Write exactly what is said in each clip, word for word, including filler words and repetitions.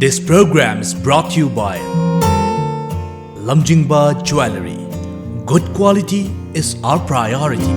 This program is brought to you by Lamjingba Jewellery. Good quality is our priority.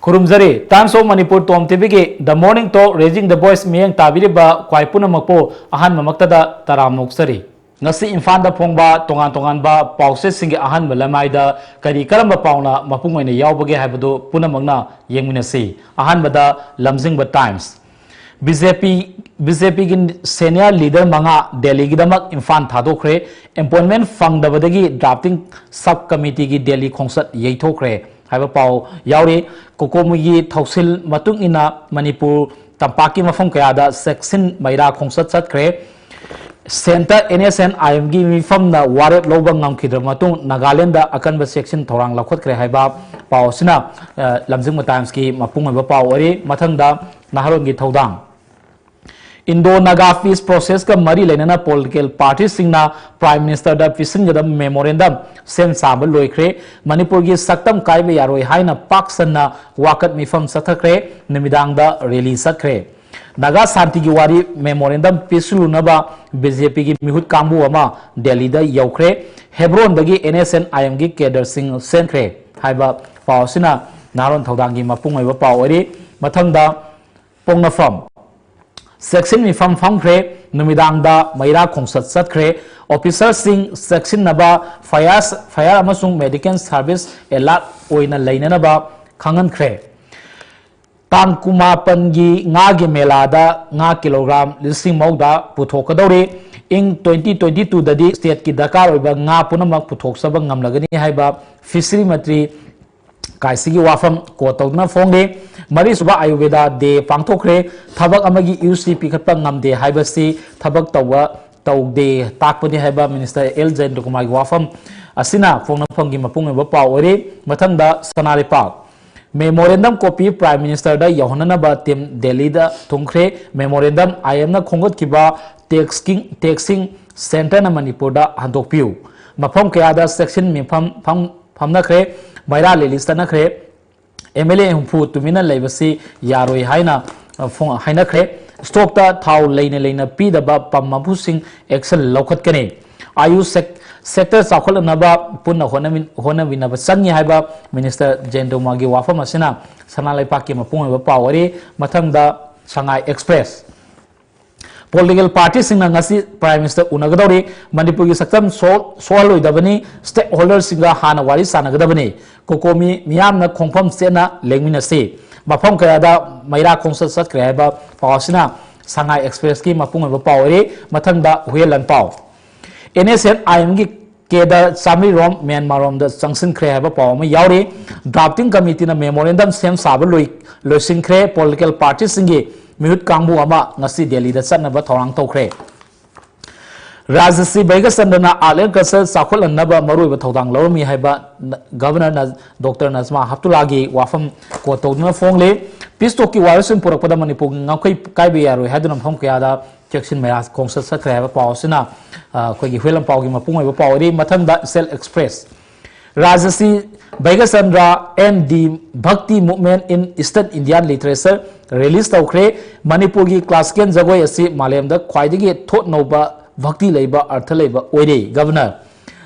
ꯈꯨꯔꯨꯝꯖꯔꯤ꯫ Times of Manipur Tom ꯇꯤꯚꯤꯒꯤ The Morning Talk Raising the Voice ꯃꯤꯠꯌꯦꯡ ꯇꯥꯕꯤꯔꯤꯕ ꯈ꯭ꯋꯥꯏ ꯄꯨꯝꯅꯃꯛꯄꯨ ꯑꯍꯥꯟꯕꯃꯛꯇꯗ ꯇꯔꯥꯝꯅ ꯑꯣꯛꯆꯔꯤ꯫ ꯉꯁꯤ ꯏꯝꯐꯥꯜꯗ ꯐꯣꯡꯕ ꯇꯣꯉꯥꯟ ꯇꯣꯉꯥꯟꯕ ꯄꯥꯎꯆꯦꯁꯤꯡꯒꯤ ꯑꯍꯥꯟꯕ ꯂꯃꯥꯏꯗ ꯀꯔꯤ ꯀꯔꯝꯕ ꯄꯥꯎꯅ ꯃꯄꯨꯡ ꯑꯣꯏꯅ ꯌꯥꯎꯕꯒꯦ ꯍꯥꯏꯕꯗꯨ ꯄꯨꯝꯅꯃꯛꯅ ꯌꯦꯡꯃꯤꯟꯅꯁꯤ꯫ ꯑꯍꯥꯟꯕꯗ ꯂꯝꯖꯤꯡꯕ Times꯫ ꯕꯤ ꯖꯦ ꯄꯤ, ꯕꯤ ꯖꯦ ꯄꯤꯒꯤ senior leader ꯃꯉꯥ ꯗꯦꯜꯂꯤꯒꯤꯗꯃꯛ Imphal ꯊꯥꯗꯣꯛꯈ꯭ꯔꯦ꯫ Appointment ꯐꯪꯗꯕꯗꯒꯤ drafting sub committeeꯒꯤ Delhi ꯈꯣꯡꯆꯠ ꯌꯩꯊꯣꯛꯈ꯭ꯔꯦ ꯍꯥꯏꯕ ꯄꯥꯎ ꯌꯥꯎꯔꯤ꯫ ꯀꯣꯀꯣꯃꯤꯒꯤ ꯊꯧꯁꯤꯜ ꯃꯇꯨꯡ ꯏꯟꯅ ꯃꯅꯤꯄꯨꯔ ꯇꯝꯄꯥꯛꯀꯤ ꯃꯐꯝ ꯀꯌꯥꯗ ꯆꯦꯛꯁꯤꯟ ꯃꯩꯔꯥ ꯈꯣꯡꯆꯠ ꯆꯠꯈ꯭ꯔꯦ꯫ Centre N S N I M ꯒꯤ ꯃꯤꯐꯝꯅ ꯋꯥꯔꯦꯞ ꯂꯧꯕ ꯉꯝꯈꯤꯗ꯭ꯔꯕ ꯃꯇꯨꯡ ꯅꯥꯒꯥꯂꯦꯟꯗ ꯑꯀꯟꯕ ꯆꯦꯛꯁꯤꯟ ꯊꯧꯔꯥꯡ ꯂꯧꯈꯠꯈ꯭ꯔꯦ ꯍꯥꯏꯕ ꯄꯥꯎ ꯑꯁꯤꯅ, ꯑ, ꯂꯝꯖꯤꯡꯕ Timesꯀꯤ ꯃꯄꯨꯡ ꯑꯣꯏꯕ ꯄꯥꯎ ꯑꯣꯏꯔꯤ꯫ ꯃꯊꯪꯗ ꯅꯍꯥꯔꯣꯜꯒꯤ ꯊꯧꯗꯥꯡ꯫ Indo-Naga peace processꯀ ꯃꯔꯤ ꯂꯩꯅꯅ political partyꯁꯤꯡꯅ Prime Ministerꯗ ꯄꯤꯁꯤꯟꯒꯗꯕ memorandum ꯁꯦꯝ ꯁꯥꯕ ꯂꯣꯏꯈ꯭ꯔꯦ꯫ ꯃꯅꯤꯄꯨꯔꯒꯤ ꯁꯛꯇꯝ ꯀꯥꯏꯕ ꯌꯥꯔꯣꯏ ꯍꯥꯏꯅ ꯄꯥꯛ ꯁꯟꯅ ꯋꯥꯀꯠ ꯃꯤꯐꯝ ꯆꯠꯊꯈ꯭ꯔꯦ꯫ ꯅꯨꯃꯤꯗꯥꯡꯗ rally ꯆꯠꯈ꯭ꯔꯦ꯫ ꯅꯥꯒꯥ ꯁꯥꯟꯇꯤꯒꯤ ꯋꯥꯔꯤ memorandum ꯄꯤꯁꯤꯜꯂꯨꯅꯕ ꯕꯤ ꯖꯦ ꯄꯤꯒꯤ ꯃꯤꯍꯨꯠ ꯀꯥꯡꯕꯨ ꯑꯃ ꯗꯦꯜꯂꯤꯗ ꯌꯧꯈ꯭ꯔꯦ꯫ ꯍꯦꯕ꯭ꯔꯣꯟꯗꯒꯤ N S N I Mꯒꯤ cadreꯁꯤꯡ ꯆꯦꯟꯈ꯭ꯔꯦ ꯍꯥꯏꯕ ꯄꯥꯎ ꯑꯁꯤꯅ ꯅꯍꯥꯔꯣꯜ ꯊꯧꯗꯥꯡꯒꯤ ꯃꯄꯨꯡ ꯑꯣꯏꯕ ꯄꯥꯎ ꯑꯣꯏꯔꯤ꯫ ꯃꯊꯪꯗ ꯄꯣꯛꯅꯐꯝ꯫ ꯆꯦꯛꯁꯤꯟ ꯃꯤꯐꯝ ꯐꯝꯈ꯭ꯔꯦ꯫ ꯅꯨꯃꯤꯗꯥꯡꯗ ꯃꯩꯔꯥ ꯈꯣꯡꯆꯠ ꯆꯠꯈ꯭ꯔꯦ꯫ Officerꯁꯤꯡ ꯆꯦꯛꯁꯤꯟꯅꯕ fire, fire ꯑꯃꯁꯨꯡ medical service alert ꯑꯣꯏꯅ ꯂꯩꯅꯅꯕ ꯈꯪꯍꯟꯈ꯭ꯔꯦ꯫ ꯇꯥꯡ ꯀꯨꯟꯃꯥꯄꯟꯒꯤ ꯉꯥꯒꯤ ꯃꯦꯂꯥꯗ ꯉꯥ kilogram ꯂꯤꯁꯤꯡ ꯃꯧꯗ꯭ꯔꯥ ꯄꯨꯊꯣꯛꯀꯗꯧꯔꯤ꯫ ꯏꯪ twenty twenty twoꯗꯗꯤ stateꯀꯤ ꯗꯔꯀꯥꯔ ꯑꯣꯏꯕ ꯉꯥ ꯄꯨꯝꯅꯃꯛ ꯄꯨꯊꯣꯛꯆꯕ ꯉꯝꯂꯒꯅꯤ ꯍꯥꯏꯕ fishery ꯃꯟꯇ꯭ꯔꯤ ꯀꯥꯏꯁꯤꯒꯤ ꯋꯥꯐꯝ quote ꯇꯧꯗꯨꯅ ꯐꯣꯡꯂꯤ꯫ ꯃꯔꯤꯁꯨꯕ Ayurveda Day ꯄꯥꯡꯊꯣꯛꯈ꯭ꯔꯦ꯫ ꯊꯕꯛ ꯑꯃꯒꯤ ꯌꯨꯁꯤ ꯄꯤꯈꯠꯄ ꯉꯝꯗꯦ ꯍꯥꯏꯕꯁꯤ ꯊꯕꯛ ꯇꯧꯕ ꯇꯧꯗꯦ ꯇꯥꯛꯄꯅꯤ ꯍꯥꯏꯕ Minister ꯑꯦꯜ ꯖꯌꯦꯟꯇꯀꯨꯃꯥꯔꯒꯤ ꯋꯥꯐꯝ ꯑꯁꯤꯅ ꯄꯣꯛꯅꯐꯝꯒꯤ ꯃꯄꯨꯡ ꯑꯣꯏꯕ ꯄꯥꯎ ꯑꯣꯏꯔꯤ꯫ ꯃꯊꯪꯗ ꯁꯅꯥ ꯂꯩꯄꯥꯛ꯫ Memorandum copy Prime Ministerꯗ ꯌꯧꯍꯟꯅꯅꯕ team ꯗꯦꯜꯂꯤꯗ ꯊꯨꯡꯈ꯭ꯔꯦ꯫ Memorandum, IMꯅ ꯈꯣꯝꯒꯠꯈꯤꯕ taxing, taxing centreꯅ ꯃꯅꯤꯄꯨꯔꯗ ꯍꯟꯗꯣꯛꯄꯤꯌꯨ꯫ ꯃꯐꯝ ꯀꯌꯥꯗ ꯆꯦꯛꯁꯤꯟ ꯃꯤꯐꯝ ꯐꯝ-, ꯐꯝꯅꯈ꯭ꯔꯦ꯫ ꯃꯩꯔꯥ rally ꯆꯠꯅꯈ꯭ꯔꯦ꯫ MLA ꯍꯨꯝꯐꯨ ꯇꯨꯃꯤꯟꯅ ꯂꯩꯕꯁꯤ ꯌꯥꯔꯣꯏ ꯍꯥꯏꯅ, ꯑ, ꯐꯣꯡ-, ꯍꯥꯏꯅꯈ꯭ꯔꯦ꯫ Stockꯇ ꯊꯥꯎ ꯂꯩꯅ ꯂꯩꯅ ꯄꯤꯗꯕ pump ꯃꯄꯨꯁꯤꯡ action ꯂꯧꯈꯠꯀꯅꯤ꯫ ꯑꯌꯨ sec-, sector ꯆꯥꯎꯈꯠꯅꯅꯕ ꯄꯨꯟꯅ ꯍꯣꯠꯅꯃꯤ-, ꯍꯣꯠꯅꯃꯤꯟꯅꯕ ꯆꯪꯏ ꯍꯥꯏꯕ Minister ꯖꯌꯟꯇꯀꯨꯃꯥꯔꯒꯤ ꯋꯥꯐꯝ ꯑꯁꯤꯅ ꯁꯅꯥ ꯂꯩꯄꯥꯛꯀꯤ ꯃꯄꯨꯡ ꯑꯣꯏꯕ ꯄꯥꯎ ꯑꯣꯏꯔꯤ꯫ ꯃꯊꯪꯗ ꯁꯉꯥꯏ Express꯫ Political partyꯁꯤꯡꯅ ꯉꯁꯤ Prime Minister ꯎꯅꯒꯗꯧꯔꯤ꯫ ꯃꯅꯤꯄꯨꯔꯒꯤ ꯁꯛꯇꯝ ꯁꯣ-, ꯁꯣꯛꯍꯜꯂꯣꯏꯗꯕꯅꯤ, stakeholderꯁꯤꯡꯒ ꯍꯥꯟꯅ ꯋꯥꯔꯤ ꯁꯥꯟꯅꯒꯗꯕꯅꯤ꯫ COCOMI ꯃꯤꯌꯥꯝꯅ ꯈꯣꯡꯐꯝ ꯆꯦꯠꯅ ꯂꯦꯡꯃꯤꯟꯅꯁꯤ꯫ ꯃꯐꯝ ꯀꯌꯥꯗ ꯃꯩꯔꯥ ꯈꯣꯡꯆꯠ ꯆꯠꯈ꯭ꯔꯦ ꯍꯥꯏꯕ ꯄꯥꯎ ꯑꯁꯤꯅ ꯁꯉꯥꯏ Expressꯀꯤ ꯃꯄꯨꯡ ꯑꯣꯏꯕ ꯄꯥꯎ ꯑꯣꯏꯔꯤ꯫ ꯃꯊꯪꯗ ꯍꯨꯌꯦꯟꯂꯥꯟꯄꯥꯎ꯫ NSCN-IMꯒꯤ cadre ꯆꯥꯃꯔꯤ ꯔꯣꯝ ꯃ꯭ꯌꯥꯟꯃꯥꯔ ꯔꯣꯝꯗ ꯆꯪꯁꯤꯟꯈ꯭ꯔꯦ ꯍꯥꯏꯕ ꯄꯥꯎ ꯑꯃ ꯌꯥꯎꯔꯤ꯫ Drafting committeeꯅ memorandum ꯁꯦꯝ ꯁꯥꯕ ꯂꯣꯏ-, ꯂꯣꯏꯁꯤꯟꯈ꯭ꯔꯦ꯫ Political partyꯁꯤꯡꯒꯤ ꯃꯤꯍꯨꯠ ꯀꯥꯡꯕꯨ ꯑꯃ ꯉꯁꯤ ꯗꯦꯜꯂꯤꯗ ꯆꯠꯅꯕ ꯊꯧꯔꯥꯡ ꯇꯧꯈ꯭ꯔꯦ꯫ ꯔꯥꯖꯁ꯭ꯔꯤ ꯕꯩꯒꯆꯟꯗ꯭ꯔꯅ Art and Culture ꯆꯥꯎꯈꯠꯍꯟꯅꯕ ꯃꯔꯨꯑꯣꯏꯕ ꯊꯧꯗꯥꯡ ꯂꯧꯔꯝꯃꯤ ꯍꯥꯏꯕ ꯅ-, Governor ꯅ-, Doctor ꯅꯖꯃꯥ ꯍꯦꯞꯇꯨꯜꯂꯥꯒꯤ ꯋꯥꯐꯝ quote ꯇꯧꯗꯨꯅ ꯐꯣꯡꯂꯤ꯫ Peace talkꯀꯤ ꯋꯥꯔꯣꯏꯁꯤꯟ ꯄꯨꯔꯛꯄꯗ ꯃꯅꯤꯄꯨꯔꯒꯤ ꯉꯝꯈꯩ ꯀꯥꯏꯕ ꯌꯥꯔꯣꯏ ꯍꯥꯏꯗꯨꯅ ꯃꯐꯝ ꯀꯌꯥꯗ ꯆꯦꯛꯁꯤꯟ ꯃꯩꯔꯥ ꯈꯣꯡꯆꯠ ꯆꯠꯈ꯭ꯔꯦ ꯍꯥꯏꯕ ꯄꯥꯎ ꯑꯁꯤꯅ, ꯑ, ꯑꯩꯈꯣꯏꯒꯤ ꯍꯨꯏꯂꯝꯄꯥꯎꯒꯤ ꯃꯄꯨꯡ ꯑꯣꯏꯕ ꯄꯥꯎ ꯑꯣꯏꯔꯤ꯫ ꯃꯊꯪꯗ Essel Express꯫ Rajshri ꯕꯩꯒꯆꯟꯗ꯭ꯔ and the Bhakti Movement in Eastern Indian Literature release ꯇꯧꯈ꯭ꯔꯦ꯫ ꯃꯅꯤꯄꯨꯔꯒꯤ classical ꯖꯒꯣꯏ ꯑꯁꯤ ꯃꯥꯂꯦꯝꯗ ꯈ꯭ꯋꯥꯏꯗꯒꯤ ꯊꯣꯠ ꯅꯧꯕ, ꯚꯛꯇꯤ ꯂꯩꯕ, ꯑꯔꯊ ꯂꯩꯕ ꯑꯣꯏꯔꯦ꯫ Governor꯫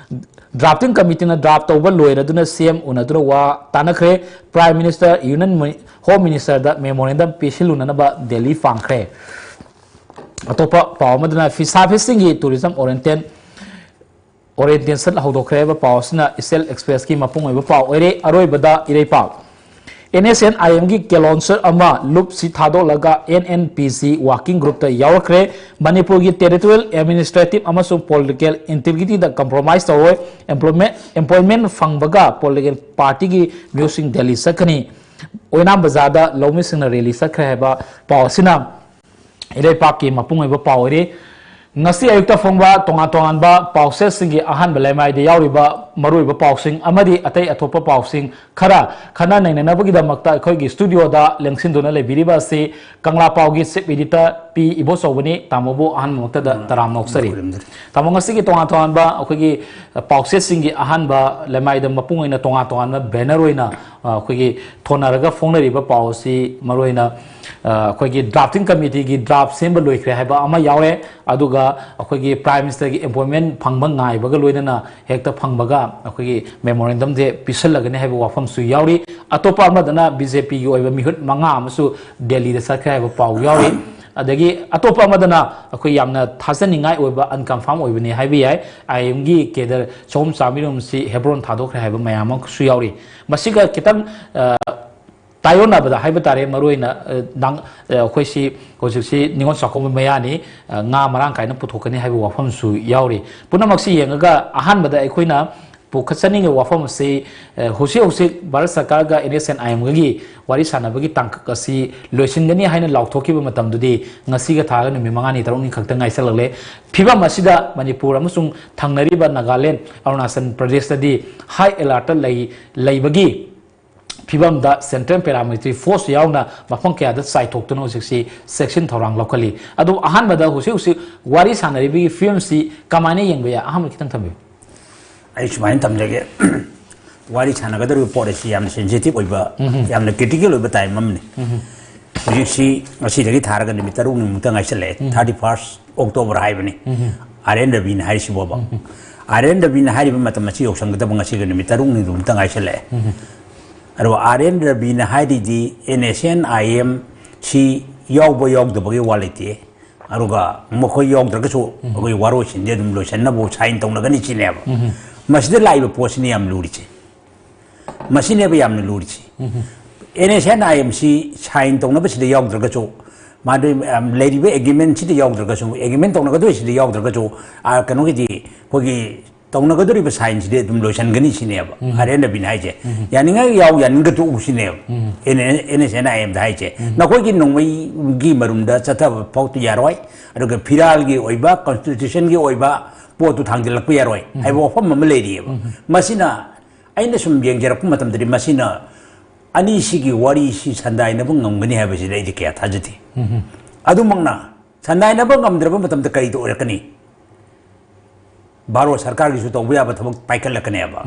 Drafting committeeꯅ draft ꯇꯧꯕ ꯂꯣꯏꯔꯗꯨꯅ CM ꯎꯅꯗꯨꯅ ꯋꯥ ꯇꯥꯅꯈ꯭ꯔꯦ꯫ Prime Minister, Union Home Ministerꯗ memorandum ꯄꯤꯁꯤꯜꯂꯨꯅꯅꯕ Delhi ꯄꯥꯡꯈ꯭ꯔꯦ꯫ ꯑꯇꯣꯞꯄ ꯄꯥꯎ ꯑꯃꯗꯅ ꯐꯤꯁꯥ ꯐꯤꯁꯤꯡꯒꯤ tourism orientation, orientation ꯍꯧꯗꯣꯛꯈ꯭ꯔꯦ ꯍꯥꯏꯕ ꯄꯥꯎ ꯑꯁꯤꯅ Essel Expressꯀꯤ ꯃꯄꯨꯡ ꯑꯣꯏꯕ ꯄꯥꯎ ꯑꯣꯏꯔꯦ꯫ ꯑꯔꯣꯏꯕꯗ ꯏꯔꯩꯄꯥꯛ꯫ NSCN-IMꯒꯤ calendar ꯑꯃ ꯂꯨꯞꯁꯤ ꯊꯥꯗꯣꯛꯂꯒ NNPC working groupꯇ ꯌꯥꯎꯔꯛꯈ꯭ꯔꯦ꯫ ꯃꯅꯤꯄꯨꯔꯒꯤ territorial, administrative ꯑꯃꯁꯨꯡ political integrityꯗ compromise ꯇꯧꯔꯣꯏ꯫ Employment, employment ꯐꯪꯕꯒ political partyꯒꯤ ꯃꯤꯑꯣꯏꯁꯤꯡ ꯗꯦꯜꯂꯤ ꯆꯠꯀꯅꯤ꯫ ꯑꯣꯏꯅꯥꯝ ꯕꯖꯥꯔꯗ ꯂꯧꯃꯤꯁꯤꯡꯅ rally ꯆꯠꯈ꯭ꯔꯦ ꯍꯥꯏꯕ ꯄꯥꯎ ꯑꯁꯤꯅ ꯏꯔꯩꯄꯥꯛꯀꯤ ꯃꯄꯨꯡ ꯑꯣꯏꯕ ꯄꯥꯎ ꯑꯣꯏꯔꯤ꯫ ꯉꯁꯤ ꯑꯌꯨꯛꯇ ꯐꯣꯡꯕ ꯇꯣꯉꯥꯟ ꯇꯣꯉꯥꯟꯕ ꯄꯥꯎꯆꯦꯁꯤꯡꯒꯤ ꯑꯍꯥꯟꯕ ꯂꯩꯃꯥꯏꯗ ꯌꯥꯎꯔꯤꯕ ꯃꯔꯨꯑꯣꯏꯕ ꯄꯥꯎꯁꯤꯡ ꯑꯃꯗꯤ ꯑꯇꯩ ꯑꯇꯣꯞꯄ ꯄꯥꯎꯁꯤꯡ ꯈꯔ ꯈꯟꯅ ꯅꯩꯅꯅꯕꯒꯤꯗꯃꯛꯇ ꯑꯩꯈꯣꯏꯒꯤ ꯁ꯭ꯇꯨꯗꯤꯑꯣꯗ ꯂꯦꯡꯁꯤꯟꯗꯨꯅ ꯂꯩꯕꯤꯔꯤꯕ ꯑꯁꯤ ꯀꯪꯂꯥ ꯄꯥꯎꯒꯤ ꯆꯤꯐ ꯏꯗꯤꯇꯔ ꯄꯤ ꯏꯕꯣꯆꯧꯕꯅꯤ꯫ ꯇꯥꯃꯣꯕꯨ ꯑꯍꯥꯟꯕꯃꯛꯇꯗ ꯇꯔꯥꯝꯅ ꯑꯣꯛꯆꯔꯤ꯫ ꯈꯨꯔꯨꯝꯖꯔꯤ꯫ ꯇꯥꯃꯣ, ꯉꯁꯤꯒꯤ ꯇꯣꯉꯥꯟ ꯇꯣꯉꯥꯟꯕ ꯑꯩꯈꯣꯏꯒꯤ ꯄꯥꯎꯆꯦꯁꯤꯡꯒꯤ ꯑꯍꯥꯟꯕ ꯂꯩꯃꯥꯏꯗ ꯃꯄꯨꯡ ꯑꯣꯏꯅ ꯇꯣꯉꯥꯟ ꯇꯣꯉꯥꯟꯕ ꯕꯦꯅꯔ ꯑꯣꯏꯅ ꯑꯩꯈꯣꯏꯒꯤ ꯊꯣꯟꯅꯔꯒ ꯐꯣꯡꯅꯔꯤꯕ ꯄꯥꯎ ꯑꯁꯤ ꯃꯔꯨꯑꯣꯏꯅ ꯑꯩꯈꯣꯏꯒꯤ ꯗ꯭ꯔꯥꯐꯇꯤꯡ ꯀꯃꯤꯇꯤꯒꯤ ꯗ꯭ꯔꯥꯐ ꯁꯦꯝꯕ ꯂꯣꯏꯈ꯭ꯔꯦ ꯍꯥꯏꯕ ꯑꯃ ꯌꯥꯎꯔꯦ꯫ ꯑꯗꯨꯒ ꯑꯩꯈꯣꯏꯒꯤ ꯄ꯭ꯔꯥꯏꯝ ꯃꯤꯅꯤꯁꯇꯔꯒꯤ ꯑꯦꯄꯣꯏꯟꯃꯦꯟ ꯐꯪꯕ ꯉꯥꯏꯕꯒ ꯂꯣꯏꯅꯅ ꯍꯦꯛꯇ ꯐꯪꯕꯒ ꯑꯩꯈꯣꯏꯒꯤ ꯃꯦꯃꯣꯔꯦꯟꯗꯝꯁꯦ ꯄꯤꯁꯜꯂꯒꯅꯤ ꯍꯥꯏꯕ ꯋꯥꯐꯝꯁꯨ ꯌꯥꯎꯔꯤ꯫ ꯑꯇꯣꯞꯄ ꯑꯃꯗꯅ ꯕꯤ ꯖꯦ ꯄꯤꯒꯤ ꯑꯣꯏꯕ ꯃꯤꯍꯨꯠ ꯃꯉꯥ ꯑꯃꯁꯨ ꯗꯦꯜꯂꯤꯗ ꯆꯠꯈ꯭ꯔꯦ ꯍꯥꯏꯕ ꯄꯥꯎ ꯌꯥꯎꯔꯤ꯫ ꯑꯗꯒꯤ ꯑꯇꯣꯞꯄ ꯑꯃꯗꯅ ꯑꯩꯈꯣꯏ ꯌꯥꯝꯅ ꯊꯥꯖꯅꯤꯡꯉꯥꯏ ꯑꯣꯏꯕ ꯑꯟꯀꯟꯐꯥꯔꯝ ꯑꯣꯏꯕꯅꯤ ꯍꯥꯏꯕ ꯌꯥꯏ, ꯑꯥꯏ ꯑꯦꯝꯒꯤ ꯀꯦꯗꯔ ꯆꯍꯨꯝ ꯆꯥꯃꯔꯤꯔꯣꯝꯁꯤ ꯍꯦꯕ꯭ꯔꯣꯟ ꯊꯥꯗꯣꯛꯈ꯭ꯔꯦ ꯍꯥꯏꯕ ꯃꯌꯥꯝ ꯑꯃꯁꯨ ꯌꯥꯎꯔꯤ꯫ ꯃꯁꯤꯒ ꯈꯤꯇꯪ ꯑ, ꯇꯥꯏꯌꯣꯟꯅꯕꯗ ꯍꯥꯏꯕ ꯇꯥꯔꯦ, ꯃꯔꯨꯑꯣꯏꯅ ꯑ, ꯅꯪ-, ꯑ, ꯑꯩꯈꯣꯏꯁꯤ ꯍꯧꯖꯤꯛꯁꯤ ꯅꯤꯉꯣꯜ ꯆꯥꯛꯀꯧꯕ ꯃꯌꯥꯅꯤ, ꯑ, ꯉꯥ ꯃꯔꯥꯡ ꯀꯥꯏꯅ ꯄꯨꯊꯣꯛꯀꯅꯤ ꯍꯥꯏꯕ ꯋꯥꯐꯝꯁꯨ ꯌꯥꯎꯔꯤ꯫ ꯄꯨꯝꯅꯃꯛꯁꯤ ꯌꯦꯡꯉꯒ ꯑꯍꯥꯟꯕꯗ ꯑꯩꯈꯣꯏꯅ ꯄꯨꯈꯠꯆꯅꯤꯡꯉꯤꯕ ꯋꯥꯐꯝ ꯑꯁꯤ, ꯑ, ꯍꯧꯖꯤꯛ ꯍꯧꯖꯤꯛ ꯚꯥꯔꯠ ꯁꯔꯀꯥꯔꯒ ꯑꯦꯟ ꯑꯦꯁ ꯑꯦꯟ ꯑꯥꯏ ꯑꯦꯝꯒꯒꯤ ꯋꯥꯔꯤ ꯁꯥꯟꯅꯕꯒꯤ ꯇꯥꯡꯀꯛ ꯑꯁꯤ ꯂꯣꯏꯁꯤꯟꯒꯅꯤ ꯍꯥꯏꯅ ꯂꯥꯎꯊꯣꯛꯈꯤꯕ ꯃꯇꯝꯗꯨꯗꯤ ꯉꯁꯤꯒ ꯊꯥꯒ ꯅꯨꯃꯤꯠ ꯃꯉꯥꯅꯤ ꯇꯔꯨꯛꯅꯤ ꯈꯛꯇ ꯉꯥꯏꯁꯜꯂꯛꯂꯦ꯫ ꯐꯤꯕꯝ ꯑꯁꯤꯗ ꯃꯅꯤꯄꯨꯔ ꯑꯃꯁꯨꯡ ꯊꯪꯅꯔꯤꯕ ꯅꯥꯒꯥꯂꯦꯟ, ꯑꯔꯨꯅꯥꯆꯜ ꯄ꯭ꯔꯗꯦꯁꯇꯗꯤ ꯍꯥꯏ ꯑꯦꯂꯥꯔꯠꯇ ꯂꯩ-, ꯂꯩꯕꯒꯤ ꯐꯤꯕꯝꯗ ꯁꯦꯟꯇ꯭ꯔꯦꯜ ꯄꯦꯔꯥꯃꯤꯂꯤꯇꯔꯤ ꯐꯣꯔꯁ ꯌꯥꯎꯅ ꯃꯐꯝ ꯀꯌꯥꯗ ꯆꯥꯏꯊꯣꯛꯇꯨꯅ ꯍꯧꯖꯤꯛꯁꯤ ꯆꯦꯛꯁꯤꯟ ꯊꯧꯔꯥꯡ ꯂꯧꯈꯠꯂꯤ꯫ ꯑꯗꯨꯕꯨ ꯑꯍꯥꯟꯕꯗ ꯍꯧꯖꯤꯛ ꯍꯧꯖꯤꯛ ꯋꯥꯔꯤ ꯁꯥꯟꯅꯔꯤꯕꯒꯤ ꯐꯤꯕꯝꯁꯤ ꯀꯃꯥꯏꯅ ꯌꯦꯡꯕ ꯌꯥꯏ? ꯑꯍꯥꯟꯕ ꯈꯤꯇꯪ ꯊꯝꯕꯤꯌꯨ꯫ ꯑꯩ ꯁꯨꯃꯥꯏꯅ ꯊꯝꯖꯒꯦ꯫ ꯋꯥꯔꯤ ꯁꯥꯟꯅꯒꯗꯧꯔꯤꯕ ꯄꯣꯠ ꯑꯁꯤ ꯌꯥꯝꯅ ꯁꯦꯟꯁꯤꯇꯤꯚ ꯑꯣꯏꯕ, ꯌꯥꯝꯅ ꯀ꯭ꯔꯤꯇꯤꯀꯦꯜ ꯑꯣꯏꯕ ꯇꯥꯏꯝ ꯑꯃꯅꯤ꯫ ꯍꯧꯖꯤꯛꯁꯤ ꯉꯁꯤꯗꯒꯤ ꯊꯥꯔꯒ ꯅꯨꯃꯤꯠ ꯇꯔꯨꯛꯅꯤꯃꯨꯛꯇ ꯉꯥꯏꯁꯜꯂꯛꯑꯦ꯫ ꯊꯥꯔꯇꯤ ꯐꯥꯔꯁ ꯑꯣꯛꯇꯣꯕꯔ ꯍꯥꯏꯕꯅꯤ꯫ ꯑꯥꯔ ꯑꯦꯟ ꯔꯕꯤꯅ ꯍꯥꯏꯔꯤꯁꯤꯕꯣꯕ꯫ ꯑꯥꯔ ꯑꯦꯟ ꯔꯕꯤꯅ ꯍꯥꯏꯔꯤꯕ ꯃꯇꯝ ꯑꯁꯤ ꯌꯧꯁꯟꯒꯗꯕ ꯉꯁꯤꯒ ꯅꯨꯃꯤꯠ ꯇꯔꯨꯛꯅꯤꯃꯨꯛꯇ ꯉꯥꯏꯁꯜꯂꯛꯑꯦ꯫ ꯑꯗꯨꯒ ꯑꯥꯔ ꯑꯦꯟ ꯔꯕꯤꯅ ꯍꯥꯏꯔꯤꯗꯤ N S N I M C ꯌꯥꯎꯕ ꯌꯥꯎꯗꯕꯒꯤ ꯋꯥ ꯂꯩꯇꯦ꯫ ꯑꯗꯨꯒ ꯃꯈꯣꯏ ꯌꯥꯎꯗ꯭ꯔꯒꯁꯨ ꯑꯩꯈꯣꯏ ꯋꯥꯔꯣꯏꯁꯤꯟꯗꯤ ꯑꯗꯨꯝ ꯂꯣꯏꯁꯤꯟꯅꯕ ꯁꯥꯏꯟ ꯇꯧꯅꯒꯅꯤ ꯁꯤꯅꯦꯕ꯫ ꯃꯁꯤꯗ ꯂꯥꯛꯏꯕ ꯄꯣꯠꯁꯤꯅ ꯌꯥꯝ ꯂꯨꯔꯤꯁꯦ꯫ ꯃꯁꯤꯅꯦꯕ ꯌꯥꯝꯅ ꯂꯨꯔꯤꯁꯤ꯫ N S N I M C sign ꯇꯧꯅꯕꯁꯤꯗ ꯌꯥꯎꯗ꯭ꯔꯒꯁꯨ, ꯃꯥꯗꯨ, ꯑꯝ, ꯂꯩꯔꯤꯕ ꯑꯦꯒ꯭ꯔꯤꯃꯦꯟꯁꯤꯗ ꯌꯥꯎꯗ꯭ꯔꯒꯁꯨ, ꯑꯦꯒ꯭ꯔꯤꯃꯦꯟ ꯇꯧꯅꯒꯗꯣꯏꯁꯤꯗ ꯌꯥꯎꯗ꯭ꯔꯒꯁꯨ, ꯑꯥ, ꯀꯩꯅꯣꯒꯤꯗꯤ ꯑꯩꯈꯣꯏꯒꯤ ꯇꯧꯅꯒꯗꯧꯔꯤꯕ ꯁꯥꯏꯟꯁꯤꯗꯤ ꯑꯗꯨꯝ ꯂꯣꯏꯁꯤꯟꯒꯅꯤ ꯁꯤꯅꯦꯕ ꯑꯥꯔ ꯑꯦꯟ ꯔꯕꯤꯅ ꯍꯥꯏꯁꯦ꯫ ꯌꯥꯅꯤꯡꯉꯒ ꯌꯥꯎ, ꯌꯥꯅꯤꯡꯗ ꯇꯣꯛꯎ ꯁꯤꯅꯦꯕ ꯑꯦꯟ ꯑꯦꯁ ꯑꯦꯟ ꯑꯥꯏ ꯑꯦꯝꯗ ꯍꯥꯏꯁꯦ꯫ ꯅꯈꯣꯏꯒꯤ ꯅꯣꯡꯃꯩꯒꯤ ꯃꯔꯨꯝꯗ ꯆꯠꯊꯕ ꯐꯥꯎꯗꯨ ꯌꯥꯔꯣꯏ꯫ ꯑꯗꯨꯒ ꯐꯤꯔꯥꯜꯒꯤ ꯑꯣꯏꯕ, ꯀꯣꯟꯁꯇꯤꯇ꯭ꯌꯨꯁꯟꯒꯤ ꯑꯣꯏꯕ ꯄꯣꯠꯇꯨ ꯊꯥꯡꯖꯤꯜꯂꯛꯄ ꯌꯥꯔꯣꯏ ꯍꯥꯏꯕ ꯋꯥꯐꯝ ꯑꯃ ꯂꯩꯔꯤꯑꯕ꯫ ꯃꯁꯤꯅ, ꯑꯩꯅ ꯁꯨꯝ ꯌꯦꯡꯖꯔꯛꯄ ꯃꯇꯝꯗꯗꯤ, ꯃꯁꯤꯅ ꯑꯅꯤꯁꯤꯒꯤ ꯋꯥꯔꯤꯁꯤ ꯁꯟꯗꯥꯏꯅꯕ ꯉꯝꯒꯅꯤ ꯍꯥꯏꯕꯁꯤꯗꯤ ꯑꯩꯗꯤ ꯀꯌꯥ ꯊꯥꯖꯗꯦ꯫ ꯑꯗꯨꯃꯛꯅ ꯁꯟꯗꯥꯏꯅꯕ ꯉꯝꯗ꯭ꯔꯕ ꯃꯇꯝꯗ ꯀꯔꯤꯗ ꯑꯣꯏꯔꯛꯀꯅꯤ? ꯚꯥꯔꯠ ꯁꯔꯀꯥꯔꯒꯤꯁꯨ ꯇꯧꯕ ꯌꯥꯕ ꯊꯕꯛ ꯄꯥꯏꯈꯠꯂꯛꯀꯅꯦꯕ꯫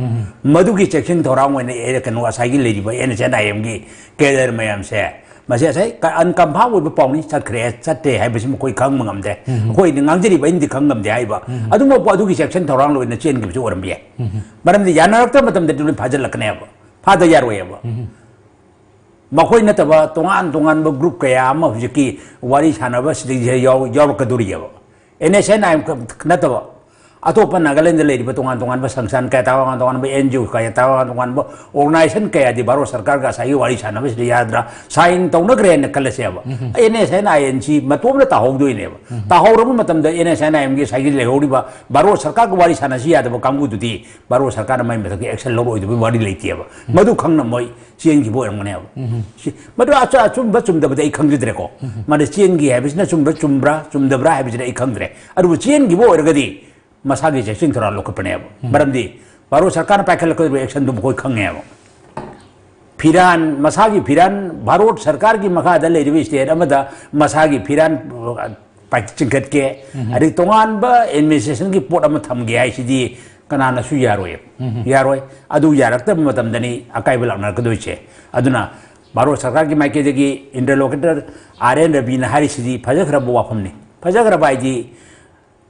ꯃꯗꯨꯒꯤ ꯆꯦꯛꯁꯤꯟ ꯊꯧꯔꯥꯡ ꯑꯣꯏꯅ ꯑꯦ, ꯀꯩꯅꯣ, ꯉꯁꯥꯏꯒꯤ ꯂꯩꯔꯤꯕ ꯑꯦꯟ ꯑꯦꯁ ꯑꯦꯟ ꯑꯥꯏ ꯑꯦꯝꯒꯤ ꯀꯦꯗꯔ ꯃꯌꯥꯝꯁꯦ, ꯃꯁꯤ ꯉꯁꯥꯏ ꯀ-, ꯑꯟꯀꯟꯐꯥꯔꯝ ꯑꯣꯏꯕ ꯄꯥꯎꯅꯤ, ꯆꯠꯈ꯭ꯔꯦ, ꯆꯠꯇꯦ ꯍꯥꯏꯕꯁꯤ ꯃꯈꯣꯏ ꯈꯪꯕ ꯉꯝꯗꯦ꯫ ꯑꯩꯈꯣꯏꯅ ꯉꯥꯡꯖꯔꯤꯕ ꯑꯩꯅꯗꯤ ꯈꯪ ꯉꯝꯗꯦ ꯍꯥꯏꯕ꯫ ꯑꯗꯨꯃꯛꯄꯨ ꯑꯗꯨꯒꯤ ꯆꯦꯛꯁꯤꯟ ꯊꯧꯔꯥꯡ ꯑꯣꯏꯅ ꯆꯦꯟꯈꯤꯕꯁꯨ ꯑꯣꯏꯔꯝꯕ ꯌꯥꯏ꯫ ꯃꯔꯝꯗꯤ ꯌꯥꯅꯔꯛꯇꯕ ꯃꯇꯝꯗꯗꯤ ꯂꯣꯏ ꯐꯥꯖꯤꯜꯂꯛꯀꯅꯦꯕ, ꯐꯥꯗ ꯌꯥꯔꯣꯏꯑꯕ꯫ ꯃꯈꯣꯏ ꯅꯠꯇꯕ ꯇꯣꯉꯥꯟ ꯇꯣꯉꯥꯟꯕ ꯒ꯭ꯔꯨꯞ ꯀꯌꯥ ꯑꯃ ꯍꯧꯖꯤꯛꯀꯤ ꯋꯥꯔꯤ ꯁꯥꯟꯅꯕ ꯁꯤꯗꯩꯁꯤꯗ ꯌꯥꯎ-, ꯌꯥꯎꯔꯛꯀꯗꯣꯔꯤꯑꯕ꯫ N S N I M ꯈꯛ ꯅꯠꯇꯕ ꯑꯇꯣꯞꯄ ꯅꯥꯒꯥꯂꯦꯟꯗ ꯂꯩꯔꯤꯕ ꯇꯣꯉꯥꯟ ꯇꯣꯉꯥꯟꯕ ꯁꯪꯁꯊꯥꯟ ꯀꯌꯥ, ꯇꯣꯉꯥꯟ ꯇꯣꯉꯥꯟꯕ ꯑꯦꯟ ꯖꯤ ꯑꯣ ꯀꯌꯥ, ꯇꯣꯉꯥꯟ ꯇꯣꯉꯥꯟꯕ ꯑꯣꯔꯒꯅꯥꯏꯖꯦꯁꯟ ꯀꯌꯥꯗꯤ ꯚꯥꯔꯠ ꯁꯔꯀꯥꯔꯒ ꯉꯁꯥꯏꯒꯤ ꯋꯥꯔꯤ ꯁꯥꯟꯅꯕꯁꯤꯗ ꯌꯥꯗ꯭ꯔꯥ, ꯁꯥꯏꯟ ꯇꯧꯅꯈ꯭ꯔꯦꯅ ꯈꯜꯂꯁꯦꯕ꯫ N S N I N C ꯃꯇꯣꯝꯇ ꯇꯥꯍꯧꯗꯣꯏꯅꯦꯕ꯫ ꯇꯥꯍꯧꯔꯕ ꯃꯇꯝꯗ ꯑꯦꯟ ꯑꯦꯁ ꯑꯦꯟ ꯑꯥꯏ ꯑꯦꯝꯒꯤ ꯉꯁꯥꯏꯒꯤ ꯂꯩꯍꯧꯔꯤꯕ ꯚꯥꯔꯠ ꯁꯔꯀꯥꯔꯒ ꯋꯥꯔꯤ ꯁꯥꯟꯅꯁꯤ ꯌꯥꯗꯕ ꯀꯥꯡꯕꯨꯗꯨꯗꯤ ꯚꯥꯔꯠ ꯁꯔꯀꯥꯔꯅ ꯃꯥꯏ ꯃꯊꯛꯇ ꯑꯦꯛꯁꯟ ꯂꯧꯔꯣꯏꯗꯕꯒꯤ ꯋꯥꯔꯤ ꯂꯩꯇꯦꯕ꯫ ꯃꯗꯨ ꯈꯪꯅ ꯃꯣꯏ ꯆꯦꯟꯈꯤꯕ ꯑꯣꯏꯔꯝꯒꯅꯦꯕ꯫ ꯁꯤ, ꯃꯗꯨ ꯑꯆ-, ꯑꯆꯨꯝꯕ ꯆꯨꯝꯗꯕꯗꯤ ꯑꯩ ꯈꯪꯖꯗ꯭ꯔꯦꯀꯣ꯫ ꯃꯥꯅ ꯆꯦꯟꯈꯤ ꯍꯥꯏꯕꯁꯤꯅ ꯑꯆꯨꯝꯕ ꯆꯨꯝꯕ꯭ꯔꯥ ꯆꯨꯝꯗꯕ꯭ꯔꯥ ꯍꯥꯏꯕꯁꯤꯗꯤ ꯑꯩ ꯈꯪꯗ꯭ꯔꯦ꯫ ꯑꯗꯨꯕꯨ ꯆꯦꯟꯈꯤꯕ ꯑꯣꯏꯔꯒꯗꯤ ꯃꯁꯥꯒꯤ ꯆꯦꯛꯁꯤꯟ ꯊꯧꯔꯥꯡ ꯂꯧꯈꯠꯄꯅꯦꯕ꯫ ꯃꯔꯝꯗꯤ ꯚꯥꯔꯠ ꯁꯔꯀꯥꯔꯅ ꯄꯥꯏꯈꯠꯂꯛꯀꯗꯧꯔꯤꯕ ꯑꯦꯛꯁꯟꯗꯨ ꯃꯈꯣꯏ ꯈꯪꯉꯦꯕ꯫ ꯐꯤꯔꯥꯟ, ꯃꯁꯥꯒꯤ ꯐꯤꯔꯥꯟ, ꯚꯥꯔꯠ ꯁꯔꯀꯥꯔꯒꯤ ꯃꯈꯥꯗ ꯂꯩꯔꯤꯕ ꯁ꯭ꯇꯦꯠ ꯑꯃꯗ ꯃꯁꯥꯒꯤ ꯐꯤꯔꯥꯟ, ꯑ, ꯄꯥꯏ-, ꯆꯤꯡꯈꯠꯀꯦ, ꯑꯗꯩ ꯇꯣꯉꯥꯟꯕ ꯑꯦꯗꯃꯤꯅꯤꯁꯇ꯭ꯔꯦꯁꯟꯒꯤ ꯄꯣꯠ ꯑꯃ ꯊꯝꯒꯦ ꯍꯥꯏꯁꯤꯗꯤ ꯀꯅꯥꯅꯁꯨ ꯌꯥꯔꯣꯏ꯫ ꯌꯥꯔꯣꯏ꯫ ꯑꯗꯨ ꯌꯥꯔꯛꯇꯕ ꯃꯇꯝꯗꯅꯤ ꯑꯀꯥꯏꯕ ꯂꯥꯛꯅꯔꯛꯀꯗꯣꯏꯁꯦ꯫ ꯑꯗꯨꯅ ꯚꯥꯔꯠ ꯁꯔꯀꯥꯔꯒꯤ ꯃꯥꯏꯀꯩꯗꯒꯤ ꯏꯟꯇꯔꯂꯣꯀꯦꯇꯔ ꯑꯥꯔ ꯑꯦꯟ ꯔꯕꯤꯅ ꯍꯥꯏꯔꯤꯁꯤꯗꯤ ꯐꯖꯈ꯭ꯔꯕ ꯋꯥꯐꯝꯅꯤ꯫ ꯐꯖꯈ꯭ꯔꯕ ꯍꯥꯏꯗꯤ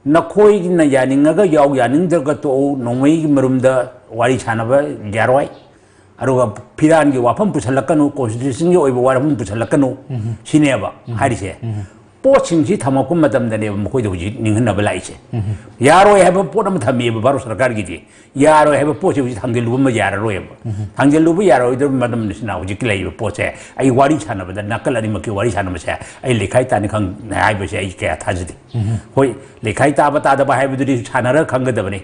ꯅꯈꯣꯏꯅ ꯌꯥꯅꯤꯡꯉꯒ ꯌꯥꯎ, ꯌꯥꯅꯤꯡꯗ꯭ꯔꯒ ꯇꯣꯛꯎ, ꯅꯣꯡꯃꯩꯒꯤ ꯃꯔꯨꯝꯗ ꯋꯥꯔꯤ ꯁꯥꯟꯅꯕ ꯌꯥꯔꯣꯏ꯫ ꯑꯗꯨꯒ ꯐꯤꯔꯥꯟꯒꯤ ꯋꯥꯐꯝ ꯄꯨꯁꯜꯂꯛꯀꯅꯨ, ꯀꯣꯟꯁꯇꯤꯇ꯭ꯌꯨꯁꯟꯒꯤ ꯑꯣꯏꯕ ꯋꯥꯐꯝ ꯄꯨꯁꯜꯂꯛꯀꯅꯨ ꯁꯤꯅꯦꯕ ꯍꯥꯏꯔꯤꯁꯦ꯫ ꯄꯣꯠꯁꯤꯡꯁꯤ ꯊꯝꯃꯛꯄ ꯃꯇꯝꯗꯅꯦꯕ ꯃꯈꯣꯏꯗ ꯍꯧꯖꯤꯛ ꯅꯤꯡꯍꯟꯅꯕ ꯂꯥꯛꯏꯁꯦ꯫ ꯌꯥꯔꯣꯏ ꯍꯥꯏꯕ ꯄꯣꯠ ꯑꯃ ꯊꯝꯃꯦꯕ ꯚꯥꯔꯠ ꯁꯔꯀꯥꯔꯒꯤꯗꯤ꯫ ꯌꯥꯔꯣꯏ ꯍꯥꯏꯕ ꯄꯣꯠꯁꯤ ꯍꯧꯖꯤꯛ ꯊꯥꯡꯖꯤꯜꯂꯨꯕ ꯑꯃ ꯌꯥꯔꯔꯣꯏꯕ꯫ ꯊꯥꯡꯖꯤꯜꯂꯨꯕ ꯌꯥꯔꯣꯏꯗꯕ ꯃꯔꯝꯁꯤꯅ ꯍꯧꯖꯤꯛꯀꯤ ꯂꯩꯔꯤꯕ ꯄꯣꯠꯁꯦ ꯑꯩ ꯋꯥꯔꯤ ꯁꯥꯟꯅꯕꯗ ꯅꯥꯀꯜ ꯑꯅꯤꯃꯛꯀꯤ ꯋꯥꯔꯤ ꯁꯥꯟꯅꯕꯁꯦ ꯑꯩ ꯂꯩꯈꯥꯏ ꯇꯥꯅꯤ ꯈꯪ ꯍꯥꯏꯕꯁꯦ ꯑꯩ ꯀꯌꯥ ꯊꯥꯖꯗꯦ꯫ ꯍꯣꯏ, ꯂꯩꯈꯥꯏ ꯇꯥꯕ ꯇꯥꯗꯕ ꯍꯥꯏꯕꯗꯨꯗꯤ ꯁꯥꯟꯅꯔ ꯈꯪꯒꯗꯕꯅꯤ꯫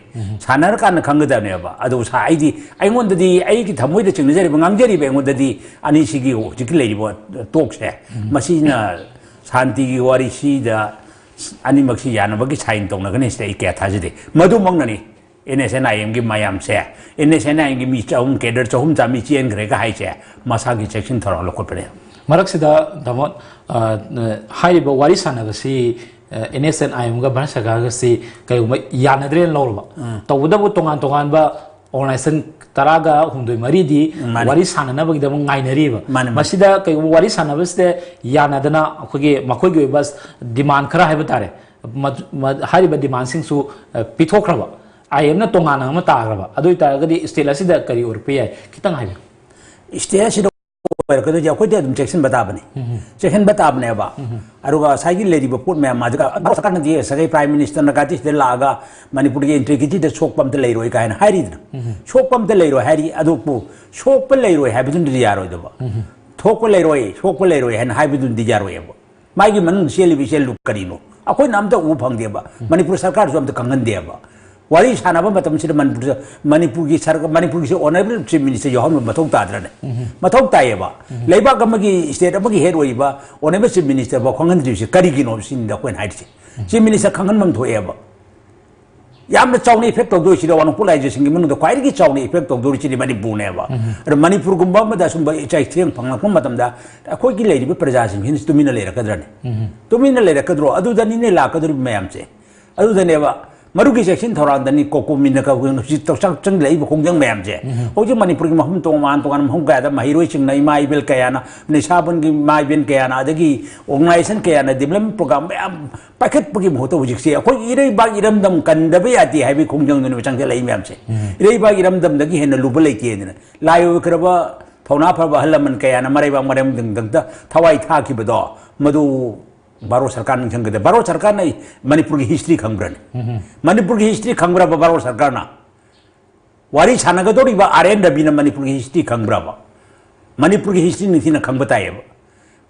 ꯁꯥꯟꯅꯔꯀꯥꯟꯗ ꯈꯪꯒꯗꯕꯅꯦꯕ꯫ ꯑꯗꯨ ꯁꯥ-, ꯑꯩꯗꯤ, ꯑꯩꯉꯣꯟꯗꯗꯤ, ꯑꯩꯒꯤ ꯊꯃꯣꯏꯗ ꯆꯤꯡꯅꯖꯔꯤꯕ, ꯉꯥꯡꯖꯔꯤꯕ ꯑꯩꯉꯣꯟꯗꯗꯤ ꯑꯅꯤꯁꯤꯒꯤ ꯍꯧꯖꯤꯛꯀꯤ ꯂꯩꯔꯤꯕ ꯇꯣꯛꯁꯦ, ꯃꯁꯤꯅ ꯁꯥꯟꯇꯤꯒꯤ ꯋꯥꯔꯤꯁꯤꯗ ꯑꯅꯤꯃꯛꯁꯤ ꯌꯥꯅꯕꯒꯤ ꯁꯥꯏꯟ ꯇꯧꯅꯒꯅꯤ ꯁꯤꯗ ꯑꯩ ꯀꯌꯥ ꯊꯥꯖꯗꯦ꯫ ꯃꯗꯨꯃꯛꯅꯅꯤ ꯑꯦꯟ ꯑꯦꯁ ꯑꯦꯟ ꯑꯥꯏ ꯑꯦꯝꯒꯤ ꯃꯌꯥꯝꯁꯦ, ꯑꯦꯟ ꯑꯦꯁ ꯑꯦꯟ ꯑꯥꯏ ꯑꯦꯝꯒꯤ ꯃꯤ ꯆꯍꯨꯝ, ꯀꯦꯗꯔ ꯆꯍꯨꯝ ꯆꯥꯝꯃꯔꯤ ꯆꯦꯟꯈ꯭ꯔꯦꯒ ꯍꯥꯏꯁꯦ ꯃꯁꯥꯒꯤ ꯆꯦꯛꯁꯤꯟ ꯊꯧꯔꯥꯡ ꯂꯧꯈꯠꯄꯅꯦ꯫ ꯃꯔꯛꯁꯤꯗ, ꯇꯥꯃꯣ, ꯑ, ꯍꯥꯏꯔꯤꯕ ꯋꯥꯔꯤ ꯁꯥꯟꯅꯕꯁꯤ, ꯑ, ꯑꯦꯟ ꯑꯦꯁ ꯑꯦꯟ ꯑꯥꯏ ꯑꯦꯝꯒ ꯚꯥꯔꯠ ꯁꯔꯀꯥꯔꯒꯁꯤ ꯀꯩꯒꯨꯝꯕ ꯌꯥꯅꯗ꯭ꯔꯦꯅ ꯂꯧꯔꯕ, ꯎꯝ꯫ ꯇꯧꯕꯇꯕꯨ ꯇꯣꯉꯥꯟ ꯇꯣꯉꯥꯟꯕ ꯑꯣꯔꯒꯅꯥꯏꯖꯦꯁꯟ ꯇꯔꯥꯒ ꯍꯨꯝꯗꯣꯏ ꯃꯔꯤꯗꯤ ꯃꯥꯅꯦ꯫ ꯋꯥꯔꯤ ꯁꯥꯟꯅꯅꯕꯒꯤꯗꯃꯛ ꯉꯥꯏꯅꯔꯤꯕ꯫ ꯃꯥꯅꯦ, ꯃꯥꯅꯦ꯫ ꯃꯁꯤꯗ ꯀꯩꯒꯨꯝꯕ ꯋꯥꯔꯤ ꯁꯥꯟꯅꯕꯁꯤꯗ ꯌꯥꯅꯗꯅ ꯑꯩꯈꯣꯏꯒꯤ ꯃꯈꯣꯏꯒꯤ ꯑꯣꯏꯕ ꯗꯤꯃꯥꯟ ꯈꯔ ꯍꯥꯏꯕ ꯇꯥꯔꯦ, ꯃ-, ꯃ-, ꯍꯥꯏꯔꯤꯕ ꯗꯤꯃꯥꯟꯁꯤꯡꯁꯨ, ꯑ, ꯄꯤꯊꯣꯛꯈ꯭ꯔꯕ, ꯑꯥꯏ ꯑꯦꯝꯅ ꯇꯣꯉꯥꯟꯅ ꯑꯃ ꯇꯥꯈ꯭ꯔꯕ, ꯑꯗꯨ ꯑꯣꯏꯇꯥꯔꯒꯗꯤ ꯁ꯭ꯇꯦꯠ ꯑꯁꯤꯗ ꯀꯔꯤ ꯑꯣꯏꯔꯛꯄ ꯌꯥꯏ? ꯈꯤꯇꯪ ꯍꯥꯏꯕꯤꯌꯨ꯫ ꯁ꯭ꯇꯦꯠ ꯑꯁꯤꯗ ꯑꯣꯏꯔꯛꯀꯗꯣꯏꯁꯦ ꯑꯩꯈꯣꯏꯗꯤ ꯑꯗꯨꯝ ꯆꯦꯛꯁꯤꯟꯕ ꯇꯥꯕꯅꯤ꯫ ꯎꯝ꯫ ꯆꯦꯛꯁꯤꯟꯕ ꯇꯥꯕꯅꯦꯕ꯫ ꯎꯝ꯫ ꯑꯗꯨꯒ ꯉꯁꯥꯏꯒꯤ ꯂꯩꯔꯤꯕ ꯄꯣꯠ ꯃꯌꯥꯝ ꯑꯗꯨꯒ ꯁꯔꯀꯥꯔꯅꯗꯤ ꯉꯁꯥꯏꯒꯤ ꯄ꯭ꯔꯥꯏꯝ ꯃꯤꯅꯤꯁꯇꯔꯅ ꯒꯨꯋꯥꯍꯥꯇꯤꯁꯤꯗ ꯂꯥꯛꯑꯒ ꯃꯅꯤꯄꯨꯔꯒꯤ ꯏꯟꯇꯤꯒ꯭ꯔꯤꯇꯤꯗ ꯁꯣꯛꯄ ꯑꯝꯇ ꯂꯩꯔꯣꯏ ꯀꯥꯏꯅ ꯍꯥꯏꯔꯤꯗꯅ꯫ ꯎꯝ꯫ ꯁꯣꯛꯄ ꯑꯝꯇ ꯂꯩꯔꯣꯏ ꯍꯥꯏꯔꯤ, ꯑꯗꯨꯕꯨ ꯁꯣꯛꯄ ꯂꯩꯔꯣꯏ ꯍꯥꯏꯕꯗꯨꯅꯗꯤ ꯌꯥꯔꯣꯏꯗꯕ꯫ ꯎꯝ꯫ ꯊꯣꯛꯄ ꯂꯩꯔꯣꯏ, ꯁꯣꯛꯄ ꯂꯩꯔꯣꯏ ꯍꯥꯏꯅ ꯍꯥꯏꯕꯗꯨꯅꯗꯤ ꯌꯥꯔꯣꯏꯑꯕ꯫ ꯃꯥꯒꯤ ꯃꯅꯨꯡꯗ ꯆꯦꯜꯂꯤꯕ ꯏꯆꯦꯜꯗꯨ ꯀꯔꯤꯅꯣ? ꯑꯩꯈꯣꯏꯅ ꯑꯝꯇ ꯎꯕ ꯐꯪꯗꯦꯕ꯫ ꯎꯝ꯫ ꯃꯅꯤꯄꯨꯔ ꯁꯔꯀꯥꯔꯁꯨ ꯑꯝꯇ ꯈꯪꯍꯟꯗꯦꯕ꯫ ꯋꯥꯔꯤ ꯁꯥꯟꯅꯕ ꯃꯇꯝꯁꯤꯗ ꯃꯅꯤꯄꯨꯔꯗ, ꯃꯅꯤꯄꯨꯔꯒꯤ ꯁꯔ-, ꯃꯅꯤꯄꯨꯔꯒꯤꯁꯦ ꯑꯣꯅꯔꯦꯕꯜ ꯆꯤꯐ ꯃꯤꯅꯤꯁꯇꯔ ꯌꯥꯎꯍꯟꯕ ꯃꯊꯧ ꯇꯥꯗ꯭ꯔꯅꯦ? ꯎꯝ꯫ ꯃꯊꯧ ꯇꯥꯏꯌꯦꯕ꯫ ꯎꯝ꯫ ꯂꯩꯕꯥꯛ ꯑꯃꯒꯤ, ꯁ꯭ꯇꯦꯠ ꯑꯃꯒꯤ ꯍꯦꯗ ꯑꯣꯏꯔꯤꯕ ꯑꯣꯅꯔꯦꯕꯜ ꯆꯤꯐ ꯃꯤꯅꯤꯁꯇꯔ ꯐꯥꯎ ꯈꯪꯍꯟꯗ꯭ꯔꯤꯕꯁꯤ ꯀꯔꯤꯒꯤꯅꯣ ꯁꯤꯅꯤꯗ ꯑꯩꯈꯣꯏꯅ ꯍꯥꯏꯔꯤꯁꯦ꯫ ꯎꯝ꯫ ꯆꯤꯐ ꯃꯤꯅꯤꯁꯇꯔ ꯈꯪꯍꯟꯐꯝ ꯊꯣꯛꯑꯦꯕ꯫ ꯌꯥꯝꯅ ꯆꯥꯎꯅ ꯏꯐꯦꯛ ꯇꯧꯗꯣꯏꯁꯤꯗ ꯋꯥꯅꯣꯡꯄꯣꯛ ꯂꯥꯏꯖꯁꯤꯡꯒꯤ ꯃꯅꯨꯡꯗ ꯈ꯭ꯋꯥꯏꯗꯒꯤ ꯆꯥꯎꯅ ꯏꯐꯦꯛ ꯇꯧꯗꯣꯔꯤꯁꯤꯗꯤ ꯃꯅꯤꯄꯨꯔꯅꯦꯕ꯫ ꯎꯝ꯫ ꯑꯗꯣ ꯃꯅꯤꯄꯨꯔꯒꯨꯝꯕ ꯑꯃꯗ ꯑꯁꯨꯝꯕ ꯆꯩꯊꯦꯡ ꯐꯪꯂꯛꯄ ꯃꯇꯝꯗ ꯑꯩꯈꯣꯏꯒꯤ ꯂꯩꯔꯤꯕ ꯄ꯭ꯔꯖꯥꯁꯤꯡꯁꯤꯅ ꯇꯨꯃꯤꯟꯅ ꯂꯩꯔꯛꯀꯗ꯭ꯔꯅꯦ? ꯎꯝ꯫ ꯇꯨꯃꯤꯟꯅ ꯂꯩꯔꯛꯀꯗ꯭ꯔꯣ? ꯑꯗꯨꯗꯅꯤꯅꯦ ꯂꯥꯛꯀꯗꯧꯔꯤꯕ ꯃꯌꯥꯝꯁꯦ꯫ ꯑꯗꯨꯗꯅꯦꯕ ꯃꯔꯨꯒꯤ ꯆꯦꯛꯁꯤꯟ ꯊꯧꯔꯥꯡꯗꯅꯤ ꯀꯣꯀꯣꯃꯤꯅ ꯀꯧꯕ ꯍꯧꯖꯤꯛ ꯆꯪ-, ꯆꯪꯁꯤꯜꯂꯛꯏꯕ ꯈꯣꯡꯖꯪ ꯃꯌꯥꯝꯁꯦ꯫ ꯎꯝ꯫ ꯍꯧꯖꯤꯛ ꯃꯅꯤꯄꯨꯔꯒꯤ ꯃꯐꯝ ꯇꯣꯉꯥꯟ ꯇꯣꯉꯥꯟꯕ ꯃꯐꯝ ꯀꯌꯥꯗ ꯃꯍꯩꯔꯣꯏꯁꯤꯡꯅ, ꯏꯃꯥ ꯏꯕꯦꯜ ꯀꯌꯥꯅ, ꯅꯤꯁꯥꯕꯟꯒꯤ ꯏꯃꯥ ꯏꯕꯦꯜ ꯀꯌꯥꯅ, ꯑꯗꯒꯤ ꯑꯣꯔꯒꯅꯥꯏꯖꯦꯁꯟ ꯀꯌꯥꯅ ꯗꯤꯕꯂꯞꯃꯦꯟ ꯄ꯭ꯔꯣꯒ꯭ꯔꯥꯝ ꯃꯌꯥꯝ ꯄꯥꯏꯈꯠꯄꯒꯤ ꯃꯍꯨꯠꯇ ꯍꯧꯖꯤꯛꯁꯦ ꯑꯩꯈꯣꯏ ꯏꯔꯩꯕꯥꯛ ꯏꯔꯝꯗꯝ ꯀꯟꯗꯕ ꯌꯥꯗꯦ ꯍꯥꯏꯕꯒꯤ ꯈꯣꯡꯖꯪꯗꯨꯅꯦꯕ ꯆꯪꯁꯤꯜꯂꯛꯏ ꯃꯌꯥꯝꯁꯦ꯫ ꯎꯝ꯫ ꯏꯔꯩꯕꯥꯛ ꯏꯔꯝꯗꯝꯗꯒꯤ ꯍꯦꯟꯅ ꯂꯨꯕ ꯂꯩꯇꯦꯗꯅ ꯂꯥꯏ ꯑꯣꯏꯈ꯭ꯔꯕ ꯊꯧꯅꯥ ꯐꯔꯕ ꯑꯍꯜ ꯂꯃꯟ ꯀꯌꯥꯅ ꯃꯔꯩꯕꯥꯛ ꯃꯔꯝꯗꯝꯗ ꯊꯋꯥꯏ ꯊꯥꯈꯤꯕꯗꯣ ꯃꯗꯨ ꯚꯥꯔꯠ ꯁꯔꯀꯥꯔ ꯅꯤꯡꯁꯤꯡꯒꯗꯕ, ꯚꯥꯔꯠ ꯁꯔꯀꯥꯔꯅ ꯃꯅꯤꯄꯨꯔꯒꯤ ꯍꯤꯁꯇ꯭ꯔꯤ ꯈꯪꯕ꯭ꯔꯅꯦ? ꯃꯅꯤꯄꯨꯔꯒꯤ ꯍꯤꯁꯇ꯭ꯔꯤ ꯈꯪꯕ꯭ꯔꯕ ꯚꯥꯔꯠ ꯁꯔꯀꯥꯔꯅ? ꯋꯥꯔꯤ ꯁꯥꯟꯅꯒꯗꯧꯔꯤꯕ ꯑꯥꯔ ꯑꯦꯟ ꯔꯕꯤꯅ ꯃꯅꯤꯄꯨꯔꯒꯤ ꯍꯤꯁꯇ꯭ꯔꯤ ꯈꯪꯕ꯭ꯔꯕ? ꯃꯅꯤꯄꯨꯔꯒꯤ ꯍꯤꯁꯇ꯭ꯔꯤ ꯅꯤꯡꯊꯤꯅ ꯈꯪꯕ ꯇꯥꯏꯌꯦꯕ꯫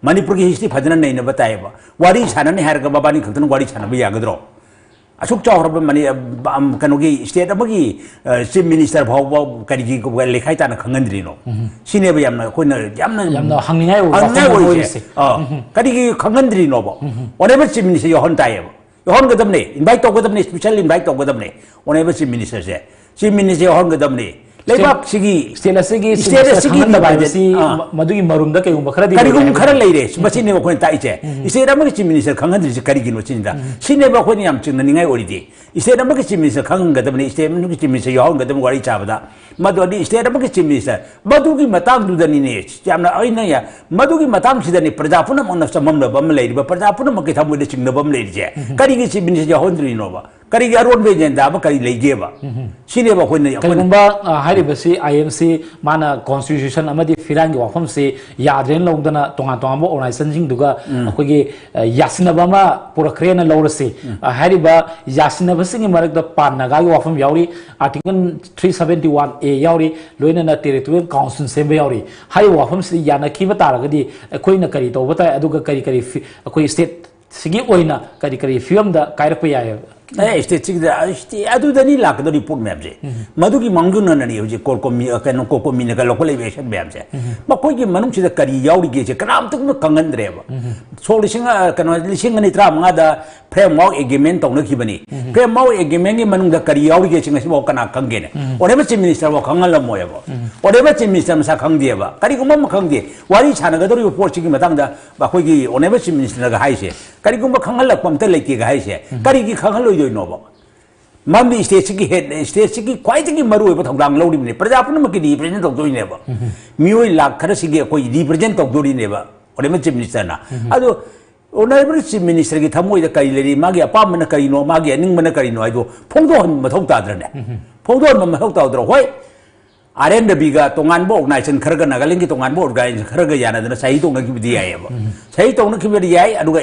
ꯃꯅꯤꯄꯨꯔꯒꯤ ꯍꯤꯁꯇ꯭ꯔꯤ ꯐꯖꯅ ꯅꯩꯅꯕ ꯇꯥꯏꯌꯦꯕ꯫ ꯋꯥꯔꯤ ꯁꯥꯟꯅꯅꯤ ꯍꯥꯏꯔꯒ ꯃꯕꯥꯅꯤ ꯈꯛꯇꯅ ꯋꯥꯔꯤ ꯁꯥꯟꯅꯕ ꯌꯥꯒꯗ꯭ꯔꯣ? ꯑꯁꯨꯛ ꯆꯥꯎꯈ꯭ꯔꯕ ꯃꯅꯤ-, ꯑꯝ, ꯀꯩꯅꯣꯒꯤ ꯁ꯭ꯇꯦꯠ ꯑꯃꯒꯤ, ꯑ, ꯆꯤꯐ ꯃꯤꯅꯤꯁꯇꯔ ꯐꯥꯎꯕ ꯀꯔꯤꯒꯤ ꯂꯩꯈꯥꯏ ꯇꯥꯅ ꯈꯪꯍꯟꯗ꯭ꯔꯤꯅꯣ? ꯁꯤꯅꯦꯕ ꯌꯥꯝꯅ ꯑꯩꯈꯣꯏꯅ ꯌꯥꯝꯅ ꯌꯥꯝꯅ ꯍꯪꯅꯤꯡꯉꯥꯏ ꯑꯣꯏꯕ ꯍꯪꯅꯤꯡꯉꯥꯏ ꯋꯥꯐꯝ ꯑꯃ ꯑꯣꯏꯔꯤꯁꯦ꯫ ꯑꯣꯏꯔꯤꯁꯦ꯫ ꯑꯥ, ꯀꯔꯤꯒꯤ ꯈꯪꯍꯟꯗ꯭ꯔꯤꯅꯣꯕ? ꯑꯣꯅꯦꯕꯜ ꯆꯤꯐ ꯃꯤꯅꯤꯁꯇꯔ ꯌꯥꯎꯍꯟ ꯇꯥꯏꯌꯦꯕ꯫ ꯌꯥꯎꯍꯟꯒꯗꯕꯅꯦ, ꯏꯟꯚꯥꯏꯠ ꯇꯧꯒꯗꯕꯅꯦ, ꯁ꯭ꯄꯤꯁꯦꯜ ꯏꯟꯚꯥꯏꯠ ꯇꯧꯒꯗꯕꯅꯦ꯫ ꯑꯣꯅꯦꯕꯜ ꯆꯤꯐ ꯃꯤꯅꯤꯁꯇꯔꯁꯦ, ꯆꯤꯐ ꯃꯤꯅꯤꯁꯇꯔ ꯌꯥꯎꯍꯟꯒꯗꯕꯅꯦ꯫ ꯂꯩꯕꯥꯛꯁꯤꯒꯤ ꯁ꯭ꯇꯦꯠ ꯑꯁꯤꯒꯤ ꯆꯤꯐ ꯁ꯭ꯇꯦꯠ ꯃꯤꯅꯤꯁꯇꯔ ꯑꯁꯤꯒꯤ ꯈꯪꯍꯟꯗꯕ ꯏꯟꯚꯥꯏꯠ ꯍꯥꯏꯕꯁꯤ ꯑꯥ꯫ ꯃ-, ꯃꯗꯨꯒꯤ ꯃꯔꯨꯝꯗ ꯀꯩꯒꯨꯝꯕ ꯈꯔꯗꯤ ꯀꯔꯤꯒꯨꯝꯕ ꯂꯩꯔꯦ ꯈꯔ ꯍꯥꯏꯕ꯫ ꯂꯩꯔꯦ꯫ ꯃꯁꯤꯅꯦꯕ ꯑꯩꯈꯣꯏꯅ ꯇꯥꯛꯏꯁꯦ꯫ ꯁ꯭ꯇꯦꯠ ꯑꯃꯒꯤ ꯆꯤꯐ ꯃꯤꯅꯤꯁꯇꯔ ꯈꯪꯍꯟꯗ꯭ꯔꯤꯁꯦ ꯀꯔꯤꯒꯤꯅꯣ ꯁꯤꯅꯤꯗ꯫ ꯁꯤꯅꯦꯕ ꯑꯩꯈꯣꯏꯅ ꯌꯥꯝ ꯆꯤꯡꯅꯅꯤꯡꯉꯥꯏ ꯑꯣꯏꯔꯤꯗꯤ꯫ ꯁ꯭ꯇꯦꯠ ꯑꯃꯒꯤ ꯆꯤꯐ ꯃꯤꯅꯤꯁꯇꯔ ꯈꯪꯍꯟꯒꯗꯕꯅꯤ, ꯁ꯭ꯇꯦꯠ ꯑꯃꯒꯤ ꯆꯤꯐ ꯃꯤꯅꯤꯁꯇꯔ ꯌꯥꯎꯍꯟꯒꯗꯕꯅꯤ ꯋꯥꯔꯤ ꯁꯥꯕꯗ꯫ ꯃꯗꯨꯗꯤ ꯁ꯭ꯇꯦꯠ ꯑꯃꯒꯤ ꯆꯤꯐ ꯃꯤꯅꯤꯁꯇꯔ, ꯃꯗꯨꯒꯤ ꯃꯇꯥꯡꯗꯨꯗꯅꯤꯅꯦ ꯌꯥꯝꯅ ꯑꯩꯅ ꯌꯥ-, ꯃꯗꯨꯒꯤ ꯃꯇꯥꯡꯁꯤꯗꯅꯤ ꯄ꯭ꯔꯖꯥ ꯄꯨꯝꯅꯃꯛꯅ ꯆꯃꯝꯅꯕ ꯑꯃ ꯂꯩꯔꯤꯕ, ꯄ꯭ꯔꯖꯥ ꯄꯨꯝꯅꯃꯛꯀꯤ ꯊꯃꯣꯏꯗ ꯆꯤꯡꯅꯕ ꯑꯃ ꯂꯩꯔꯤꯁꯦ꯫ ꯀꯔꯤꯒꯤ ꯆꯤꯐ ꯃꯤꯅꯤꯁꯇꯔ ꯌꯥꯎꯍꯟꯗ꯭ꯔꯤꯅꯣꯕ? ꯀꯔꯤꯒꯤ ꯑꯔꯣꯟꯕ ꯑꯦꯖꯦꯟꯗꯥ ꯑꯃ ꯀꯔꯤ ꯂꯩꯒꯦꯕ? ꯁꯤꯅꯦꯕ ꯑꯩꯈꯣꯏꯅ, ꯑꯩꯈꯣꯏꯅ ꯀꯔꯤꯒꯨꯝꯕ, ꯑ, ꯍꯥꯏꯔꯤꯕꯁꯤ ꯑꯥꯏ ꯑꯦꯝ ꯁꯤ ꯃꯥꯅ ꯀꯣꯟꯁꯇꯤꯇ꯭ꯌꯨꯁꯟ ꯑꯃꯗꯤ ꯐꯤꯔꯥꯟꯒꯤ ꯋꯥꯐꯝꯁꯤ ꯌꯥꯗ꯭ꯔꯦꯅ ꯂꯧꯗꯅ ꯇꯣꯉꯥꯟ ꯇꯣꯉꯥꯟꯕ ꯑꯣꯔꯒꯅꯥꯏꯖꯦꯁꯟꯁꯤꯡꯗꯨꯒ ꯑꯩꯈꯣꯏꯒꯤ, ꯑ, ꯌꯥꯁꯤꯟꯅꯕ ꯑꯃ ꯄꯨꯔꯛꯈ꯭ꯔꯦꯅ ꯂꯧꯔꯁꯤ꯫ ꯑ, ꯍꯥꯏꯔꯤꯕ ꯌꯥꯁꯤꯟꯅꯕꯁꯤꯡꯒꯤ ꯃꯔꯛꯇ ꯄꯥꯟ ꯅꯥꯒꯥꯒꯤ ꯋꯥꯐꯝ ꯌꯥꯎꯔꯤ, ꯑꯥꯔꯇꯤꯀꯜ ꯊ꯭ꯔꯤ ꯁꯕꯦꯟꯇꯤ ꯋꯥꯟ ꯑꯦ ꯌꯥꯎꯔꯤ, ꯂꯣꯏꯅꯅ ꯇꯦꯔꯤꯇꯣꯔꯤꯌꯦꯜ ꯀꯥꯎꯟꯁꯤꯜ ꯁꯦꯝꯕ ꯌꯥꯎꯔꯤ꯫ ꯍꯥꯏꯔꯤꯕ ꯋꯥꯐꯝꯁꯤꯗ ꯌꯥꯅꯈꯤꯕ ꯇꯥꯔꯒꯗꯤ ꯑꯩꯈꯣꯏꯅ ꯀꯔꯤ ꯇꯧꯕ ꯇꯥꯏ, ꯑꯗꯨꯒ ꯀꯔꯤ ꯀꯔꯤ ꯐꯤ-, ꯑꯩꯈꯣꯏ ꯁ꯭ꯇꯦꯠ ꯁꯤꯒꯤ ꯑꯣꯏꯅ ꯀꯔꯤ ꯀꯔꯤ ꯐꯤꯕꯝꯗ ꯀꯥꯏꯔꯛꯄ ꯌꯥꯏ? ꯑꯦ, ꯁ꯭ꯇꯦꯠꯁꯤꯒꯤꯗ, ꯁ꯭ꯇꯦꯠ ꯑꯗꯨꯗꯅꯤ ꯂꯥꯛꯀꯗꯧꯔꯤ ꯄꯣꯠ ꯃꯌꯥꯝꯁꯦ꯫ ꯃꯗꯨꯒꯤ ꯃꯥꯡꯖꯧꯅꯅꯅꯤ ꯍꯧꯖꯤꯛ ꯀꯣꯔ ꯀꯣꯃꯤ-, ꯑ, ꯀꯩꯅꯣ, ꯀꯣꯔ ꯀꯣꯃꯤꯅꯒ ꯂꯧꯈꯠꯂꯛꯏꯕ ꯑꯦꯛꯁꯟ ꯃꯌꯥꯝꯁꯦ꯫ ꯃꯈꯣꯏꯒꯤ ꯃꯅꯨꯡꯁꯤꯗ ꯀꯔꯤ ꯌꯥꯎꯔꯤꯒꯦꯁꯦ ꯀꯅꯥꯝꯇꯅ ꯈꯪꯍꯟꯗ꯭ꯔꯦꯕ꯫ ꯁꯣꯛ ꯂꯤꯁꯤꯡ, ꯑ, ꯀꯩꯅꯣ, ꯂꯤꯁꯤꯡ ꯑꯅꯤ ꯇꯔꯥꯃꯉꯥꯗ ꯐ꯭ꯔꯦꯝꯋꯥꯔꯛ ꯑꯦꯒ꯭ꯔꯤꯃꯦꯟ ꯇꯧꯅꯈꯤꯕꯅꯤ꯫ ꯐ꯭ꯔꯦꯝꯋꯥꯔꯛ ꯑꯦꯒ꯭ꯔꯤꯃꯦꯟꯒꯤ ꯃꯅꯨꯡꯗ ꯀꯔꯤ ꯌꯥꯎꯔꯤꯒꯦꯁꯦ ꯉꯁꯤꯐꯥꯎ ꯀꯅꯥ ꯈꯪꯒꯦꯅꯦ? ꯑꯣꯅꯦꯕꯜ ꯆꯤꯐ ꯃꯤꯅꯤꯁꯇꯔꯐꯥꯎ ꯈꯪꯍꯜꯂꯝꯃꯣꯏꯕ꯫ ꯑꯣꯅꯦꯕꯜ ꯆꯤꯐ ꯃꯤꯅꯤꯁꯇꯔ ꯃꯁꯥ ꯈꯪꯗꯦꯕ꯫ ꯀꯔꯤꯒꯨꯝꯕ ꯑꯃ ꯈꯪꯗꯦ꯫ ꯋꯥꯔꯤ ꯁꯥꯟꯅꯒꯗꯧꯔꯤꯕ ꯄꯣꯠꯁꯤꯒꯤ ꯃꯇꯥꯡꯗ ꯑꯩꯈꯣꯏꯒꯤ ꯑꯣꯅꯦꯕꯜ ꯆꯤꯐ ꯃꯤꯅꯤꯁꯇꯔꯅꯒ ꯍꯥꯏꯁꯦ, ꯀꯔꯤꯒꯨꯝꯕ ꯈꯪꯍꯜꯂꯛꯄ ꯑꯝꯇ ꯂꯩꯇꯦꯒ ꯍꯥꯏꯁꯦ, ꯀꯔꯤꯒꯤ ꯈꯪꯍꯜꯂꯣꯏꯗꯣꯏꯅꯣꯕ? ꯃꯔꯝꯗꯤ ꯁ꯭ꯇꯦꯠꯁꯤꯒꯤ ꯍꯦꯗ, ꯁ꯭ꯇꯦꯠꯁꯤꯒꯤ ꯈ꯭ꯋꯥꯏꯗꯒꯤ ꯃꯔꯨꯑꯣꯏꯕ ꯊꯧꯗꯥꯡ ꯂꯧꯔꯤꯕꯅꯤ, ꯄ꯭ꯔꯖꯥ ꯄꯨꯝꯅꯃꯛꯀꯤ ꯔꯤꯄ꯭ꯔꯖꯦꯟ ꯇꯧꯗꯣꯏꯅꯦꯕ꯫ ꯃꯤꯑꯣꯏ ꯂꯥꯛ ꯈꯔꯁꯤꯒꯤ ꯑꯩꯈꯣꯏ ꯔꯤꯄ꯭ꯔꯖꯦꯟ ꯇꯧꯗꯣꯔꯤꯅꯦꯕ ꯑꯣꯅꯦꯕꯜ ꯆꯤꯐ ꯃꯤꯅꯤꯁꯇꯔꯅ꯫ ꯑꯗꯣ ꯑꯣꯅꯦꯕꯜ ꯆꯤꯐ ꯃꯤꯅꯤꯁꯇꯔꯒꯤ ꯊꯃꯣꯏꯗ ꯀꯔꯤ ꯂꯩꯔꯤ, ꯃꯥꯒꯤ ꯑꯄꯥꯝꯕꯅ ꯀꯔꯤꯅꯣ, ꯃꯥꯒꯤ ꯑꯅꯤꯡꯕꯅ ꯀꯔꯤꯅꯣ ꯍꯥꯏꯗꯣ ꯐꯣꯡꯗꯣꯛꯍꯟꯕ ꯃꯊꯧ ꯇꯥꯗ꯭ꯔꯅꯦ? ꯐꯣꯡꯗꯣꯛꯍꯟꯕ ꯃꯊꯧ ꯇꯥꯗ꯭ꯔꯣ? ꯍꯣꯏ, ꯑꯥꯔ ꯑꯦꯟ ꯔꯕꯤꯒ ꯇꯣꯉꯥꯟꯕ ꯑꯣꯔꯒꯅꯥꯏꯖꯦꯁꯟ ꯈꯔꯒ, ꯅꯥꯒꯥꯂꯦꯟꯒꯤ ꯇꯣꯉꯥꯟꯕ ꯑꯣꯔꯒꯅꯥꯏꯖꯦꯁꯟ ꯈꯔꯒ ꯌꯥꯅꯗꯅ ꯁꯍꯤ ꯇꯧꯅꯈꯤꯕꯗꯤ ꯌꯥꯏꯑꯕ꯫ ꯁꯍꯤ ꯇꯧꯅꯈꯤꯕꯗꯤ ꯌꯥꯏ, ꯑꯗꯨꯒ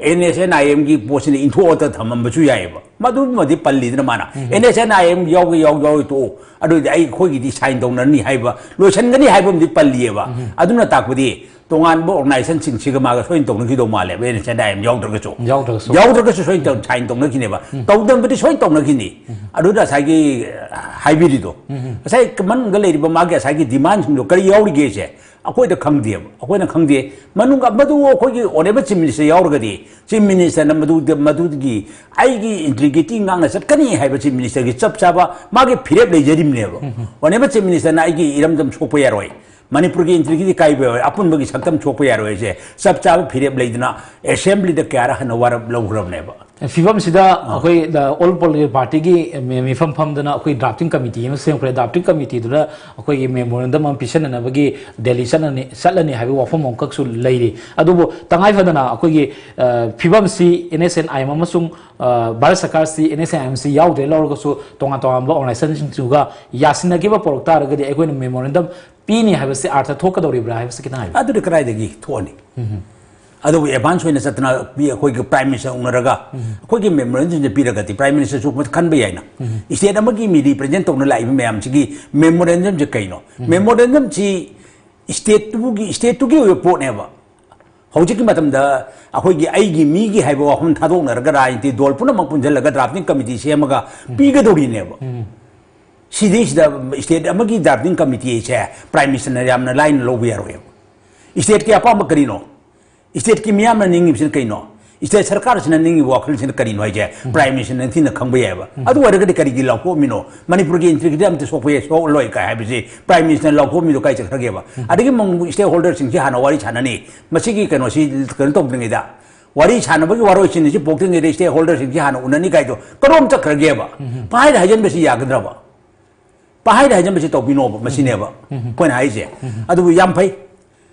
ꯑꯦꯟ ꯑꯦꯁ ꯑꯦꯟ ꯑꯥꯏ ꯑꯦꯝꯒꯤ ꯄꯣꯠꯁꯤꯅ ꯏꯟꯊꯣꯛꯑꯒ ꯊꯝꯃꯝꯕꯁꯨ ꯌꯥꯏꯑꯕ꯫ ꯃꯗꯨꯃꯗꯤ ꯄꯜꯂꯤꯗꯅ ꯃꯥꯅ, "N S N I M ꯌꯥꯎꯒꯦ ꯌꯥꯎ, ꯌꯥꯎꯔꯣꯏ ꯇꯣꯛꯑꯣ, ꯑꯗꯨꯗꯤ ꯑꯩ, ꯑꯩꯈꯣꯏꯒꯤꯗꯤ ꯁꯥꯏꯟ ꯇꯧꯅꯔꯅꯤ" ꯍꯥꯏꯕ, ꯂꯣꯏꯁꯤꯟꯒꯅꯤ ꯍꯥꯏꯕ ꯑꯃꯗꯤ ꯄꯜꯂꯤꯑꯕ꯫ ꯑꯗꯨꯅ ꯇꯥꯛꯄꯗꯤ ꯇꯣꯉꯥꯟꯕ ꯑꯣꯔꯒꯅꯥꯏꯖꯦꯁꯟꯁꯤꯡꯁꯤꯒ ꯃꯥꯒ ꯁꯣꯏꯅ ꯇꯧꯅꯈꯤꯗꯧ ꯃꯥꯜꯂꯦꯕ, N S N I M ꯌꯥꯎꯗ꯭ꯔꯒꯁꯨ꯫ ꯌꯥꯎꯗ꯭ꯔꯒꯁꯨ꯫ ꯌꯥꯎꯗ꯭ꯔꯒꯁꯨ ꯁꯣꯏꯅ ꯇꯧ-, ꯁꯥꯏꯟ ꯇꯧꯅꯈꯤꯅꯦꯕ꯫ ꯇꯧꯗꯕꯗꯤ ꯁꯣꯏꯅ ꯇꯧꯅꯈꯤꯅꯤ꯫ ꯑꯗꯨꯗ ꯉꯁꯥꯏꯒꯤ, ꯑ, ꯍꯥꯏꯕꯤꯔꯤꯗꯣ, ꯉꯁꯥꯏ ꯃꯅꯨꯡꯗ ꯂꯩꯔꯤꯕ ꯃꯥꯒꯤ ꯉꯁꯥꯏꯒꯤ ꯗꯤꯃꯥꯟꯁꯤꯡꯗꯣ ꯀꯔꯤ ꯌꯥꯎꯔꯤꯒꯦꯁꯦ ꯑꯩꯈꯣꯏꯗ ꯈꯪꯗꯦꯕ, ꯑꯩꯈꯣꯏꯅ ꯈꯪꯗꯦ꯫ ꯃꯅꯨꯡꯗ ꯃꯗꯨ ꯑꯩꯈꯣꯏꯒꯤ ꯑꯣꯅꯦꯕꯜ ꯆꯤꯐ ꯃꯤꯅꯤꯁꯇꯔ ꯌꯥꯎꯔꯒꯗꯤ, ꯆꯤꯐ ꯃꯤꯅꯤꯁꯇꯔꯅ ꯃꯗꯨꯗ, ꯃꯗꯨꯒꯤ ꯑꯩꯒꯤ ꯏꯟꯇꯤꯒ꯭ꯔꯤꯇꯤ ꯉꯥꯛꯅ ꯆꯠꯀꯅꯤ ꯍꯥꯏꯕ ꯆꯤꯐ ꯃꯤꯅꯤꯁꯇꯔꯒꯤ ꯆꯞ ꯆꯥꯕ ꯃꯥꯒꯤ ꯐꯤꯔꯦꯞ ꯂꯩꯖꯔꯤꯕꯅꯦꯕ꯫ ꯑꯣꯅꯦꯕꯜ ꯆꯤꯐ ꯃꯤꯅꯤꯁꯇꯔꯅ ꯑꯩꯒꯤ ꯏꯔꯝꯗꯝ ꯁꯣꯛꯄ ꯌꯥꯔꯣꯏ, ꯃꯅꯤꯄꯨꯔꯒꯤ ꯏꯟꯇꯤꯒ꯭ꯔꯤꯇꯤ ꯀꯥꯏꯕ ꯌꯥꯔꯣꯏ, ꯑꯄꯨꯟꯕꯒꯤ ꯁꯛꯇꯝ ꯁꯣꯛꯄ ꯌꯥꯔꯣꯏ ꯍꯥꯏꯁꯦ ꯆꯞ ꯆꯥꯕ ꯐꯤꯔꯦꯞ ꯂꯩꯗꯅ ꯑꯦꯁꯦꯝꯕ꯭ꯂꯤꯗ ꯀꯌꯥꯔꯛ ꯍꯟꯅ ꯋꯥꯔꯞ ꯂꯧꯈ꯭ꯔꯕꯅꯦꯕ꯫ ꯐꯤꯕꯝꯁꯤꯗ ꯑꯩꯈꯣꯏ ꯗ ꯑꯣꯜ ꯄꯣꯂꯤꯇꯤꯀꯦꯜ ꯄꯥꯔꯇꯤꯒꯤ ꯃꯤ-, ꯃꯤꯐꯝ ꯐꯝꯗꯅ ꯑꯩꯈꯣꯏ ꯗ꯭ꯔꯥꯐꯇꯤꯡ ꯀꯃꯤꯇꯤ ꯑꯃ ꯁꯦꯝꯈ꯭ꯔꯦ꯫ ꯗ꯭ꯔꯥꯐꯇꯤꯡ ꯀꯃꯤꯇꯤꯗꯨꯗ ꯑꯩꯈꯣꯏꯒꯤ ꯃꯦꯃꯣꯔꯦꯟꯗꯝ ꯑꯃ ꯄꯤꯁꯟꯅꯅꯕꯒꯤ ꯗꯦꯜꯂꯤ ꯆꯠꯅꯅꯤ, ꯆꯠꯂꯅꯤ ꯍꯥꯏꯕꯒꯤ ꯋꯥꯐꯝ ꯑꯃꯈꯛꯁꯨ ꯂꯩꯔꯤ꯫ ꯑꯗꯨꯕꯨ ꯇꯉꯥꯏ ꯐꯗꯅ ꯑꯩꯈꯣꯏꯒꯤ, ꯑ, ꯐꯤꯕꯝꯁꯤ N S N I M ꯑꯃꯁꯨꯡ, ꯑ, ꯚꯥꯔꯠ ꯁꯔꯀꯥꯔꯁꯤ ꯑꯦꯟ ꯑꯦꯁ ꯑꯦꯟ ꯑꯥꯏ ꯑꯦꯝꯁꯤ ꯌꯥꯎꯗ꯭ꯔꯦ ꯂꯧꯔꯒꯁꯨ ꯇꯣꯉꯥꯟ ꯇꯣꯉꯥꯟꯕ ꯑꯣꯔꯒꯅꯥꯏꯖꯦꯁꯟꯁꯤꯡꯁꯤꯒ ꯌꯥꯁꯤꯟꯅꯈꯤꯕ ꯄꯨꯔꯛ ꯇꯥꯔꯒꯗꯤ ꯑꯩꯈꯣꯏꯅ ꯃꯦꯃꯣꯔꯦꯟꯗꯝ ꯄꯤꯅꯤ ꯍꯥꯏꯕꯁꯤ ꯑꯥꯔꯊ ꯊꯣꯛꯀꯗꯧꯔꯤꯕ꯭ꯔꯥ ꯍꯥꯏꯕꯁꯤ ꯈꯤꯇꯪ ꯍꯥꯏꯕꯤꯌꯨ꯫ ꯑꯗꯨꯗꯤ ꯀꯗꯥꯏꯗꯒꯤ ꯊꯣꯛꯑꯅꯤ? ꯑꯗꯨꯕꯨ ꯑꯦꯗꯚꯥꯟꯁ ꯑꯣꯏꯅ ꯆꯠꯇꯅ ꯄꯤ-, ꯑꯩꯈꯣꯏꯒꯤ ꯄ꯭ꯔꯥꯏꯝ ꯃꯤꯅꯤꯁꯇꯔ ꯎꯅꯔꯒ ꯑꯩꯈꯣꯏꯒꯤ ꯃꯦꯃꯣꯔꯦꯟꯗꯝꯁꯦ ꯄꯤꯔꯒꯗꯤ ꯄ꯭ꯔꯥꯏꯝ ꯃꯤꯅꯤꯁꯇꯔꯁꯨ ꯈꯟꯕ ꯌꯥꯏꯅ꯫ ꯏꯁꯇꯦꯠ ꯑꯃꯒꯤ ꯃꯤ ꯔꯤꯄ꯭ꯔꯖꯦꯟ ꯇꯧꯅ ꯂꯥꯛꯏꯕ ꯃꯌꯥꯝꯁꯤꯒꯤ ꯃꯦꯃꯣꯔꯦꯟꯗꯝꯁꯦ ꯀꯩꯅꯣ? ꯃꯦꯃꯣꯔꯦꯟꯗꯝꯁꯤ ꯏꯁꯇꯦꯠꯇꯨꯒꯤ, ꯏꯁꯇꯦꯠꯇꯨꯒꯤ ꯑꯣꯏꯕ ꯄꯣꯠꯅꯦꯕ꯫ ꯍꯧꯖꯤꯛꯀꯤ ꯃꯇꯝꯗ ꯑꯩꯈꯣꯏꯒꯤ ꯑꯩꯒꯤ ꯃꯤꯒꯤ ꯍꯥꯏꯕ ꯋꯥꯐꯝ ꯊꯥꯗꯣꯛꯅꯔꯒ ꯔꯥꯖꯅꯤꯇꯤ ꯗꯣꯜ ꯄꯨꯝꯅꯃꯛ ꯄꯨꯟꯁꯤꯜꯂꯒ ꯗ꯭ꯔꯥꯐꯇꯤꯡ ꯀꯃꯤꯇꯤ ꯁꯦꯝꯃꯒ ꯄꯤꯒꯗꯧꯔꯤꯅꯦꯕ꯫ ꯁꯤꯗꯩꯁꯤꯗ ꯏꯁꯇꯦꯠ ꯑꯃꯒꯤ ꯗ꯭ꯔꯥꯐꯇꯤꯡ ꯀꯃꯤꯇꯤ ꯍꯥꯏꯁꯦ ꯄ꯭ꯔꯥꯏꯝ ꯃꯤꯅꯤꯁꯇꯔꯅ ꯌꯥꯝꯅ ꯂꯥꯏꯅ ꯂꯧꯕ ꯌꯥꯔꯣꯏꯕ꯫ ꯏꯁꯇꯦꯠꯀꯤ ꯑꯄꯥꯝꯕ ꯀꯔꯤꯅꯣ? ꯏꯁꯇꯦꯠꯀꯤ ꯃꯤꯌꯥꯝꯅ ꯅꯤꯡꯉꯤꯕꯁꯤꯅ ꯀꯩꯅꯣ? ꯏꯁꯇꯦꯠ ꯁꯔꯀꯥꯔꯁꯤꯅ ꯅꯤꯡꯉꯤꯕ ꯋꯥꯈꯜꯁꯤꯅ ꯀꯔꯤꯅꯣ ꯍꯥꯏꯁꯦ ꯄ꯭ꯔꯥꯏꯝ ꯃꯤꯅꯤꯁꯇꯔꯅ ꯅꯤꯡꯊꯤꯅ ꯈꯪꯕ ꯌꯥꯏꯕ꯫ ꯑꯗꯨ ꯑꯣꯏꯔꯒꯗꯤ ꯀꯔꯤꯒꯤ ꯂꯥꯎꯊꯣꯛꯑꯝꯃꯤꯅꯣ? ꯃꯅꯤꯄꯨꯔꯒꯤ ꯏꯟꯇꯤꯒ꯭ꯔꯤꯇꯤꯗ ꯑꯝꯇ ꯁꯣꯛꯄ ꯌꯥꯏ, ꯁꯣꯛꯂꯣꯏ ꯀꯥꯏ ꯍꯥꯏꯕꯁꯤ ꯄ꯭ꯔꯥꯏꯝ ꯃꯤꯅꯤꯁꯇꯔꯅ ꯂꯥꯎꯊꯣꯛꯑꯝꯃꯤꯗꯣ ꯀꯥꯏ ꯆꯠꯈ꯭ꯔꯒꯦꯕ? ꯑꯗꯒꯤ ꯑꯃꯨꯛ ꯏꯁꯇꯦꯛ ꯍꯣꯜꯗꯔꯁꯤꯡꯁꯤ ꯍꯥꯟꯅ ꯋꯥꯔꯤ ꯁꯥꯟꯅꯅꯤ, ꯃꯁꯤꯒꯤ ꯀꯩꯅꯣꯁꯤ ꯀꯩꯅꯣ ꯇꯧꯗ꯭ꯔꯤꯉꯩꯗ, ꯋꯥꯔꯤ ꯁꯥꯟꯅꯕꯒꯤ ꯋꯥꯔꯣꯏꯁꯤꯟꯁꯤ ꯄꯣꯛꯇ꯭ꯔꯤꯉꯩꯗ ꯏꯁꯇꯦꯛ ꯍꯣꯜꯗꯔꯁꯤꯡꯁꯤ ꯍꯥꯟꯅ ꯎꯅꯅꯤ ꯀꯥꯏꯗꯣ ꯀꯔꯣꯝ ꯆꯠꯈ꯭ꯔꯒꯦꯕ? ꯄꯥꯏꯗ ꯍꯥꯏꯖꯟꯕꯁꯤ ꯌꯥꯒꯗ꯭ꯔꯕ? ꯄꯥꯏꯗ ꯍꯥꯏꯖꯟꯕꯁꯤ ꯇꯧꯕꯤꯅꯣꯕ, ꯃꯁꯤꯅꯦꯕ ꯑꯩꯈꯣꯏꯅ ꯍꯥꯏꯁꯦ꯫ ꯑꯗꯨꯕꯨ ꯌꯥꯝ ꯐꯩ,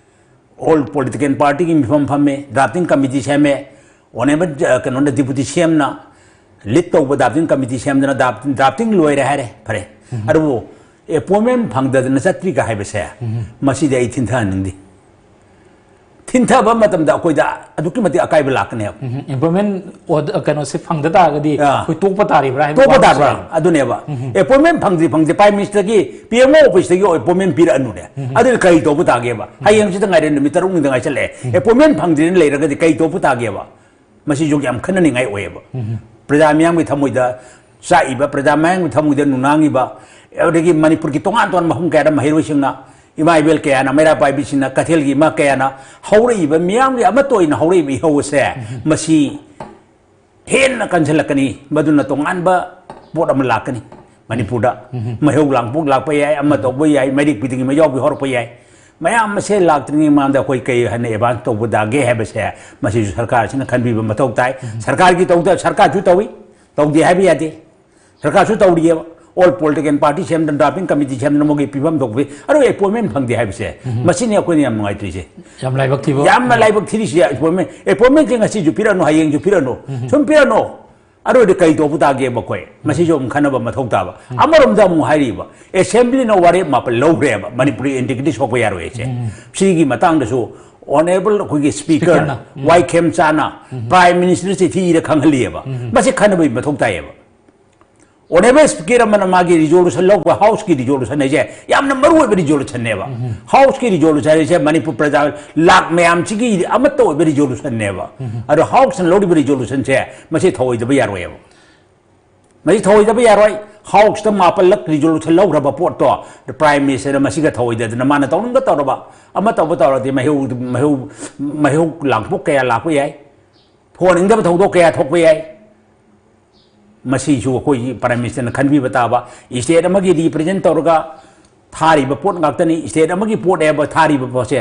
ꯑꯣꯜ ꯄꯣꯂꯤꯇꯤꯀꯦꯜ ꯄꯥꯔꯇꯤꯒꯤ ꯃꯤꯐꯝ ꯐꯝꯃꯦ, ꯗ꯭ꯔꯥꯐꯇꯤꯡ ꯀꯃꯤꯇꯤ ꯁꯦꯝꯃꯦ, ꯑꯣꯅꯦꯕꯜ, ꯑ, ꯀꯩꯅꯣꯅ ꯗꯤꯄꯨꯇꯤ ꯁꯤ ꯑꯦꯝꯅ ꯂꯤꯗ ꯇꯧꯕ ꯗ꯭ꯔꯥꯐꯇꯤꯡ ꯀꯃꯤꯇꯤ ꯁꯦꯝꯗꯅ ꯗ꯭ꯔꯥꯐ-, ꯗ꯭ꯔꯥꯐꯇꯤꯡ ꯂꯣꯏꯔꯦ ꯍꯥꯏꯔꯦ, ꯐꯔꯦ꯫ ꯑꯗꯨꯕꯨ ꯑꯦꯄꯣꯏꯟꯃꯦꯟ ꯐꯪꯗꯗꯅ ꯆꯠꯇ꯭ꯔꯤꯒ ꯍꯥꯏꯕꯁꯦ, ꯃꯁꯤꯗꯤ ꯑꯩ ꯊꯤꯟꯊꯍꯟꯅꯤꯡꯗꯦ꯫ ꯊꯤꯟꯊꯕ ꯃꯇꯝꯗ ꯑꯩꯈꯣꯏꯗ ꯑꯗꯨꯛꯀꯤ ꯃꯇꯤꯛ ꯑꯀꯥꯏꯕ ꯂꯥꯛꯀꯅꯦꯕ꯫ ꯑꯦꯄꯣꯏꯟꯃꯦꯟ ꯀꯩꯅꯣꯁꯦ ꯐꯪꯗ ꯇꯥꯔꯒꯗꯤ ꯑꯥ꯫ ꯑꯩꯈꯣꯏ ꯇꯣꯛꯄ ꯇꯥꯔꯤꯕ꯭ꯔꯥ ꯍꯥꯏꯕ ꯇꯣꯛꯄ ꯋꯥꯐꯝꯁꯦ ꯇꯥꯕ꯭ꯔꯥ? ꯂꯩꯔꯦ꯫ ꯑꯗꯨꯅꯦꯕ꯫ ꯑꯦꯄꯣꯏꯟꯃꯦꯟ ꯐꯪꯗ꯭ꯔꯤ ꯐꯪꯗ꯭ꯔꯤ ꯄ꯭ꯔꯥꯏꯝ ꯃꯤꯅꯤꯁꯇꯔꯒꯤ ꯄꯤ ꯑꯦꯝ ꯑꯣ ꯑꯣꯐꯤꯁꯇꯒꯤ ꯑꯦꯄꯣꯏꯟꯃꯦꯟ ꯄꯤꯔꯛꯑꯅꯨꯅꯦ꯫ ꯑꯗꯨꯗꯤ ꯀꯔꯤ ꯇꯧꯕ ꯇꯥꯒꯦꯕ? ꯍꯌꯦꯡꯁꯤꯗ ꯉꯥꯏꯔꯦ, ꯅꯨꯃꯤꯠ ꯇꯔꯨꯛꯅꯤꯗ ꯉꯥꯏꯁꯜꯂꯛꯑꯦ꯫ ꯑꯦꯄꯣꯏꯟꯃꯦꯟ ꯐꯪꯗ꯭ꯔꯤꯅ ꯂꯩꯔꯒꯗꯤ ꯀꯔꯤ ꯇꯧꯕ ꯇꯥꯒꯦꯕ? ꯃꯁꯤꯁꯨ ꯌꯥꯝ ꯈꯟꯅꯅꯤꯡꯉꯥꯏ ꯑꯣꯏꯌꯦꯕ꯫ ꯄ꯭ꯔꯖꯥ ꯃꯤꯌꯥꯝꯒꯤ ꯊꯃꯣꯏꯗ ꯆꯥꯛꯏꯕ, ꯄ꯭ꯔꯖꯥ ꯃꯤꯌꯥꯝꯒꯤ ꯊꯃꯣꯏꯗ ꯅꯨꯡꯅꯥꯡꯉꯤꯕ, ꯑꯗꯨꯗꯒꯤ ꯃꯅꯤꯄꯨꯔꯒꯤ ꯇꯣꯉꯥꯟ ꯇꯣꯉꯥꯟꯕ ꯃꯐꯝ ꯀꯌꯥꯗ ꯃꯍꯩꯔꯣꯏꯁꯤꯡꯅ, ꯏꯃꯥ ꯏꯕꯦꯜ ꯀꯌꯥꯅ, ꯃꯩꯔꯥ ꯄꯥꯏꯕꯤꯁꯤꯡꯅ, ꯀꯩꯊꯦꯜꯒꯤ ꯏꯃꯥ ꯀꯌꯥꯅ ꯍꯧꯔꯛꯏꯕ ꯃꯤꯌꯥꯝꯒꯤ ꯑꯃꯠꯇ ꯑꯣꯏꯅ ꯍꯧꯔꯛꯏꯕ ꯏꯍꯧ ꯑꯁꯦ, ꯃꯁꯤ ꯍꯦꯟꯅ ꯀꯟꯁꯤꯜꯂꯛꯀꯅꯤ꯫ ꯃꯗꯨꯅ ꯇꯣꯉꯥꯟꯕ ꯄꯣꯠ ꯑꯃ ꯂꯥꯛꯀꯅꯤ ꯃꯅꯤꯄꯨꯔꯗ꯫ ꯃꯩꯍꯧ ꯂꯥꯡꯄꯣꯛ ꯂꯥꯛꯄ ꯌꯥꯏ, ꯑꯃ ꯇꯧꯕ ꯌꯥꯏ, ꯃꯩꯔꯤꯛ ꯄꯤꯗꯤꯡꯒꯤ ꯃꯩꯖꯥꯎꯕꯤ ꯍꯧꯔꯛꯄ ꯌꯥꯏ꯫ ꯃꯌꯥꯝ ꯑꯁꯦ ꯂꯥꯛꯇ꯭ꯔꯤꯉꯩ ꯃꯃꯥꯡꯗ ꯑꯩꯈꯣꯏ ꯀꯩ ꯍꯥꯏꯅ ꯑꯦꯗꯚꯥꯟꯁ ꯇꯧꯕ ꯇꯥꯒꯦ ꯍꯥꯏꯕꯁꯦ, ꯃꯁꯤꯁꯨ ꯁꯔꯀꯥꯔꯁꯤꯅ ꯈꯟꯕꯤꯕ ꯃꯊꯧ ꯇꯥꯏ꯫ ꯁꯔꯀꯥꯔꯒꯤ ꯇꯧꯗ-, ꯁꯔꯀꯥꯔꯁꯨ ꯇꯧꯏ, ꯇꯧꯗꯦ ꯍꯥꯏꯕ ꯌꯥꯗꯦ꯫ ꯁꯔꯀꯥꯔꯁꯨ ꯇꯧꯔꯤꯑꯕ꯫ All political party ꯁꯦꯝꯗꯅ, drafting committee ꯁꯦꯝꯗꯅ, ꯃꯣꯏꯒꯤ ꯄꯤꯐꯝ ꯊꯣꯛꯄ ꯑꯗꯨ ꯑꯦꯄꯣꯏꯟꯃꯦꯟ ꯐꯪꯗꯦ ꯍꯥꯏꯕꯁꯦ, ꯃꯁꯤꯅꯤ ꯑꯩꯈꯣꯏꯅ ꯌꯥꯝ ꯅꯨꯡꯉꯥꯏꯇ꯭ꯔꯤꯁꯦ꯫ ꯌꯥꯝ ꯂꯥꯏꯕꯛ ꯊꯤꯕ꯫ ꯌꯥꯝꯅ ꯂꯥꯏꯕꯛ ꯊꯤꯔꯤꯁꯦ ꯑꯦꯄꯣꯏꯟꯃꯦꯟ꯫ ꯑꯦꯄꯣꯏꯟꯃꯦꯟꯁꯦ ꯉꯁꯤꯁꯨ ꯄꯤꯔꯛꯑꯅꯨ, ꯍꯌꯦꯡꯁꯨ ꯄꯤꯔꯛꯑꯅꯨ, ꯁꯨꯝ ꯄꯤꯔꯛꯑꯅꯨ꯫ ꯑꯗꯨ ꯑꯣꯏꯔꯗꯤ ꯀꯔꯤ ꯇꯧꯕ ꯇꯥꯒꯦꯕ ꯑꯩꯈꯣꯏ? ꯃꯁꯤꯁꯨ ꯑꯃꯨꯛ ꯈꯟꯅꯕ ꯃꯊꯧ ꯇꯥꯕ꯫ ꯑꯃꯔꯣꯝꯗ ꯑꯃꯨꯛ ꯍꯥꯏꯔꯤꯕ, ꯑꯦꯁꯦꯝꯕ꯭ꯂꯤꯅ ꯋꯥꯔꯦꯞ ꯃꯥꯄꯜ ꯂꯧꯈ꯭ꯔꯦꯕ, ꯃꯅꯤꯄꯨꯔꯤ ꯏꯟꯇꯤꯒ꯭ꯔꯤꯇꯤ ꯁꯣꯛꯄ ꯌꯥꯔꯣꯏ ꯍꯥꯏꯁꯦ꯫ ꯁꯤꯒꯤ ꯃꯇꯥꯡꯗꯁꯨ ꯑꯣꯅꯔꯦꯕꯜ ꯑꯩꯈꯣꯏꯒꯤ ꯁ꯭ꯄꯤꯀꯔ ꯁ꯭ꯄꯤꯀꯔꯅ, ꯎꯝ꯫ ꯋꯥꯏ ꯈꯦꯝꯆꯥꯅ ꯄ꯭ꯔꯥꯏꯝ ꯃꯤꯅꯤꯁꯇꯔ ꯆꯤꯊꯤ ꯏꯔ ꯈꯪꯍꯜꯂꯤꯑꯕ꯫ ꯃꯁꯤ ꯈꯟꯅꯕꯒꯤ ꯃꯊꯧ ꯇꯥꯏꯌꯦꯕ꯫ ꯑꯣꯅꯔꯦꯕꯜ ꯁ꯭ꯄꯤꯀꯔ ꯑꯃꯅ ꯃꯥꯒꯤ ꯔꯤꯖꯣꯂꯨꯁꯟ ꯂꯧꯕ, ꯍꯥꯎꯁꯀꯤ ꯔꯤꯖꯣꯂꯨꯁꯟ ꯍꯥꯏꯁꯦ ꯌꯥꯝꯅ ꯃꯔꯨ ꯑꯣꯏꯕ ꯔꯤꯖꯣꯂꯨꯁꯟꯅꯦꯕ꯫ ꯍꯥꯎꯁꯀꯤ ꯔꯤꯖꯣꯂꯨꯁꯟ ꯍꯥꯏꯁꯦ ꯃꯅꯤꯄꯨꯔ ꯄ꯭ꯔꯖꯥ ꯂꯥꯛ ꯃꯌꯥꯝꯁꯤꯒꯤ ꯑꯃꯠꯇ ꯑꯣꯏꯕ ꯔꯤꯖꯣꯂꯨꯁꯟꯅꯦꯕ꯫ ꯑꯗꯣ ꯍꯥꯎꯁꯅ ꯂꯧꯔꯤꯕ ꯔꯤꯖꯣꯂꯨꯁꯟꯁꯦ ꯃꯁꯤ ꯊꯧꯑꯣꯏꯗꯕ ꯌꯥꯔꯣꯏꯕ꯫ ꯃꯁꯤ ꯊꯧꯑꯣꯏꯗꯕ ꯌꯥꯔꯣꯏ꯫ ꯍꯥꯎꯁꯇ ꯃꯥꯄꯜꯂꯛ ꯔꯤꯖꯣꯂꯨꯁꯟ ꯂꯧꯈ꯭ꯔꯕ ꯄꯣꯠꯇꯣ ꯄ꯭ꯔꯥꯏꯝ ꯃꯤꯅꯤꯁꯇꯔꯅ ꯃꯁꯤꯒ ꯊꯧꯑꯣꯏꯗꯗꯅ ꯃꯥꯅ ꯇꯧꯅꯤꯡꯕ ꯇꯧꯔꯕ, ꯑꯃ ꯇꯧꯕ ꯇꯧꯔꯗꯤ ꯃꯩꯍꯧ, ꯃꯩꯍꯧ, ꯃꯩꯍꯧ ꯂꯥꯡꯄꯣꯛ ꯀꯌꯥ ꯂꯥꯛꯄ ꯌꯥꯏ, ꯊꯣꯛꯍꯟꯅꯤꯡꯗꯕ ꯊꯧꯗꯣꯛ ꯀꯌꯥ ꯊꯣꯛꯄ ꯌꯥꯏ꯫ ꯃꯁꯤꯁꯨ ꯑꯩꯈꯣꯏꯒꯤ ꯄ꯭ꯔꯥꯏꯝ ꯃꯤꯅꯤꯁꯇꯔꯅ ꯈꯟꯕꯤꯕ ꯇꯥꯕ꯫ ꯁ꯭ꯇꯦꯠ ꯑꯃꯒꯤ ꯔꯤꯄ꯭ꯔꯖꯦꯟ ꯇꯧꯔꯒ ꯊꯥꯔꯤꯕ ꯄꯣꯠ ꯉꯥꯛꯇꯅꯤ꯫ ꯁ꯭ꯇꯦꯠ ꯑꯃꯒꯤ ꯄꯣꯠꯅꯦꯕ ꯊꯥꯔꯤꯕ ꯄꯣꯠꯁꯦ꯫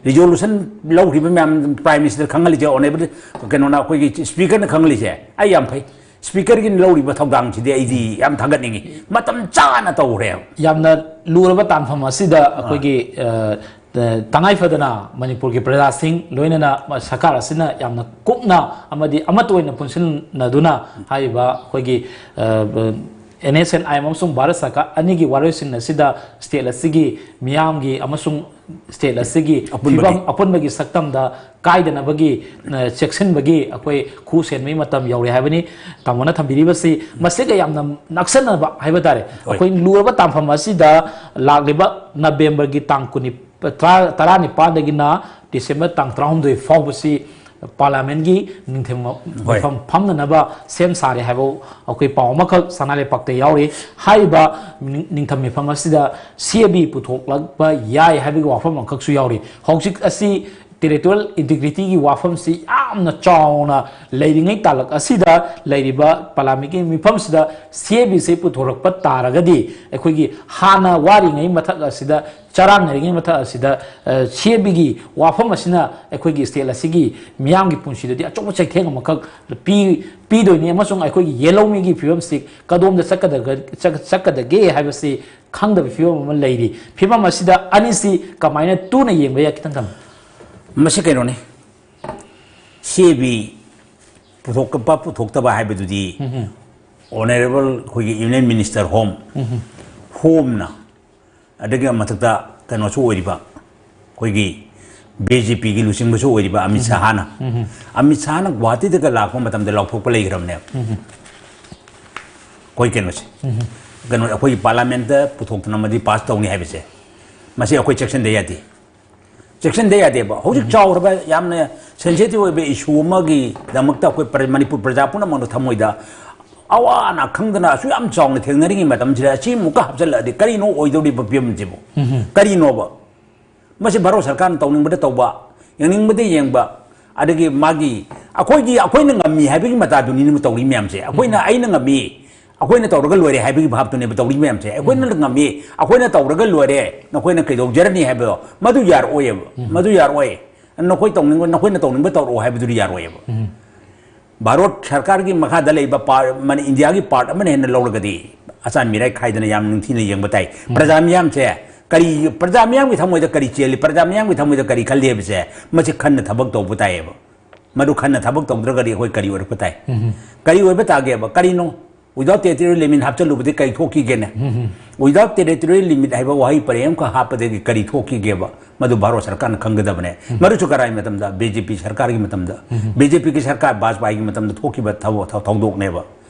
ꯔꯤꯖꯣꯂꯨꯁꯟ ꯂꯧꯈ꯭ꯔꯤꯕ ꯃꯌꯥꯝ ꯄ꯭ꯔꯥꯏꯝ ꯃꯤꯅꯤꯁꯇꯔ ꯈꯪꯍꯜꯂꯤꯁꯦ, ꯑꯣꯅꯔꯦꯕꯜ ꯀꯩꯅꯣꯅ, ꯑꯩꯈꯣꯏꯒꯤ ꯁ꯭ꯄꯤꯀꯔꯅ ꯈꯪꯍꯜꯂꯤꯁꯦ꯫ ꯑꯩ ꯌꯥꯝ ꯐꯩ꯫ ꯁ꯭ꯄꯤꯀꯔꯒꯤ ꯂꯧꯔꯤꯕ ꯊꯧꯗꯥꯡꯁꯤꯗꯤ ꯑꯩꯗꯤ ꯌꯥꯝ ꯊꯥꯒꯠꯅꯤꯡꯉꯤ꯫ ꯃꯇꯝ ꯆꯥꯅ ꯇꯧꯈ꯭ꯔꯦꯕ꯫ ꯌꯥꯝꯅ ꯂꯨꯔꯕ ꯇꯥꯟꯐꯝ ꯑꯁꯤꯗ ꯑꯩꯈꯣꯏꯒꯤ, ꯑ, ꯑ, ꯇꯉꯥꯏ ꯐꯗꯅ ꯃꯅꯤꯄꯨꯔꯒꯤ ꯄ꯭ꯔꯖꯥꯁꯤꯡ, ꯂꯣꯏꯅꯅ ꯁꯔꯀꯥꯔ ꯑꯁꯤꯅ ꯌꯥꯝꯅ ꯀꯨꯞꯅ ꯑꯃꯗꯤ ꯑꯃꯠꯇ ꯑꯣꯏꯅ ꯄꯨꯟꯁꯤꯟꯅꯗꯨꯅ ꯍꯥꯏꯔꯤꯕ ꯑꯩꯈꯣꯏꯒꯤ, ꯑ, ꯑ, N S N I M ꯑꯃꯁꯨꯡ ꯚꯥꯔꯠ ꯁꯔꯀꯥꯔ ꯑꯅꯤꯒꯤ ꯋꯥꯔꯣꯏꯁꯤꯟ ꯑꯁꯤꯗ ꯁ꯭ꯇꯦꯠ ꯑꯁꯤꯒꯤ ꯃꯤꯌꯥꯝꯒꯤ ꯑꯃꯁꯨꯡ ꯁ꯭ꯇꯦꯠ ꯑꯁꯤꯒꯤ ꯑꯄꯨꯟꯕꯒꯤ꯫ ꯐꯤꯕꯝ ꯑꯄꯨꯟꯕꯒꯤ ꯁꯛꯇꯝꯗ ꯀꯥꯏꯗꯅꯕꯒꯤ, ꯑ, ꯆꯦꯛꯁꯤꯟꯕꯒꯤ ꯑꯩꯈꯣꯏ ꯈꯨ ꯁꯦꯟꯕꯒꯤ ꯃꯇꯝ ꯌꯧꯔꯦ ꯍꯥꯏꯕꯅꯤ꯫ ꯇꯥꯃꯣꯅ ꯊꯝꯕꯤꯔꯤꯕꯁꯤ ꯃꯁꯤꯒ ꯌꯥꯝꯅ ꯅꯛꯁꯟꯅꯕ ꯍꯥꯏꯕ ꯇꯥꯔꯦ꯫ ꯍꯣꯏ꯫ ꯑꯩꯈꯣꯏ ꯂꯨꯔꯕ ꯇꯥꯟꯐꯝ ꯑꯁꯤꯗ ꯂꯥꯛꯂꯤꯕ ꯅꯕꯦꯝꯕꯔꯒꯤ ꯇꯥꯡ ꯀꯨꯟꯅꯤ-, ꯇꯔꯥ-, ꯇꯔꯥꯅꯤꯄꯥꯟꯗꯒꯤꯅ ꯗꯤꯁꯦꯝꯕꯔ ꯇꯥꯡ ꯇꯔꯥꯍꯨꯝꯗꯣꯏ ꯐꯥꯎꯕꯁꯤ ꯄꯥꯔꯂꯤꯌꯥꯃꯦꯟꯒꯤ ꯅꯤꯡꯊꯝ ꯍꯣꯏ꯫ ꯃꯤꯐꯝ ꯐꯝꯅꯅꯕ ꯁꯦꯝ ꯁꯥꯔꯦ ꯍꯥꯏꯕ ꯑꯩꯈꯣꯏ ꯄꯥꯎ ꯑꯃꯈꯛ ꯁꯅꯥ ꯂꯩꯄꯥꯛꯇ ꯌꯥꯎꯔꯤ꯫ ꯍꯥꯏꯔꯤꯕ ꯅꯤꯡ-, ꯅꯤꯡꯊꯝ ꯃꯤꯐꯝ ꯑꯁꯤꯗ ꯁꯤ ꯑꯦ ꯕꯤ ꯄꯨꯊꯣꯛꯂꯛꯄ ꯌꯥꯏ ꯍꯥꯏꯕꯒꯤ ꯋꯥꯐꯝ ꯑꯃꯈꯛꯁꯨ ꯌꯥꯎꯔꯤ꯫ ꯍꯧꯖꯤꯛ ꯑꯁꯤ territorial integrityꯒꯤ ꯋꯥꯐꯝꯁꯤ ꯌꯥꯝꯅ ꯆꯥꯎꯅ ꯂꯩꯔꯤꯉꯩ ꯇꯥꯂꯛ ꯑꯁꯤꯗ ꯂꯩꯔꯤꯕ ꯄꯥꯔꯂꯤꯌꯥꯃꯦꯟꯒꯤ ꯃꯤꯐꯝꯁꯤꯗ ꯁꯤ ꯑꯦ ꯕꯤꯁꯤ ꯄꯨꯊꯣꯔꯛꯄ ꯇꯥꯔꯒꯗꯤ ꯑꯩꯈꯣꯏꯒꯤ ꯍꯥꯟꯅ ꯋꯥꯔꯤꯉꯩ ꯃꯊꯛ ꯑꯁꯤꯗ ꯆꯔꯥꯡꯅꯔꯤꯉꯩ ꯃꯊꯛ ꯑꯁꯤꯗ, ꯑ, ꯁꯤ ꯑꯦ ꯕꯤꯒꯤ ꯋꯥꯐꯝ ꯑꯁꯤꯅ ꯑꯩꯈꯣꯏꯒꯤ ꯁ꯭ꯇꯦꯠ ꯑꯁꯤꯒꯤ ꯃꯤꯌꯥꯝꯒꯤ ꯄꯨꯟꯁꯤꯗꯗꯤ ꯑꯆꯧꯕ ꯆꯩꯊꯦꯡ ꯑꯃꯈꯛ ꯄꯤ-, ꯄꯤꯗꯣꯏꯅꯤ ꯑꯃꯁꯨꯡ ꯑꯩꯈꯣꯏꯒꯤ ꯌꯦꯜꯍꯧꯃꯤꯒꯤ ꯐꯤꯕꯝꯁꯤ ꯀꯗꯣꯝꯗ ꯆꯠꯀꯗꯒ-, ꯆꯠ-, ꯆꯠꯀꯗꯒꯦ ꯍꯥꯏꯕꯁꯤ ꯈꯪꯗꯕ ꯐꯤꯕꯝ ꯑꯃ ꯂꯩꯔꯤ꯫ ꯐꯤꯕꯝ ꯑꯁꯤꯗ ꯑꯅꯤꯁꯤ ꯀꯃꯥꯏꯅ ꯇꯨꯅ ꯌꯦꯡꯕ ꯌꯥꯏ? ꯈꯤꯇꯪ ꯊꯝꯕꯤꯌꯨ꯫ ꯃꯁꯤ ꯀꯩꯅꯣꯅꯤ, ꯁꯤ ꯑꯦ ꯕꯤ ꯄꯨꯊꯣꯛꯄ ꯄꯨꯊꯣꯛꯇꯕ ꯍꯥꯏꯕꯗꯨꯗꯤ ꯎꯝ ꯍꯝ꯫ ꯑꯣꯅꯔꯦꯕꯜ ꯑꯩꯈꯣꯏꯒꯤ ꯌꯨꯅꯤꯌꯟ ꯃꯤꯅꯤꯁꯇꯔ ꯍꯣꯝ, ꯎꯝ ꯍꯝ꯫ ꯍꯣꯝꯅ, ꯑꯗꯒꯤ ꯃꯊꯛꯇ ꯀꯩꯅꯣꯁꯨ ꯑꯣꯏꯔꯤꯕ ꯑꯩꯈꯣꯏꯒꯤ ꯕꯤ ꯖꯦ ꯄꯤꯒꯤ ꯂꯨꯆꯤꯡꯕꯁꯨ ꯑꯣꯏꯔꯤꯕ ꯑꯃꯤꯠ ꯎꯝ ꯍꯝ꯫ ꯁꯍꯥꯅ, ꯎꯝ ꯍꯝ꯫ ꯑꯃꯤꯠ ꯁꯍꯥꯅ ꯒꯨꯋꯥꯍꯥꯇꯤꯗꯒ ꯂꯥꯛꯄ ꯃꯇꯝꯗ ꯂꯥꯎꯊꯣꯛꯄ ꯂꯩꯈ꯭ꯔꯕꯅꯦꯕ꯫ ꯎꯝ ꯍꯝ꯫ ꯑꯩꯈꯣꯏ ꯀꯩꯅꯣꯁꯦ, ꯎꯝ ꯍꯝ꯫ ꯀꯩꯅꯣ, ꯑꯩꯈꯣꯏꯒꯤ ꯄꯥꯔꯂꯤꯌꯥꯃꯦꯟꯠꯇ ꯄꯨꯊꯣꯛꯇꯅ ꯃꯗꯨ ꯄꯥꯁ ꯇꯧꯅꯤ ꯍꯥꯏꯕꯁꯦ, ꯃꯁꯤ ꯑꯩꯈꯣꯏ ꯆꯦꯛꯁꯤꯟꯗ ꯌꯥꯗꯦ꯫ ꯆꯦꯛꯁꯤꯟꯗ ꯌꯥꯗꯦꯕ꯫ ꯍꯧꯖꯤꯛ ꯎꯝ꯫ ꯆꯥꯎꯔꯕ, ꯌꯥꯝꯅ ꯁꯦꯟꯁꯤꯇꯤꯚ ꯑꯣꯏꯕ ꯏꯁꯨ ꯑꯃꯒꯤꯗꯃꯛꯇ ꯑꯩꯈꯣꯏ ꯄ꯭ꯔ-, ꯃꯅꯤꯄꯨꯔ ꯄ꯭ꯔꯖꯥ ꯄꯨꯝꯅꯃꯛꯅ ꯊꯃꯣꯏꯗ ꯑꯋꯥ ꯑꯅꯥ ꯈꯪꯗꯅ ꯑꯁꯨꯛ ꯌꯥꯝ ꯆꯥꯎꯅ ꯊꯦꯡꯅꯔꯤꯉꯩ ꯃꯇꯝꯁꯤꯗ ꯑꯁꯤ ꯑꯃꯨꯛꯀ ꯍꯥꯞꯆꯤꯜꯂꯛꯑꯗꯤ ꯀꯔꯤꯅꯣ ꯑꯣꯏꯗꯧꯔꯤꯕ ꯐꯤꯕꯝꯁꯤꯕꯨ? ꯎꯝ꯫ ꯀꯔꯤꯅꯣꯕ? ꯃꯁꯤ ꯚꯥꯔꯠ ꯁꯔꯀꯥꯔꯅ ꯇꯧꯅꯤꯡꯕꯗ ꯇꯧꯕ, ꯌꯦꯡꯅꯤꯡꯕꯗ ꯌꯦꯡꯕ, ꯑꯗꯒꯤ ꯃꯥꯒꯤ, ꯑꯩꯈꯣꯏꯒꯤ, ꯑꯩꯈꯣꯏꯅ ꯉꯝꯃꯤ ꯍꯥꯏꯕꯒꯤ ꯃꯇꯥꯗꯨꯅꯤꯅꯦ ꯇꯧꯔꯤ ꯃꯌꯥꯝꯁꯦ꯫ ꯑꯩꯈꯣꯏꯅ, ꯎꯝ꯫ ꯑꯩꯅ ꯉꯝꯃꯤ, ꯑꯩꯈꯣꯏꯅ ꯇꯧꯔꯒ ꯂꯣꯏꯔꯦ ꯍꯥꯏꯕꯒꯤ ꯚꯥꯞꯇꯨꯅꯦꯕ ꯇꯧꯔꯤ ꯃꯌꯥꯝꯁꯦ꯫ ꯑꯩꯈꯣꯏꯅ ꯎꯝ꯫ ꯉꯝꯃꯤ, ꯑꯩꯈꯣꯏꯅ ꯇꯧꯔꯒ ꯂꯣꯏꯔꯦ, ꯅꯈꯣꯏꯅ ꯀꯩꯗꯧꯖꯔꯅꯤ ꯍꯥꯏꯕꯗꯣ, ꯃꯗꯨ ꯌꯥꯔꯛꯑꯣꯏꯌꯦꯕ꯫ ꯎꯝ꯫ ꯃꯗꯨ ꯌꯥꯔꯛꯑꯣꯏ꯫ ꯅꯈꯣꯏ ꯇꯧꯅꯤꯡꯕ, ꯅꯈꯣꯏꯅ ꯇꯧꯅꯤꯡꯕ ꯇꯧꯔꯛꯑꯣ ꯍꯥꯏꯕꯗꯨꯗꯤ ꯌꯥꯔꯣꯏꯌꯦꯕ꯫ ꯎꯝ꯫ ꯚꯥꯔꯠ ꯁꯔꯀꯥꯔꯒꯤ ꯃꯈꯥꯗ ꯂꯩꯕ ꯄꯥꯔ-, ꯃꯅꯤ-, ꯏꯟꯗꯤꯌꯥꯒꯤ ꯄꯥꯔꯠ ꯑꯃꯅ ꯍꯦꯟꯅ ꯂꯧꯔꯒꯗꯤ ꯑꯆꯥꯟ ꯃꯤꯔꯥꯏ ꯈꯥꯏꯗꯅ ꯌꯥꯝ ꯅꯤꯡꯊꯤꯅ ꯌꯦꯡꯕ ꯇꯥꯏ꯫ ꯎꯝ꯫ ꯄ꯭ꯔꯖꯥ ꯃꯤꯌꯥꯝꯁꯦ ꯀꯔꯤ, ꯄ꯭ꯔꯖꯥ ꯃꯤꯌꯥꯝꯒꯤ ꯊꯃꯣꯏꯗ ꯀꯔꯤ ꯆꯦꯜꯂꯤ, ꯄ꯭ꯔꯖꯥ ꯃꯤꯌꯥꯝꯒꯤ ꯊꯃꯣꯏꯗ ꯀꯔꯤ ꯈꯜꯂꯤ ꯍꯥꯏꯕꯁꯦ ꯃꯁꯤ ꯈꯟꯅ ꯊꯕꯛ ꯇꯧꯕ ꯇꯥꯏꯌꯦꯕ꯫ ꯃꯗꯨ ꯈꯟꯅ ꯊꯕꯛ ꯇꯧꯗ꯭ꯔꯒꯗꯤ ꯑꯩꯈꯣꯏ ꯀꯔꯤ ꯑꯣꯏꯔꯛꯄ ꯇꯥꯏ? ꯎꯝ꯫ ꯀꯔꯤ ꯑꯣꯏꯕ ꯇꯥꯒꯦꯕ? ꯀꯔꯤꯅꯣ? Without territorial limit ꯍꯥꯞꯆꯜꯂꯨꯕꯗꯤ ꯀꯔꯤ ꯊꯣꯛꯈꯤꯒꯦꯅꯦ? Without territorial limit ꯍꯥꯏꯕ ꯋꯥꯍꯩ ꯄꯔꯦꯡ ꯑꯃꯈꯛ ꯍꯥꯞꯄꯗꯒꯤ ꯀꯔꯤ ꯊꯣꯛꯈꯤꯒꯦꯕ? ꯃꯗꯨ ꯚꯥꯔꯠ ꯁꯔꯀꯥꯔꯅ ꯈꯪꯒꯗꯕꯅꯦ꯫ ꯃꯗꯨꯁꯨ ꯀꯔꯥꯏ ꯃꯇꯝꯗ? ꯕꯤ ꯖꯦ ꯄꯤ ꯁꯔꯀꯥꯔꯒꯤ ꯃꯇꯝꯗ, ꯕꯤ ꯖꯦ ꯄꯤꯒꯤ ꯁꯔꯀꯥꯔ ꯕꯥꯖꯄꯥꯏꯒꯤ ꯃꯇꯝꯗ ꯊꯣꯛꯈꯤꯕ ꯊꯧ-, ꯊꯧ-, ꯊꯧꯗꯣꯛꯅꯦꯕ꯫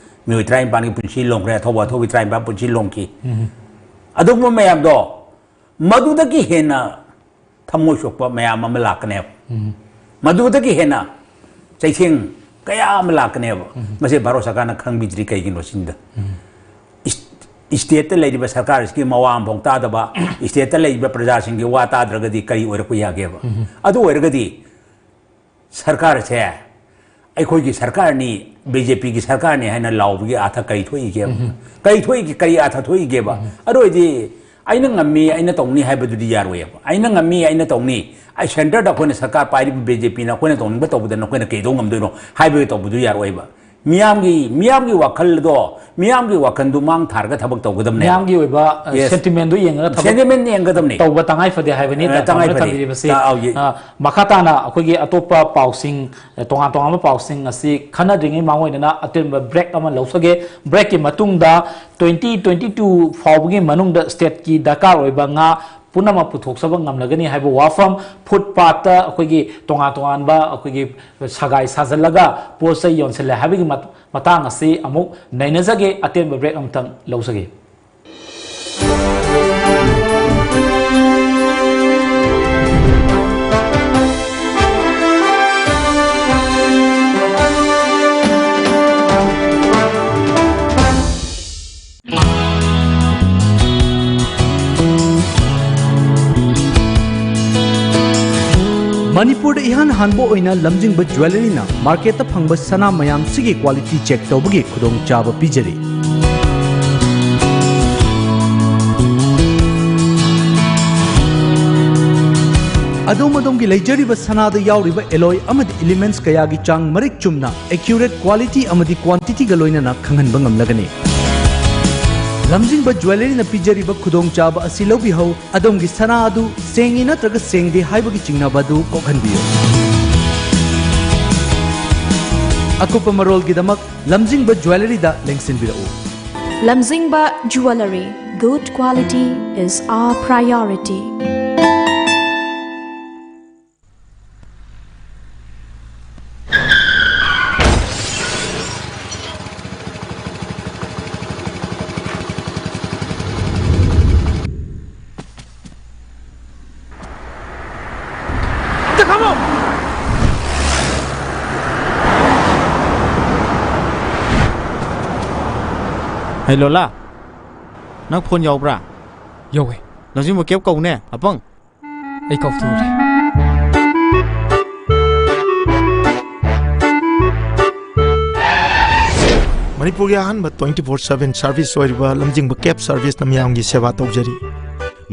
ꯃꯤꯑꯣꯏ ꯇꯔꯥꯅꯤꯄꯥꯟꯒꯤ ꯄꯨꯟꯁꯤ ꯂꯣꯡꯈ꯭ꯔꯦ, ꯑꯊꯧꯕ ꯑꯊꯧꯕꯤ ꯇꯔꯥꯅꯤꯄꯥꯟ ꯄꯨꯟꯁꯤ ꯂꯣꯡꯈꯤ꯫ ꯑꯗꯨꯒꯨꯝꯕ ꯃꯌꯥꯝꯗꯣ ꯃꯗꯨꯗꯒꯤ ꯍꯦꯟꯅ ꯊꯃꯣꯏ ꯁꯣꯛꯄ ꯃꯌꯥꯝ ꯑꯃ ꯂꯥꯛꯀꯅꯦꯕ꯫ ꯃꯗꯨꯗꯒꯤ ꯍꯦꯟꯅ ꯆꯩꯊꯦꯡ ꯀꯌꯥ ꯑꯃ ꯂꯥꯛꯀꯅꯦꯕ꯫ ꯃꯁꯤ ꯚꯥꯔꯠ ꯁꯔꯀꯥꯔꯅ ꯈꯪꯕꯤꯗ꯭ꯔꯤ ꯀꯩꯒꯤꯅꯣ ꯁꯤꯅꯤꯗ꯫ ꯏꯁ-, ꯏꯁꯇꯦꯠꯇ ꯂꯩꯔꯤꯕ ꯁꯔꯀꯥꯔꯁꯤꯒꯤ ꯃꯋꯥ ꯑꯃꯐꯥꯎ ꯇꯥꯗꯕ, ꯏꯁꯇꯦꯠꯇ ꯂꯩꯔꯤꯕ ꯄ꯭ꯔꯖꯥꯁꯤꯡꯒꯤ ꯋꯥ ꯇꯥꯗ꯭ꯔꯒꯗꯤ ꯀꯔꯤ ꯑꯣꯏꯔꯛꯄ ꯌꯥꯒꯦꯕ? ꯑꯗꯨ ꯑꯣꯏꯔꯒꯗꯤ ꯁꯔꯀꯥꯔꯁꯦ ꯑꯩꯈꯣꯏꯒꯤ ꯁꯔꯀꯥꯔꯅꯤ, ꯕꯤ ꯖꯦ ꯄꯤꯒꯤ ꯁꯔꯀꯥꯔꯅꯤ ꯍꯥꯏꯅ ꯂꯥꯎꯕꯒꯤ ꯑꯥꯊ ꯀꯔꯤ ꯊꯣꯛꯏꯒꯦꯕ? ꯀꯔꯤ ꯊꯣꯛꯏꯒꯦ? ꯀꯔꯤ ꯑꯥꯊ ꯊꯣꯛꯏꯒꯦꯕ? ꯑꯗꯨ ꯑꯣꯏꯔꯗꯤ ꯑꯩꯅ ꯉꯝꯃꯤ, ꯑꯩꯅ ꯇꯧꯅꯤ ꯍꯥꯏꯕꯗꯨꯗꯤ ꯌꯥꯔꯣꯏꯌꯦꯕ꯫ ꯑꯩꯅ ꯉꯝꯃꯤ, ꯑꯩꯅ ꯇꯧꯅꯤ, ꯑꯩ ꯁꯦꯟꯇꯔꯗ ꯑꯩꯈꯣꯏꯅ ꯁꯔꯀꯥꯔ ꯄꯥꯏꯔꯤꯕ ꯕꯤ ꯖꯦ ꯄꯤꯅ ꯑꯩꯈꯣꯏꯅ ꯇꯧꯅꯤꯡꯕ ꯇꯧꯕꯗ ꯅꯈꯣꯏꯅ ꯀꯩꯗꯧ ꯉꯝꯗꯣꯏꯅꯣ ꯍꯥꯏꯕꯒꯤ ꯇꯧꯕꯗꯨ ꯌꯥꯔꯣꯏꯕ꯫ ꯃꯤꯌꯥꯝꯒꯤ, ꯃꯤꯌꯥꯝꯒꯤ ꯋꯥꯈꯜꯗꯣ, ꯃꯤꯌꯥꯝꯒꯤ ꯋꯥꯈꯜꯗꯨ ꯃꯥꯡ ꯊꯥꯔꯒ ꯊꯕꯛ ꯇꯧꯒꯗꯕꯅꯦ꯫ ꯃꯤꯌꯥꯝꯒꯤ ꯑꯣꯏꯕ, ꯑ, Yes. Sentiment ꯗꯨ ꯌꯦꯡꯉꯒ ꯊꯕꯛ Sentiment ꯌꯦꯡꯒꯗꯕꯅꯤ꯫ ꯇꯧꯕ ꯇꯉꯥꯏ ꯐꯗꯦ ꯍꯥꯏꯕꯅꯤ ꯑ, ꯇꯥꯃꯣꯅ ꯇꯉꯥꯏ ꯐꯗꯦ꯫ ꯊꯝꯕꯤꯔꯤꯕꯁꯤ꯫ ꯇꯥ-, ꯑꯧ, ꯌꯦ- ꯑ, ꯃꯈꯥ ꯇꯥꯅ ꯑꯩꯈꯣꯏꯒꯤ ꯑꯇꯣꯞꯄ ꯄꯥꯎꯁꯤꯡ, ꯑ, ꯇꯣꯉꯥꯟ ꯇꯣꯉꯥꯟꯕ ꯄꯥꯎꯁꯤꯡ ꯑꯁꯤ ꯈꯟꯅꯗ꯭ꯔꯤꯉꯩ ꯃꯥꯡ ꯑꯣꯏꯅꯅ ꯑꯇꯦꯟꯕ break ꯑꯃ ꯂꯧꯖꯒꯦ꯫ Break ꯀꯤ ꯃꯇꯨꯡꯗ twenty twenty-two ꯐꯥꯎꯕꯒꯤ ꯃꯅꯨꯡꯗ state ꯀꯤ ꯗꯔꯀꯥꯔ ꯑꯣꯏꯕ ꯉꯥ ꯄꯨꯝꯅꯃꯛ ꯄꯨꯊꯣꯛꯆꯕ ꯉꯝꯂꯒꯅꯤ ꯍꯥꯏꯕ ꯋꯥꯐꯝ, footpath ꯇ ꯑꯩꯈꯣꯏꯒꯤ ꯇꯣꯉꯥꯟ ꯇꯣꯉꯥꯟꯕ ꯑꯩꯈꯣꯏꯒꯤ ꯁꯒꯥꯏ ꯁꯥꯖꯜꯂꯒ ꯄꯣꯠ ꯆꯩ ꯌꯣꯟꯁꯤꯜꯂꯦ ꯍꯥꯏꯕꯒꯤ ꯃꯠ-, ꯃꯇꯥꯡ ꯑꯁꯤ ꯑꯃꯨꯛ ꯅꯩꯅꯖꯒꯦ꯫ ꯑꯇꯦꯟꯕ break ꯑꯃꯇꯪ ꯂꯧꯖꯒꯦ꯫ ꯃꯅꯤꯄꯨꯔꯗ ꯏꯍꯥꯟ ꯍꯥꯟꯕ ꯑꯣꯏꯅ ꯂꯝꯖꯤꯡꯕ ꯖ꯭ꯋꯦꯂꯔꯤꯅ ꯃꯥꯔꯀꯦꯠꯇ ꯐꯪꯕ ꯁꯅꯥ ꯃꯌꯥꯝꯁꯤꯒꯤ quality check ꯇꯧꯕꯒꯤ ꯈꯨꯗꯣꯡꯆꯥꯕ ꯄꯤꯖꯔꯤ꯫ ꯑꯗꯣꯝ ꯑꯗꯣꯝꯒꯤ ꯂꯩꯖꯔꯤꯕ ꯁꯅꯥꯗ ꯌꯥꯎꯔꯤꯕ alloy ꯑꯃꯗꯤ elements ꯀꯌꯥꯒꯤ ꯆꯥꯡ ꯃꯔꯤꯛ ꯆꯨꯝꯅ, accurate quality ꯑꯃꯗꯤ quantity ꯒ ꯂꯣꯏꯅꯅ ꯈꯪꯍꯟꯕ ꯉꯝꯂꯒꯅꯤ꯫ ꯂꯝꯖꯤꯡꯕ ꯖ꯭ꯋꯦꯂꯔꯤꯅ ꯄꯤꯖꯔꯤꯕ ꯈꯨꯗꯣꯡꯆꯥꯕ ꯑꯁꯤ ꯂꯧꯕꯤꯍꯧ꯫ ꯑꯗꯣꯝꯒꯤ ꯁꯅꯥ ꯑꯗꯨ ꯁꯦꯡꯉꯤ ꯅꯠꯇ꯭ꯔꯒ ꯁꯦꯡꯗꯦ ꯍꯥꯏꯕꯒꯤ ꯆꯤꯡꯅꯕ ꯑꯗꯨ ꯀꯣꯛꯍꯟꯕꯤꯌꯨ꯫ ꯑꯀꯨꯞꯄ ꯃꯔꯣꯜꯒꯤꯗꯃꯛ ꯂꯝꯖꯤꯡꯕ ꯖ꯭ꯋꯦꯂꯔꯤꯗ ꯂꯦꯡꯁꯤꯟꯕꯤꯔꯛꯎ꯫ Lamjingba Jewellery, good quality is our priority. ꯍꯩ ꯂꯣꯂꯥ, ꯅꯪ ꯐꯣꯟ ꯌꯥꯎꯕ꯭ꯔꯥ? ꯌꯧꯋꯦ꯫ ꯂꯝꯖꯤꯡꯕ ꯀꯦꯞ ꯀꯧꯅꯦ, ꯑꯄꯪ꯫ ꯑꯩ ꯀꯥꯎꯊꯣꯛꯎꯔꯦ꯫ ꯃꯅꯤꯄꯨꯔꯒꯤ ꯑꯍꯥꯟꯕ twenty four seven service ꯑꯣꯏꯔꯤꯕ ꯂꯝꯖꯤꯡꯕ cab serviceꯅ ꯃꯤꯌꯥꯝꯒꯤ ꯁꯦꯕꯥ ꯇꯧꯖꯔꯤ꯫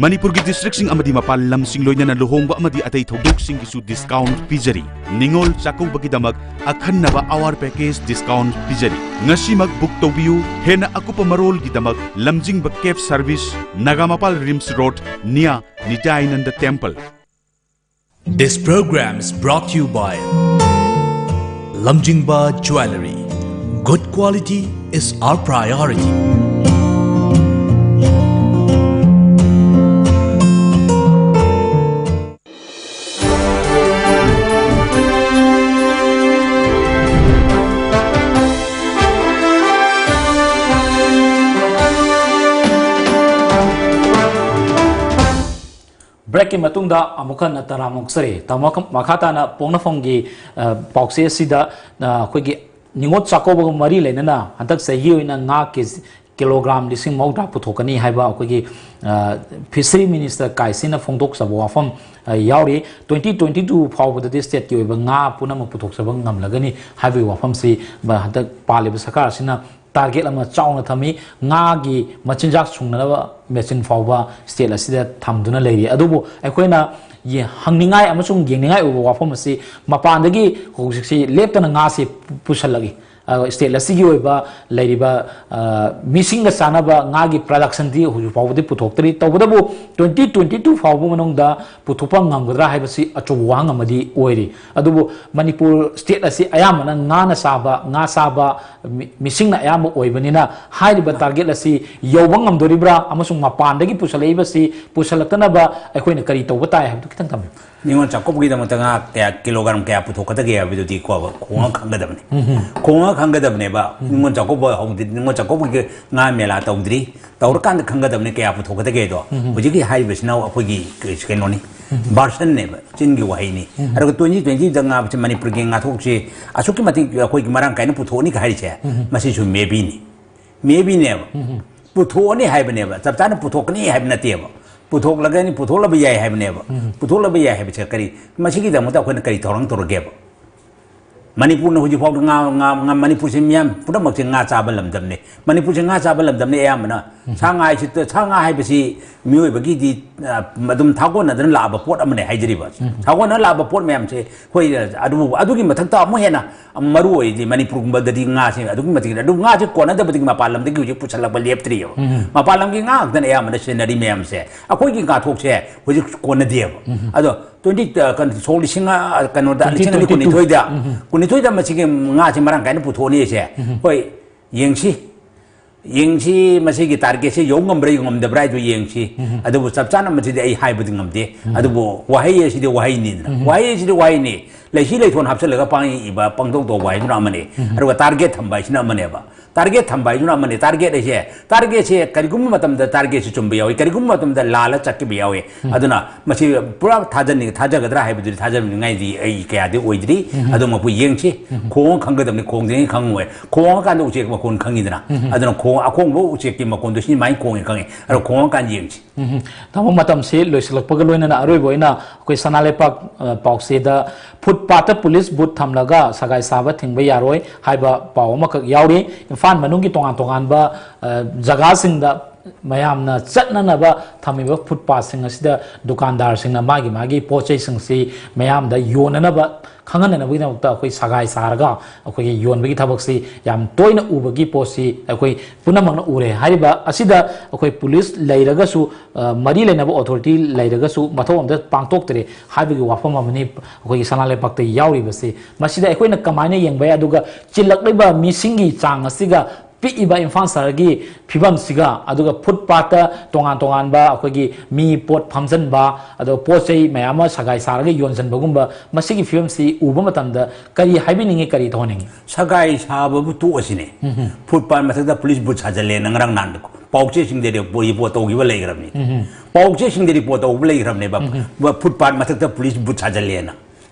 ꯃꯅꯤꯄꯨꯔꯒꯤ districtꯁꯤꯡ ꯑꯃꯗꯤ ꯃꯄꯥꯟ ꯂꯝꯁꯤꯡ ꯂꯣꯏꯅꯅ ꯂꯨꯍꯣꯡꯕ ꯑꯃꯗꯤ ꯑꯇꯩ ꯊꯧꯗꯣꯛꯁꯤꯡꯒꯤꯁꯨ discount ꯄꯤꯖꯔꯤ꯫ ꯅꯤꯉꯣꯜ ꯆꯥꯛꯀꯧꯕꯒꯤꯗꯃꯛ ꯑꯈꯟꯅꯕ ꯑꯋꯥꯔ package discount ꯄꯤꯖꯔꯤ꯫ ꯉꯁꯤꯃꯛ book ꯇꯧꯕꯤꯌꯨ꯫ ꯍꯦꯟꯅ ꯑꯀꯨꯞꯄ ꯃꯔꯣꯜꯒꯤꯗꯃꯛ ꯂꯝꯖꯤꯡꯕ cab service, Nagamapal RIMS road, near Nityananda temple꯫ This program is brought to you by Lamjingba Jewellery. Good quality is our priority. Breakꯀꯤ ꯃꯇꯨꯡꯗ ꯑꯃꯨꯛ ꯍꯟꯅ ꯇꯔꯥꯝꯅ ꯑꯣꯛꯆꯔꯤ꯫ ꯇꯥꯃꯣ, ꯃꯈꯥ ꯇꯥꯅ ꯄꯣꯛꯅꯐꯝꯒꯤ, ꯑ, ꯄꯥꯎꯆꯦ ꯑꯁꯤꯗ, ꯑ, ꯑꯩꯈꯣꯏꯒꯤ ꯅꯤꯉꯣꯜ ꯆꯥꯛꯀꯧꯕꯒ ꯃꯔꯤ ꯂꯩꯅꯅ ꯍꯟꯗꯛ ꯆꯍꯤꯒꯤ ꯑꯣꯏꯅ ꯉꯥ ꯀꯦꯖꯤ, ꯀꯤꯂꯣꯒ꯭ꯔꯥꯝ ꯂꯤꯁꯤꯡ ꯃꯧꯗ꯭ꯔꯥ ꯄꯨꯊꯣꯛꯀꯅꯤ ꯍꯥꯏꯕ ꯑꯩꯈꯣꯏꯒꯤ, ꯑ, Fishery Minister ꯀꯥꯏꯁꯤꯅ ꯐꯣꯡꯗꯣꯛꯆꯕ ꯋꯥꯐꯝ, ꯑ, ꯌꯥꯎꯔꯤ꯫ Twenty twenty two ꯐꯥꯎꯕꯗꯗꯤ stateꯀꯤ ꯑꯣꯏꯕ ꯉꯥ ꯄꯨꯝꯅꯃꯛ ꯄꯨꯊꯣꯛꯆꯕ ꯉꯝꯂꯒꯅꯤ ꯍꯥꯏꯕꯒꯤ ꯋꯥꯐꯝꯁꯤ, ꯃ-, ꯍꯟꯗꯛ ꯄꯥꯜꯂꯤꯕ ꯁꯔꯀꯥꯔ ꯑꯁꯤꯅ target ꯑꯃ ꯆꯥꯎꯅ ꯊꯝꯃꯤ꯫ ꯉꯥꯒꯤ ꯃꯆꯤꯟꯖꯥꯛ ꯁꯨꯡꯅꯅꯕ machine ꯐꯥꯎꯕ state ꯑꯁꯤꯗ ꯊꯝꯗꯨꯅ ꯂꯩꯔꯤ꯫ ꯑꯗꯨꯕꯨ ꯑꯩꯈꯣꯏꯅ ꯌꯦ-, ꯍꯪꯅꯤꯡꯉꯥꯏ ꯑꯃꯁꯨꯡ ꯌꯦꯡꯅꯤꯡꯉꯥꯏ ꯑꯣꯏꯕ ꯋꯥꯐꯝ ꯑꯁꯤ ꯃꯄꯥꯟꯗꯒꯤ ꯍꯧꯖꯤꯛꯁꯤ ꯂꯦꯞꯇꯅ ꯉꯥꯁꯤ ꯄꯨ-, ꯄꯨꯁꯜꯂꯛꯏ꯫ ꯁ꯭ꯇꯦꯠ ꯑꯁꯤꯒꯤ ꯑꯣꯏꯕ ꯂꯩꯔꯤꯕ ꯃꯤꯁꯤꯡꯒ ꯆꯥꯟꯅꯕ ꯉꯥꯒꯤ ꯄ꯭ꯔꯗꯛꯁꯟꯗꯤ ꯍꯧꯖꯤꯛ ꯐꯥꯎꯕꯗꯤ ꯄꯨꯊꯣꯛꯇ꯭ꯔꯤ꯫ ꯇꯧꯕꯇꯕꯨ ꯇ꯭ꯋꯦꯟꯇꯤ ꯇ꯭ꯋꯦꯟꯇꯤ ꯇꯨ ꯐꯥꯎꯕ ꯃꯅꯨꯡꯗ ꯄꯨꯊꯣꯛꯄ ꯉꯝꯒꯗ꯭ꯔꯥ ꯍꯥꯏꯕꯁꯤ ꯑꯆꯧꯕ ꯋꯥꯍꯪ ꯑꯃꯗꯤ ꯑꯣꯏꯔꯤ꯫ ꯑꯗꯨꯕꯨ ꯃꯅꯤꯄꯨꯔ ꯁ꯭ꯇꯦꯠ ꯑꯁꯤ ꯑꯌꯥꯝꯕꯅ ꯉꯥꯅ ꯆꯥꯕ, ꯉꯥ ꯆꯥꯕ ꯃꯤ-, ꯃꯤꯁꯤꯡꯅ ꯑꯌꯥꯝꯕ ꯑꯣꯏꯕꯅꯤꯅ, ꯍꯥꯏꯔꯤꯕ ꯇꯥꯔꯒꯦꯠ ꯑꯁꯤ ꯌꯧꯕ ꯉꯝꯗꯣꯔꯤꯕ꯭ꯔꯥ ꯑꯃꯁꯨꯡ ꯃꯄꯥꯟꯗꯒꯤ ꯄꯨꯁꯜꯂꯛꯏꯕꯁꯤ ꯄꯨꯁꯜꯂꯛꯇꯅꯕ ꯑꯩꯈꯣꯏꯅ ꯀꯔꯤ ꯇꯧꯕ ꯇꯥꯏ ꯍꯥꯏꯕꯗꯨ ꯈꯤꯇꯪ ꯊꯝꯕꯤꯌꯨ꯫ ꯅꯤꯉꯣꯜ ꯆꯥꯛꯀꯧꯕꯒꯤꯗꯃꯛꯇ ꯉꯥ ꯀꯌꯥ, ꯀꯤꯂꯣꯒ꯭ꯔꯥꯝ ꯀꯌꯥ ꯄꯨꯊꯣꯛꯀꯗꯒꯦ ꯍꯥꯏꯕꯗꯨꯗꯤ ꯀꯣ, ꯈꯣꯡꯉ ꯈꯪꯒꯗꯕꯅꯤ꯫ ꯈꯣꯡꯉ ꯈꯪꯒꯗꯕꯅꯦꯕ꯫ ꯅꯤꯉꯣꯜ ꯆꯥꯛꯀꯧꯕ ꯍꯧꯗ꯭ꯔꯤ, ꯅꯤꯉꯣꯜ ꯆꯥꯛꯀꯧꯕꯒꯤ ꯉꯥ ꯃꯦꯂꯥ ꯇꯧꯗ꯭ꯔꯤ, ꯇꯧꯔꯀꯥꯟꯗ ꯈꯪꯒꯗꯕꯅꯤ ꯀꯌꯥ ꯄꯨꯊꯣꯛꯀꯗꯒꯦꯗꯣ꯫ ꯍꯧꯖꯤꯛꯀꯤ ꯍꯥꯏꯔꯤꯕꯁꯤꯅ ꯑꯩꯈꯣꯏꯒꯤ ꯀꯩ-, ꯀꯩꯅꯣꯅꯤ, ꯚꯥꯔꯁꯟꯅꯦꯕ, ꯆꯤꯟꯒꯤ ꯋꯥꯍꯩꯅꯤ꯫ ꯑꯗꯨꯒ ꯇ꯭ꯋꯦꯟꯇꯤ ꯇ꯭ꯋꯦꯟꯇꯤꯗ ꯉꯥꯁꯦ ꯃꯅꯤꯄꯨꯔꯒꯤ ꯉꯥꯊꯣꯛꯁꯦ ꯑꯁꯨꯛꯀꯤ ꯃꯇꯤꯛ ꯑꯩꯈꯣꯏꯒꯤ ꯃꯔꯥꯡ ꯀꯥꯏꯅ ꯄꯨꯊꯣꯛꯑꯅꯤ ꯍꯥꯏꯔꯤꯁꯦ, ꯃꯁꯤꯁꯨ ꯃꯦꯕꯤꯅꯤ꯫ ꯃꯦꯕꯤꯅꯦꯕ꯫ ꯄꯨꯊꯣꯛꯑꯅꯤ ꯍꯥꯏꯕꯅꯦꯕ, ꯆꯞ ꯆꯥꯅ ꯄꯨꯊꯣꯛꯀꯅꯤ ꯍꯥꯏꯕ ꯅꯠꯇꯦꯕ꯫ ꯄꯨꯊꯣꯛꯂꯒꯅꯤ, ꯄꯨꯊꯣꯛꯂꯕ ꯌꯥꯏ ꯍꯥꯏꯕꯅꯦꯕ꯫ ꯄꯨꯊꯣꯛꯂꯕ ꯌꯥꯏ ꯍꯥꯏꯕꯁꯦ ꯀꯔꯤ, ꯃꯁꯤꯒꯤꯗꯃꯛꯇ ꯑꯩꯈꯣꯏꯅ ꯀꯔꯤ ꯊꯧꯔꯥꯡ ꯇꯧꯔꯒꯦꯕ? ꯃꯅꯤꯄꯨꯔꯅ ꯍꯧꯖꯤꯛ ꯐꯥꯎꯗ ꯉꯥ, ꯉꯥ, ꯉꯥ, ꯃꯅꯤꯄꯨꯔꯁꯤ ꯃꯤꯌꯥꯝ ꯄꯨꯝꯅꯃꯛꯁꯦ ꯉꯥ ꯆꯥꯕ ꯂꯝꯗꯝꯅꯤ꯫ ꯃꯅꯤꯄꯨꯔꯁꯦ ꯉꯥ ꯆꯥꯕ ꯂꯝꯗꯝꯅꯤ ꯑꯌꯥꯝꯕꯅ꯫ ꯁꯥ ꯉꯥ ꯍꯥꯏꯁꯤ, ꯁꯥ ꯉꯥ ꯍꯥꯏꯕꯁꯤ ꯃꯤꯑꯣꯏꯕꯒꯤꯗꯤ, ꯑ, ꯑꯗꯨꯝ ꯊꯥꯒꯣꯟꯅꯗꯅ ꯂꯥꯛꯑꯕ ꯄꯣꯠ ꯑꯃꯅꯦ ꯍꯥꯏꯖꯔꯤꯕ꯫ ꯊꯥꯒꯣꯟꯅ ꯂꯥꯛꯑꯕ ꯄꯣꯠ ꯃꯌꯥꯝꯁꯦ ꯑꯩꯈꯣꯏ, ꯑꯗꯨꯕꯨ ꯑꯗꯨꯒꯤ ꯃꯊꯛꯇ ꯑꯃꯨꯛ ꯍꯦꯟꯅ ꯃꯔꯨ ꯑꯣꯏꯔꯤꯗꯤ ꯃꯅꯤꯄꯨꯔꯒꯨꯝꯕꯗꯗꯤ ꯉꯥꯁꯦ ꯑꯗꯨꯛꯀꯤ ꯃꯇꯤꯛ, ꯑꯗꯨ ꯉꯥꯁꯦ ꯀꯣꯟꯅꯗꯕꯗꯒꯤ ꯃꯄꯥꯟ ꯂꯝꯗꯒꯤ ꯍꯧꯖꯤꯛ ꯄꯨꯁꯜꯂꯛꯄ ꯂꯦꯞꯇ꯭ꯔꯤꯑꯕ꯫ ꯃꯄꯥꯟ ꯂꯝꯒꯤ ꯉꯥ ꯉꯥꯛꯇꯅ ꯑꯌꯥꯝꯕꯅ ꯁꯤꯖꯤꯟꯅꯔꯤ ꯃꯌꯥꯝꯁꯦ, ꯑꯩꯈꯣꯏꯒꯤ ꯉꯥ ꯊꯣꯛꯁꯦ ꯍꯧꯖꯤꯛ ꯀꯣꯟꯅꯗꯦꯕ꯫ ꯑꯗꯣ ꯇ꯭ꯋꯦꯟꯇꯤ, ꯑ, ꯀꯩꯅꯣ, ꯁꯣꯛ ꯂꯤꯁꯤꯡ, ꯑ, ꯀꯩꯅꯣꯗ, ꯂꯤꯁꯤꯡ ꯑꯅꯤ ꯀꯨꯟꯅꯤꯊꯣꯏꯗ, ꯀꯨꯟꯅꯤꯊꯣꯏꯗ ꯃꯁꯤꯒꯤ ꯉꯥꯁꯦ ꯃꯔꯥꯡ ꯀꯥꯏꯅ ꯄꯨꯊꯣꯛꯑꯅꯤꯁꯦ꯫ ꯍꯣꯏ, ꯌꯦꯡꯁꯤ꯫ ꯌꯦꯡꯁꯤ, ꯃꯁꯤꯒꯤ ꯇꯥꯔꯒꯦꯠꯁꯦ ꯌꯧ ꯉꯝꯕ꯭ꯔꯥ, ꯌꯧ ꯉꯝꯗꯕ꯭ꯔꯥ ꯍꯥꯏꯗꯨ ꯌꯦꯡꯁꯤ꯫ ꯑꯗꯨꯕꯨ ꯆꯞ ꯆꯥꯅ ꯃꯁꯤꯗꯤ ꯑꯩ ꯍꯥꯏꯕꯗꯤ ꯉꯝꯗꯦ꯫ ꯑꯗꯨꯕꯨ ꯋꯥꯍꯩ ꯑꯁꯤꯗꯤ ꯋꯥꯍꯩꯅꯤꯗꯅ꯫ ꯋꯥꯍꯩ ꯑꯁꯤꯗꯤ ꯋꯥꯍꯩꯅꯤ꯫ ꯂꯩꯁꯤ ꯂꯩꯊꯣꯟ ꯍꯥꯞꯆꯤꯜꯂꯒ ꯄꯥꯡꯏ ꯏꯕ, ꯄꯪꯇꯧ ꯇꯧꯕ ꯍꯥꯏꯗꯨꯅ ꯑꯃꯅꯤ꯫ ꯑꯗꯨꯒ ꯇꯥꯔꯒꯦꯠ ꯊꯝꯕ ꯍꯥꯏꯁꯤꯅ ꯑꯃꯅꯦꯕ꯫ ꯇꯥꯔꯒꯦꯠ ꯊꯝꯕ ꯍꯥꯏꯗꯨꯅ ꯑꯃꯅꯤ꯫ ꯇꯥꯔꯒꯦꯠ ꯍꯥꯏꯁꯦ, ꯇꯥꯔꯒꯦꯠꯁꯦ ꯀꯔꯤꯒꯨꯝꯕ ꯃꯇꯝꯗ ꯇꯥꯔꯒꯦꯠꯁꯦ ꯆꯨꯝꯕ ꯌꯥꯎꯏ, ꯀꯔꯤꯒꯨꯝꯕ ꯃꯇꯝꯗ ꯂꯥꯜꯂ ꯆꯠꯈꯤꯕ ꯌꯥꯎꯏ꯫ ꯑꯗꯨꯅ ꯃꯁꯤ ꯄꯨꯔꯥ ꯊꯥꯖꯅꯤꯡ-, ꯊꯥꯖꯒꯗ꯭ꯔꯥ ꯍꯥꯏꯕꯗꯨꯗꯤ ꯊꯥꯖꯅꯤꯡꯉꯥꯏꯗꯤ ꯑꯩ ꯀꯌꯥꯗꯤ ꯑꯣꯏꯗ꯭ꯔꯤ꯫ ꯑꯗꯨ ꯃꯈꯣꯏ ꯌꯦꯡꯁꯤ꯫ ꯈꯣꯡꯉ ꯈꯪꯒꯗꯕꯅꯤ, ꯈꯣꯡꯗ꯭ꯔꯤꯉꯩ ꯈꯪꯉꯣꯏ꯫ ꯈꯣꯡꯉꯀꯥꯟꯗ ꯎꯆꯦꯛ ꯃꯈꯣꯟ ꯈꯪꯉꯤꯗꯅ꯫ ꯑꯗꯨꯅ ꯈꯣꯡ-, ꯑꯈꯣꯡꯕ ꯎꯆꯦꯛꯀꯤ ꯃꯈꯣꯟꯗꯣ ꯁꯤꯃꯥꯏꯅ ꯈꯣꯡꯉꯤ ꯈꯪꯉꯤ꯫ ꯑꯗꯣ ꯈꯣꯡꯉꯀꯥꯟꯗ ꯌꯦꯡꯁꯤ꯫ ꯎꯝ꯫ ꯇꯥꯃꯣ, ꯃꯇꯝꯁꯤ ꯂꯣꯏꯁꯤꯜꯂꯛꯄꯒ ꯂꯣꯏꯅꯅ ꯑꯔꯣꯏꯕ ꯑꯣꯏꯅ ꯑꯩꯈꯣꯏ ꯁꯅꯥ ꯂꯩꯄꯥꯛ, ꯑ, ꯄꯥꯎꯆꯦꯗ ꯐꯨꯠꯄꯥꯠꯇ ꯄꯨꯂꯤꯁ ꯕꯨꯠ ꯊꯝꯂꯒ ꯁꯒꯥꯏ ꯁꯥꯕ ꯊꯤꯡꯕ ꯌꯥꯔꯣꯏ ꯍꯥꯏꯕ ꯄꯥꯎ ꯑꯃꯈꯛ ꯌꯥꯎꯔꯤ꯫ ꯏꯝꯐꯥꯜ ꯃꯅꯨꯡꯒꯤ ꯇꯣꯉꯥꯟ ꯇꯣꯉꯥꯟꯕ, ꯑ, ꯖꯒꯥꯁꯤꯡꯗ ꯃꯌꯥꯝꯅ ꯆꯠꯅꯅꯕ ꯊꯝꯃꯤꯕ ꯐꯨꯠꯄꯥꯠꯁꯤꯡ ꯑꯁꯤꯗ ꯗꯨꯀꯥꯟꯗꯥꯔꯁꯤꯡꯅ ꯃꯥꯒꯤ ꯃꯥꯒꯤ ꯄꯣꯠ ꯆꯩꯁꯤꯡꯁꯤ ꯃꯌꯥꯝꯗ ꯌꯣꯟꯅꯅꯕ, ꯈꯪꯍꯟꯅꯅꯕꯒꯤꯗꯃꯛꯇ ꯑꯩꯈꯣꯏ ꯁꯒꯥꯏ ꯁꯥꯔꯒ ꯑꯩꯈꯣꯏꯒꯤ ꯌꯣꯟꯕꯒꯤ ꯊꯕꯛꯁꯤ ꯌꯥꯝ ꯇꯣꯏꯅ ꯎꯕꯒꯤ ꯄꯣꯠꯁꯤ ꯑꯩꯈꯣꯏ ꯄꯨꯝꯅꯃꯛꯅ ꯎꯔꯦ꯫ ꯍꯥꯏꯔꯤꯕ ꯑꯁꯤꯗ ꯑꯩꯈꯣꯏ ꯄꯨꯂꯤꯁ ꯂꯩꯔꯒꯁꯨ, ꯑ, ꯃꯔꯤ ꯂꯩꯅꯕ ꯑꯣꯊꯣꯔꯤꯇꯤ ꯂꯩꯔꯒꯁꯨ ꯃꯊꯧ ꯑꯝꯇ ꯄꯥꯡꯊꯣꯛꯇ꯭ꯔꯦ ꯍꯥꯏꯕꯒꯤ ꯋꯥꯐꯝ ꯑꯃꯅꯤ ꯑꯩꯈꯣꯏꯒꯤ ꯁꯅꯥ ꯂꯩꯕꯥꯛꯇ ꯌꯥꯎꯔꯤꯕꯁꯤ꯫ ꯃꯁꯤꯗ ꯑꯩꯈꯣꯏꯅ ꯀꯃꯥꯏꯅ ꯌꯦꯡꯕ ꯌꯥꯏ? ꯑꯗꯨꯒ ꯆꯤꯜꯂꯛꯂꯤꯕ ꯃꯤꯁꯤꯡꯒꯤ ꯆꯥꯡ ꯑꯁꯤꯒ ꯄꯤꯛꯏꯕ ꯏꯝꯐꯥꯜ ꯁꯍꯔꯒꯤ ꯐꯤꯕꯝꯁꯤꯒ, ꯑꯗꯨꯒ ꯐꯨꯠꯄꯥꯠꯇ ꯇꯣꯉꯥꯟ ꯇꯣꯉꯥꯟꯕ ꯑꯩꯈꯣꯏꯒꯤ ꯃꯤ ꯄꯣꯠ ꯐꯝꯖꯟꯕ, ꯑꯗꯣ ꯄꯣꯠ ꯆꯩ ꯃꯌꯥꯝ ꯑꯃ ꯁꯒꯥꯏ ꯁꯥꯔꯒ ꯌꯣꯟꯁꯤꯟꯕꯒꯨꯝꯕ, ꯃꯁꯤꯒꯤ ꯐꯤꯕꯝꯁꯤ ꯎꯕ ꯃꯇꯝꯗ ꯀꯔꯤ ꯍꯥꯏꯕꯤꯅꯤꯡꯉꯤ, ꯀꯔꯤ ꯇꯧꯍꯟꯅꯤꯡꯉꯤ? ꯁꯒꯥꯏ ꯁꯥꯕꯕꯨ ꯇꯣꯛꯑꯁꯤꯅꯦ꯫ ꯎꯝ꯫ ꯐꯨꯠꯄꯥꯠ ꯃꯊꯛꯇ ꯄꯨꯂꯤꯁ ꯕꯨꯠ ꯁꯥꯖꯜꯂꯦꯅ ꯉꯔꯥꯡ ꯅꯍꯥꯟ ꯄꯥꯎꯆꯦꯁꯤꯡꯗ ꯔꯤꯄꯣ-, ꯔꯤꯄꯣꯔꯠ ꯇꯧꯈꯤꯕ ꯂꯩꯈ꯭ꯔꯕꯅꯤ꯫ ꯎꯝ꯫ ꯄꯥꯎꯆꯦꯁꯤꯡꯗ ꯔꯤꯄꯣꯔꯠ ꯇꯧꯕ ꯂꯩꯈ꯭ꯔꯕꯅꯦꯕ꯫ ꯎꯝ꯫ ꯐꯨꯠꯄꯥꯠ ꯃꯊꯛꯇ ꯄꯨꯂꯤꯁ ꯕꯨꯠ ꯁꯥꯖꯜꯂꯦꯅ꯫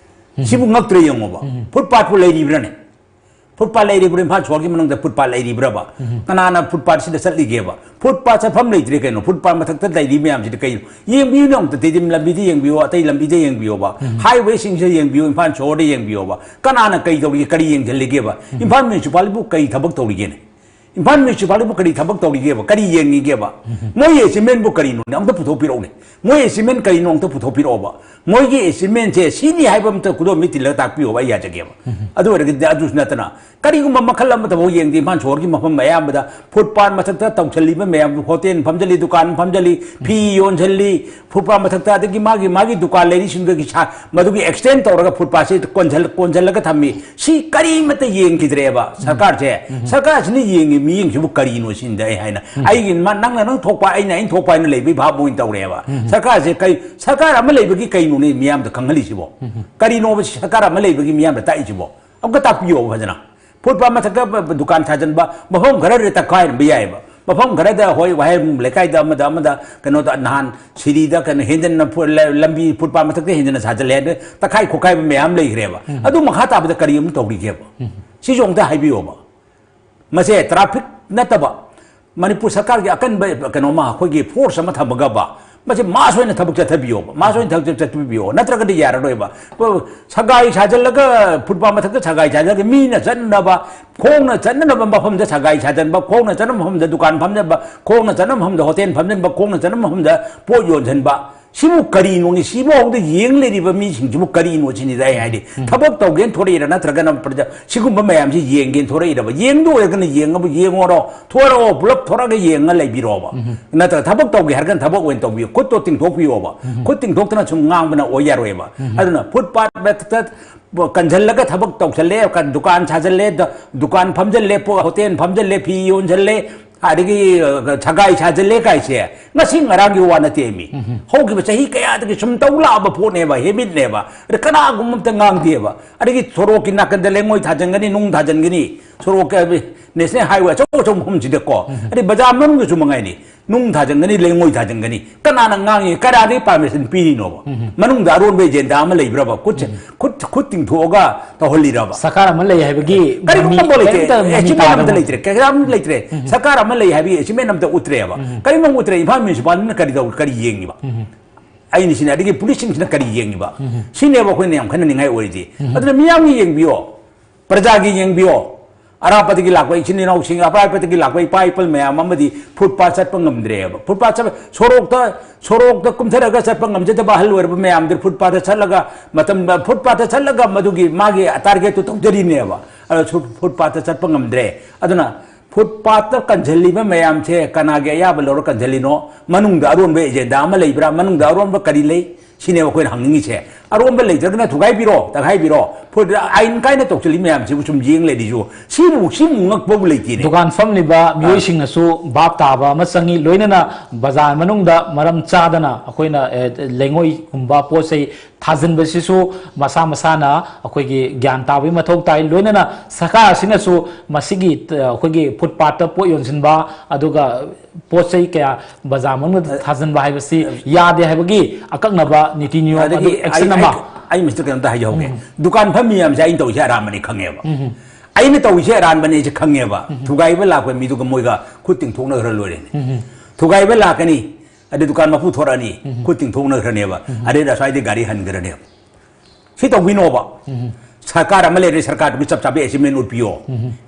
ꯎꯝ꯫ ꯁꯤꯕꯨ ꯉꯛꯇ꯭ꯔꯦ ꯌꯦꯡꯉꯣꯕ꯫ ꯎꯝ꯫ ꯐꯨꯠꯄꯥꯠꯄꯨ ꯂꯩꯔꯤꯕ꯭ꯔꯥꯅꯦ? ꯐꯨꯠꯄꯥꯠ ꯂꯩꯔꯤꯕ꯭ꯔꯥ? ꯏꯝꯐꯥꯜ ꯁꯣꯍꯣꯔꯒꯤ ꯃꯅꯨꯡꯗ ꯐꯨꯠꯄꯥꯠ ꯂꯩꯔꯤꯕ꯭ꯔꯕ? ꯎꯝ꯫ ꯀꯅꯥꯅ ꯐꯨꯠꯄꯥꯠꯁꯤꯗ ꯆꯠꯂꯤꯒꯦꯕ? ꯐꯨꯠꯄꯥꯠ ꯆꯠꯐꯝ ꯂꯩꯇ꯭ꯔꯦ ꯀꯩꯅꯣ? ꯐꯨꯠꯄꯥꯠ ꯃꯊꯛꯇ ꯂꯩꯔꯤ ꯃꯌꯥꯝꯁꯤꯗꯤ ꯀꯩꯅꯣ? ꯌꯦꯡꯕꯤꯌꯨꯅꯦ ꯑꯃꯨꯛꯇ, ꯇꯦꯗꯤꯝ ꯂꯝꯕꯤꯗ ꯌꯦꯡꯕꯤꯌꯣ, ꯑꯇꯩ ꯂꯝꯕꯤꯗ ꯌꯦꯡꯕꯤꯌꯣꯕ꯫ ꯎꯝ꯫ ꯍꯥꯏꯋꯦꯁꯤꯡꯁꯤꯗ ꯌꯦꯡꯕꯤꯌꯣ, ꯏꯝꯐꯥꯜ ꯁꯣꯍꯣꯔꯗ ꯌꯦꯡꯕꯤꯌꯣꯕ꯫ ꯀꯅꯥꯅ ꯀꯩ ꯇꯧꯔꯤꯒꯦ? ꯀꯔꯤ ꯌꯦꯡꯁꯤꯜꯂꯤꯒꯦꯕ? ꯎꯝ꯫ ꯏꯝꯐꯥꯜ ꯃ꯭ꯌꯨꯅꯤꯁꯤꯄꯥꯂꯤꯇꯤꯕꯨ ꯀꯔꯤ ꯊꯕꯛ ꯇꯧꯔꯤꯒꯦꯅꯦ? ꯏꯝꯐꯥꯜ ꯃ꯭ꯌꯨꯅꯤꯁꯤꯄꯥꯂꯤꯇꯤꯕꯨ ꯀꯔꯤ ꯊꯕꯛ ꯇꯧꯔꯤꯒꯦꯕ? ꯀꯔꯤ ꯌꯦꯡꯉꯤꯒꯦꯕ? ꯎꯝ꯫ ꯃꯣꯏ ꯑꯦꯆꯤꯞꯃꯦꯟꯕꯨ ꯀꯔꯤꯅꯣꯅꯦ? ꯑꯝꯇ ꯄꯨꯊꯣꯛꯄꯤꯔꯛꯎꯅꯦ꯫ ꯃꯣꯏ ꯑꯦꯆꯤꯞꯃꯦꯟ ꯀꯔꯤꯅꯣ? ꯑꯝꯇ ꯄꯨꯊꯣꯛꯄꯤꯔꯛꯑꯣꯕ꯫ ꯃꯣꯏꯒꯤ ꯑꯦꯆꯤꯞꯃꯦꯟꯁꯦ ꯁꯤꯅꯤ ꯍꯥꯏꯕ ꯑꯝꯇ ꯈꯨꯗꯣꯝꯕꯤ ꯇꯤꯜꯂꯒ ꯇꯥꯛꯄꯤꯌꯣꯕ, ꯑꯩ ꯌꯥꯖꯒꯦꯕ꯫ ꯎꯝ꯫ ꯑꯗꯨ ꯑꯣꯏꯔꯒꯗꯤ, ꯑꯗꯨꯁꯨ ꯅꯠꯇꯅ ꯀꯔꯤꯒꯨꯝꯕ ꯃꯈꯜ ꯑꯃꯠꯇꯐꯥꯎ ꯌꯦꯡꯗꯦ꯫ ꯏꯝꯐꯥꯜ ꯁꯣꯍꯣꯔꯒꯤ ꯃꯐꯝ ꯑꯌꯥꯝꯕꯗ ꯐꯨꯠꯄꯥꯠ ꯃꯊꯛꯇ ꯇꯧꯁꯜꯂꯤꯕ ꯃꯌꯥꯝ, ꯍꯣꯇꯦꯜ ꯐꯝꯖꯜꯂꯤ, ꯗꯨꯀꯥꯟ ꯐꯝꯖꯜꯂꯤ, ꯐꯤ ꯌꯣꯟꯁꯤꯜꯂꯤ, ꯐꯨꯠꯄꯥꯠ ꯃꯊꯛꯇ, ꯑꯗꯒꯤ ꯃꯥꯒꯤ, ꯃꯥꯒꯤ ꯗꯨꯀꯥꯟ ꯂꯩꯔꯤꯁꯤꯡꯗꯨꯒꯤ ꯁꯥ-, ꯃꯗꯨꯒꯤ ꯑꯦꯛꯁꯇꯦꯟ ꯇꯧꯔꯒ ꯐꯨꯠꯄꯥꯠꯁꯤ ꯀꯣꯟꯁꯤꯜ-, ꯀꯣꯟꯁꯤꯜꯂꯒ ꯊꯝꯃꯤ꯫ ꯁꯤ ꯀꯔꯤꯃꯠꯇ ꯌꯦꯡꯈꯤꯗ꯭ꯔꯦꯕ ꯁꯔꯀꯥꯔꯁꯦ꯫ ꯎꯝ꯫ ꯁꯔꯀꯥꯔꯁꯤꯅ ꯌꯦꯡꯉꯤ ꯃꯤꯠꯌꯦꯡꯁꯤꯕꯨ ꯀꯔꯤꯅꯣ ꯁꯤꯅꯤꯗ ꯑꯩ ꯍꯥꯏꯅ꯫ ꯎꯝ꯫ ꯑꯩꯒꯤ ꯃ-, ꯅꯪꯅ ꯅꯪ ꯊꯣꯛꯄ, ꯑꯩꯅ ꯑꯩꯅ ꯊꯣꯛꯄ ꯍꯥꯏꯅ ꯂꯩꯕꯒꯤ ꯚꯥꯕ ꯑꯣꯏꯅ ꯇꯧꯔꯦꯕ꯫ ꯎꯝ꯫ ꯁꯔꯀꯥꯔꯁꯦ ꯀꯩ, ꯁꯔꯀꯥꯔ ꯑꯃ ꯂꯩꯕꯒꯤ ꯀꯩꯅꯣꯅꯦ ꯃꯤꯌꯥꯝꯗ ꯈꯪꯍꯜꯂꯤꯁꯤꯕꯣ? ꯎꯝ꯫ ꯀꯔꯤꯅꯣꯕ ꯁꯔꯀꯥꯔ ꯑꯃ ꯂꯩꯕꯒꯤ ꯃꯤꯌꯥꯝꯗ ꯇꯥꯛꯏꯁꯤꯕꯣ? ꯑꯃꯨꯛꯀ ꯇꯥꯛꯄꯤꯌꯣꯕ ꯐꯖꯅ꯫ ꯐꯨꯠꯄꯥꯠ ꯃꯊꯛꯇ ꯕ-, ꯕ-, ꯗꯨꯀꯥꯟ ꯁꯥꯖꯟꯕ ꯃꯐꯝ ꯈꯔꯗ ꯇꯛꯈꯥꯏꯔꯝꯕ ꯌꯥꯏꯑꯕ꯫ ꯃꯐꯝ ꯈꯔꯗ, ꯍꯣꯏ, ꯋꯥꯍꯦꯡꯕꯝ ꯂꯩꯀꯥꯏꯗ ꯑꯃꯗ, ꯑꯃꯗ, ꯀꯩꯅꯣꯗ ꯅꯍꯥꯟ ꯁꯤꯔꯤꯗ ꯀꯩꯅꯣ ꯍꯦꯟꯖꯟꯅ ꯐꯨ-, ꯂ-, ꯂꯝꯕꯤ ꯐꯨꯠꯄꯥꯠ ꯃꯊꯛꯇ ꯍꯦꯟꯖꯟꯅ ꯁꯥꯖꯜꯂꯦ ꯍꯥꯏꯅ ꯇꯛꯈꯥꯏ ꯈꯣꯠꯈꯥꯏꯕ ꯃꯌꯥꯝ ꯂꯩꯈ꯭ꯔꯦꯕ꯫ ꯎꯝ꯫ ꯑꯗꯨ ꯃꯈꯥ ꯇꯥꯕꯗ ꯀꯔꯤ ꯑꯃꯨꯛ ꯇꯧꯔꯤꯒꯦꯕ? ꯎꯝ꯫ ꯁꯤꯁꯨ ꯑꯃꯨꯛꯇ ꯍꯥꯏꯕꯤꯌꯣꯕ꯫ ꯃꯁꯦ ꯇ꯭ꯔꯥꯐꯤꯛ ꯅꯠꯇꯕ ꯃꯅꯤꯄꯨꯔ ꯁꯔꯀꯥꯔꯒꯤ ꯑꯀꯟꯕ ꯀꯩꯅꯣꯃ, ꯑꯩꯈꯣꯏꯒꯤ ꯐꯣꯔꯁ ꯑꯃ ꯊꯝꯃꯒꯕ ꯃꯁꯤ ꯃꯥꯁ ꯑꯣꯏꯅ ꯊꯕꯛ ꯆꯠꯊꯕꯤꯌꯣꯕ, ꯃꯥꯁ ꯑꯣꯏꯅ ꯊꯕꯛ ꯆꯠꯊꯕꯤꯌꯣ, ꯅꯠꯇ꯭ꯔꯒꯗꯤ ꯌꯥꯔꯔꯣꯏꯕ꯫ ꯁꯒꯥꯏ ꯁꯥꯖꯤꯜꯂꯒ, ꯐꯨꯠꯄꯥꯠ ꯃꯊꯛꯇ ꯁꯒꯥꯏ ꯁꯥꯖꯤꯜꯂꯒ, ꯃꯤꯅ ꯆꯠꯅꯕ, ꯈꯣꯡꯅ ꯆꯠꯅꯅꯕ ꯃꯐꯝꯗ ꯁꯒꯥꯏ ꯁꯥꯖꯤꯟꯕ, ꯈꯣꯡꯅ ꯆꯠꯅꯕ ꯃꯐꯝꯗ ꯗꯨꯀꯥꯟ ꯐꯝꯖꯤꯟꯕ, ꯈꯣꯡꯅ ꯆꯠꯅꯕ ꯃꯐꯝꯗ ꯍꯣꯇꯦꯜ ꯐꯝꯖꯤꯟꯕ, ꯈꯣꯡꯅ ꯆꯠꯅꯕ ꯃꯐꯝꯗ ꯄꯣꯠ ꯌꯣꯟꯁꯤꯟꯕ, ꯁꯤꯕꯨ ꯀꯔꯤꯅꯣꯅꯤ? ꯁꯤꯐꯥꯎꯗ ꯌꯦꯡ ꯂꯩꯔꯤꯕ ꯃꯤꯁꯤꯡꯁꯤꯕꯨ ꯀꯔꯤꯅꯣ ꯁꯤꯅꯤꯗ ꯑꯩ ꯍꯥꯏꯗꯤ꯫ ꯎꯝ꯫ ꯊꯕꯛ ꯇꯧꯒꯦꯅ ꯊꯣꯔꯛꯏꯔꯥ, ꯅꯠꯇ꯭ꯔꯒꯅ ꯄ꯭ꯔꯖꯥ ꯁꯤꯒꯨꯝꯕ ꯃꯌꯥꯝꯁꯤ ꯌꯦꯡꯒꯦꯅ ꯊꯣꯔꯛꯏꯔꯕ? ꯌꯦꯡꯗ ꯑꯣꯏꯔꯒꯅ ꯌꯦꯡꯉꯕ ꯌꯦꯡꯉꯣꯔꯣ, ꯊꯣꯔꯛꯑꯣ, ꯄꯨꯂꯞ ꯊꯣꯔꯛꯑꯒ ꯌꯦꯡꯉ ꯂꯩꯕꯤꯔꯣꯕ꯫ ꯎꯝ꯫ ꯅꯠꯇ꯭ꯔꯒ ꯊꯕꯛ ꯇꯧꯒꯦ ꯍꯥꯏꯔꯒꯅ ꯊꯕꯛ ꯑꯣꯏꯅ ꯇꯧꯕꯤꯌꯨ, ꯈꯨꯠꯇꯣ ꯇꯤꯡꯊꯣꯛꯄꯤꯌꯣꯕ꯫ ꯎꯝ꯫ ꯈꯨꯠ ꯇꯤꯡꯊꯣꯛꯇꯅ ꯁꯨꯝ ꯉꯥꯡꯕꯅ ꯑꯣꯏ ꯌꯥꯔꯣꯏꯕ꯫ ꯎꯝ꯫ ꯑꯗꯨꯅ ꯐꯨꯠꯄꯥꯠ ꯃꯊꯛꯇ ꯀꯟꯁꯤꯜꯂꯒ ꯊꯕꯛ ꯇꯧꯁꯜꯂꯦ, ꯀ-, ꯗꯨꯀꯥꯟ ꯁꯥꯖꯜꯂꯦ, ꯗ-, ꯗꯨꯀꯥꯟ ꯐꯝꯖꯜꯂꯦ, ꯄꯣ-, ꯍꯣꯇꯦꯜ ꯐꯝꯖꯜꯂꯦ, ꯐꯤ ꯌꯣꯟꯁꯜꯂꯦ, ꯑꯗꯒꯤ, ꯑ, ꯁꯒꯥꯏ ꯁꯥꯖꯜꯂꯦ ꯀꯥꯏꯁꯦ ꯉꯁꯤ ꯉꯔꯥꯡꯒꯤ ꯋꯥ ꯅꯠꯇꯦ ꯃꯤ꯫ ꯎꯝ꯫ ꯍꯧꯈꯤꯕ ꯆꯍꯤ ꯀꯌꯥꯗꯒꯤ ꯁꯨꯝ ꯇꯧ ꯂꯥꯛꯑꯕ ꯄꯣꯠꯅꯦꯕ, ꯍꯦꯕꯤꯠꯅꯦꯕ꯫ ꯑꯗ ꯀꯅꯥꯒꯨꯝꯕ ꯑꯝꯇ ꯉꯥꯡꯗꯦꯕ꯫ ꯑꯗꯒꯤ ꯁꯣꯔꯣꯛꯀꯤ ꯅꯥꯀꯟꯗ ꯂꯩꯉꯣꯏ ꯊꯥꯖꯟꯒꯅꯤ, ꯅꯨꯡ ꯊꯥꯖꯟꯒꯅꯤ, ꯁꯣꯔꯣꯛꯀ ꯅꯦꯁꯅꯦꯜ ꯍꯥꯏꯋꯦ ꯑꯆꯧ ꯑꯆꯧꯕ ꯃꯐꯝꯁꯤꯗꯀꯣ꯫ ꯎꯝ꯫ ꯑꯗꯩ ꯕꯖꯥꯔ ꯃꯅꯨꯡꯗꯁꯨ ꯃꯉꯥꯏꯅꯤ, ꯅꯨꯡ ꯊꯥꯖꯟꯒꯅꯤ, ꯂꯩꯉꯣꯏ ꯊꯥꯖꯟꯒꯅꯤ꯫ ꯀꯅꯥꯅ ꯉꯥꯡꯉꯤ? ꯀꯅꯥꯗꯒꯤ ꯄꯥꯔꯃꯤꯁꯟ ꯄꯤꯔꯤꯅꯣꯕ? ꯎꯝ꯫ ꯃꯅꯨꯡꯗ ꯑꯔꯣꯟꯕ ꯑꯦꯖꯦꯟꯗꯥ ꯑꯃ ꯂꯩꯕ꯭ꯔꯕ? ꯈꯨꯠ, ꯎꯝ꯫ ꯈꯨꯠ, ꯈꯨꯠ ꯇꯤꯡꯊꯣꯛꯑꯒ ꯇꯧꯍꯜꯂꯤꯔꯕ? ꯁꯔꯀꯥꯔ ꯑꯃ ꯂꯩ ꯍꯥꯏꯕꯒꯤ ꯀꯔꯤꯒꯨꯝꯕ ꯃꯃꯤ ꯑꯃ ꯂꯩꯇ꯭ꯔꯦ꯫ ꯀꯔꯤꯝꯇ ꯃꯃꯤ ꯑꯦꯆꯤꯞꯃꯦꯟ ꯇꯥꯗꯕ ꯑꯝꯇ ꯂꯩꯇ꯭ꯔꯦ, ꯀꯌꯥꯝ ꯂꯩꯇ꯭ꯔꯦ꯫ ꯎꯝ꯫ ꯁꯔꯀꯥꯔ ꯑꯃ ꯂꯩ ꯍꯥꯏꯕꯒꯤ ꯑꯦꯆꯤꯞꯃꯦꯟ ꯑꯝꯇ ꯎꯠꯇ꯭ꯔꯦꯕ꯫ ꯎꯝ꯫ ꯀꯔꯤꯒꯨꯝꯕ ꯎꯠꯇ꯭ꯔꯦ꯫ ꯏꯝꯐꯥꯜ ꯃ꯭ꯌꯨꯅꯤꯁꯤꯄꯥꯂꯤꯇꯤꯅ ꯀꯔꯤ ꯇꯧ-, ꯀꯔꯤ ꯌꯦꯡꯉꯤꯕ? ꯎꯝ꯫ ꯑꯩꯅ ꯁꯤꯅꯤ꯫ ꯑꯗꯒꯤ ꯄꯨꯂꯤꯁꯁꯤꯡꯁꯤꯅ ꯀꯔꯤ ꯌꯦꯡꯉꯤꯕ? ꯎꯝ꯫ ꯁꯤꯅꯦꯕ ꯑꯩꯈꯣꯏꯅ ꯌꯥꯝ ꯈꯟꯅꯅꯤꯡꯉꯥꯏ ꯑꯣꯏꯔꯤꯁꯤ꯫ ꯎꯝ꯫ ꯑꯗꯨꯅ ꯃꯤꯌꯥꯝꯒꯤ ꯌꯦꯡꯕꯤꯌꯣ, ꯄ꯭ꯔꯖꯥꯒꯤ ꯌꯦꯡꯕꯤꯌꯣ꯫ ꯑꯔꯥꯞꯄꯗꯒꯤ ꯂꯥꯛꯄ ꯏꯆꯤꯟ ꯏꯅꯥꯎꯁꯤꯡ, ꯑꯔꯥꯞꯄꯗꯒꯤ ꯂꯥꯛꯄ ꯏꯄꯥ ꯏꯄꯜ ꯃꯌꯥꯝ ꯑꯃꯗꯤ ꯐꯨꯠꯄꯥꯠ ꯆꯠꯄ ꯉꯝꯗ꯭ꯔꯦꯕ꯫ ꯐꯨꯠꯄꯥꯠ ꯆꯠꯄ, ꯁꯣꯔꯣꯛꯇ, ꯁꯣꯔꯣꯛꯇ ꯀꯨꯝꯊꯔꯒ ꯆꯠꯄ ꯉꯝꯖꯗꯕ ꯑꯍꯜ ꯑꯣꯏꯔꯕ ꯃꯌꯥꯝꯗꯨ ꯐꯨꯠꯄꯥꯠꯇ ꯆꯠꯂꯒ, ꯃꯇꯝ, ꯐꯨꯠꯄꯥꯠꯇ ꯆꯠꯂꯒ ꯃꯗꯨꯒꯤ ꯃꯥꯒꯤ ꯇꯥꯔꯒꯦꯠꯇꯨ ꯇꯧꯖꯔꯤꯅꯦꯕ꯫ ꯑꯗꯣ ꯁꯨ-, ꯐꯨꯠꯄꯥꯠꯇ ꯆꯠꯄ ꯉꯝꯗ꯭ꯔꯦ꯫ ꯑꯗꯨꯅ ꯐꯨꯠꯄꯥꯠꯇ ꯀꯟꯁꯤꯜꯂꯤꯕ ꯃꯌꯥꯝꯁꯦ ꯀꯅꯥꯒꯤ ꯑꯌꯥꯕ ꯂꯧꯔ ꯀꯟꯁꯤꯜꯂꯤꯅꯣ? ꯃꯅꯨꯡꯗ ꯑꯔꯣꯟꯕ ꯑꯦꯖꯦꯟꯗꯥ ꯑꯃ ꯂꯩꯕ꯭ꯔꯥ? ꯃꯅꯨꯡꯗ ꯑꯔꯣꯟꯕ ꯀꯔꯤ ꯂꯩ? ꯁꯤꯅꯦꯕ ꯑꯩꯈꯣꯏꯅ ꯍꯪꯅꯤꯡꯉꯤꯁꯦ꯫ ꯑꯔꯣꯟꯕ ꯂꯩꯇ꯭ꯔꯒꯅ ꯊꯨꯒꯥꯏꯕꯤꯔꯣ, ꯇꯛꯈꯥꯏꯕꯤꯔꯣ꯫ ꯐꯨꯠ-, ꯑꯥꯏꯟ ꯀꯥꯏꯅ ꯇꯧꯁꯤꯜꯂꯤ ꯃꯌꯥꯝꯁꯤꯕꯨ ꯁꯨꯝ ꯌꯦꯡ ꯂꯩꯔꯤꯁꯨ, ꯁꯤꯕꯨ, ꯁꯤꯕꯨ ꯉꯛꯄꯕꯨ ꯂꯩꯇꯦꯅꯦ꯫ ꯗꯨꯀꯥꯟ ꯐꯝꯂꯤꯕ ꯑꯥ꯫ ꯃꯤꯑꯣꯏꯁꯤꯡꯅꯁꯨ ꯚꯥꯞ ꯇꯥꯕ ꯑꯃ ꯆꯪꯉꯤ, ꯂꯣꯏꯅꯅ ꯕꯖꯥꯔ ꯃꯅꯨꯡꯗ ꯃꯔꯝ ꯆꯥꯗꯅ ꯑꯩꯈꯣꯏꯅ, ꯑꯦ, ꯂꯩꯉꯣꯏꯒꯨꯝꯕ ꯄꯣꯠ ꯆꯩ ꯊꯥꯖꯤꯟꯕꯁꯤꯁꯨ ꯃꯁꯥ ꯃꯁꯥꯅ ꯑꯩꯈꯣꯏꯒꯤ ꯒ꯭ꯌꯥꯟ ꯇꯥꯕꯒꯤ ꯃꯊꯧ ꯇꯥꯏ꯫ ꯂꯣꯏꯅꯅ ꯁꯔꯀꯥꯔ ꯑꯁꯤꯅꯁꯨ ꯃꯁꯤꯒꯤ, ꯑ, ꯑꯩꯈꯣꯏꯒꯤ ꯐꯨꯠꯄꯥꯠꯇ ꯄꯣꯠ ꯌꯣꯟꯁꯤꯟꯕ, ꯑꯗꯨꯒ ꯄꯣꯠ ꯆꯩ ꯀꯌꯥ ꯕꯖꯥꯔ ꯃꯅꯨꯡꯗ ꯊꯥꯖꯤꯟꯕ ꯍꯥꯏꯕꯁꯤ ꯌꯥꯗꯦ ꯍꯥꯏꯕꯒꯤ ꯑꯀꯛꯅꯕ ꯅꯤꯇꯤ ꯅꯤꯌꯣꯝ ꯑꯗꯒꯤ ꯑꯗꯨ ꯑꯦꯛꯁꯟ ꯑꯩ, ꯑꯃ꯫ ꯑꯩ, ꯑꯩ ꯃꯁꯤꯗ ꯀꯩꯅꯣꯝꯇ ꯍꯥꯏꯖꯍꯧꯒꯦ꯫ ꯎꯝ꯫ ꯗꯨꯀꯥꯟ ꯐꯝꯃꯤ ꯃꯌꯥꯝꯁꯦ ꯑꯩꯅ ꯇꯧꯔꯤꯁꯦ ꯑꯔꯥꯟꯕꯅꯤ ꯈꯪꯉꯦꯕ꯫ ꯎꯝ꯫ ꯑꯩꯅ ꯇꯧꯔꯤꯁꯦ ꯑꯔꯥꯟꯕꯅꯤ ꯑꯩꯁꯦ ꯈꯪꯉꯦꯕ꯫ ꯎꯝ꯫ ꯊꯨꯒꯥꯏꯕ ꯂꯥꯛꯄ ꯃꯤꯗꯨꯒ ꯃꯣꯏꯒ ꯈꯨꯠ ꯇꯤꯡꯊꯣꯛꯅꯈ꯭ꯔ ꯂꯣꯏꯔꯦꯅꯦ꯫ ꯎꯝ꯫ ꯊꯨꯒꯥꯏꯕ ꯂꯥꯛꯀꯅꯤ, ꯑꯗꯩ ꯗꯨꯀꯥꯟ ꯃꯄꯨ ꯊꯣꯔꯛꯑꯅꯤ, ꯈꯨꯠ ꯇꯤꯡꯊꯣꯛꯅꯈ꯭ꯔꯅꯦꯕ꯫ ꯑꯗꯩꯗ ꯑꯁ꯭ꯋꯥꯏꯗꯩ ꯒꯥꯔꯤ ꯍꯟꯈ꯭ꯔꯅꯦꯕ꯫ ꯁꯤ ꯇꯧꯕꯤꯅꯣꯕ꯫ ꯁꯔꯀꯥꯔ ꯑꯃ ꯂꯩꯔꯦ, ꯁꯔꯀꯥꯔꯗꯨꯒꯤ ꯆꯞ ꯆꯥꯕ ꯑꯦꯆꯤꯞꯃꯦꯟ ꯎꯠꯄꯤꯌꯣ꯫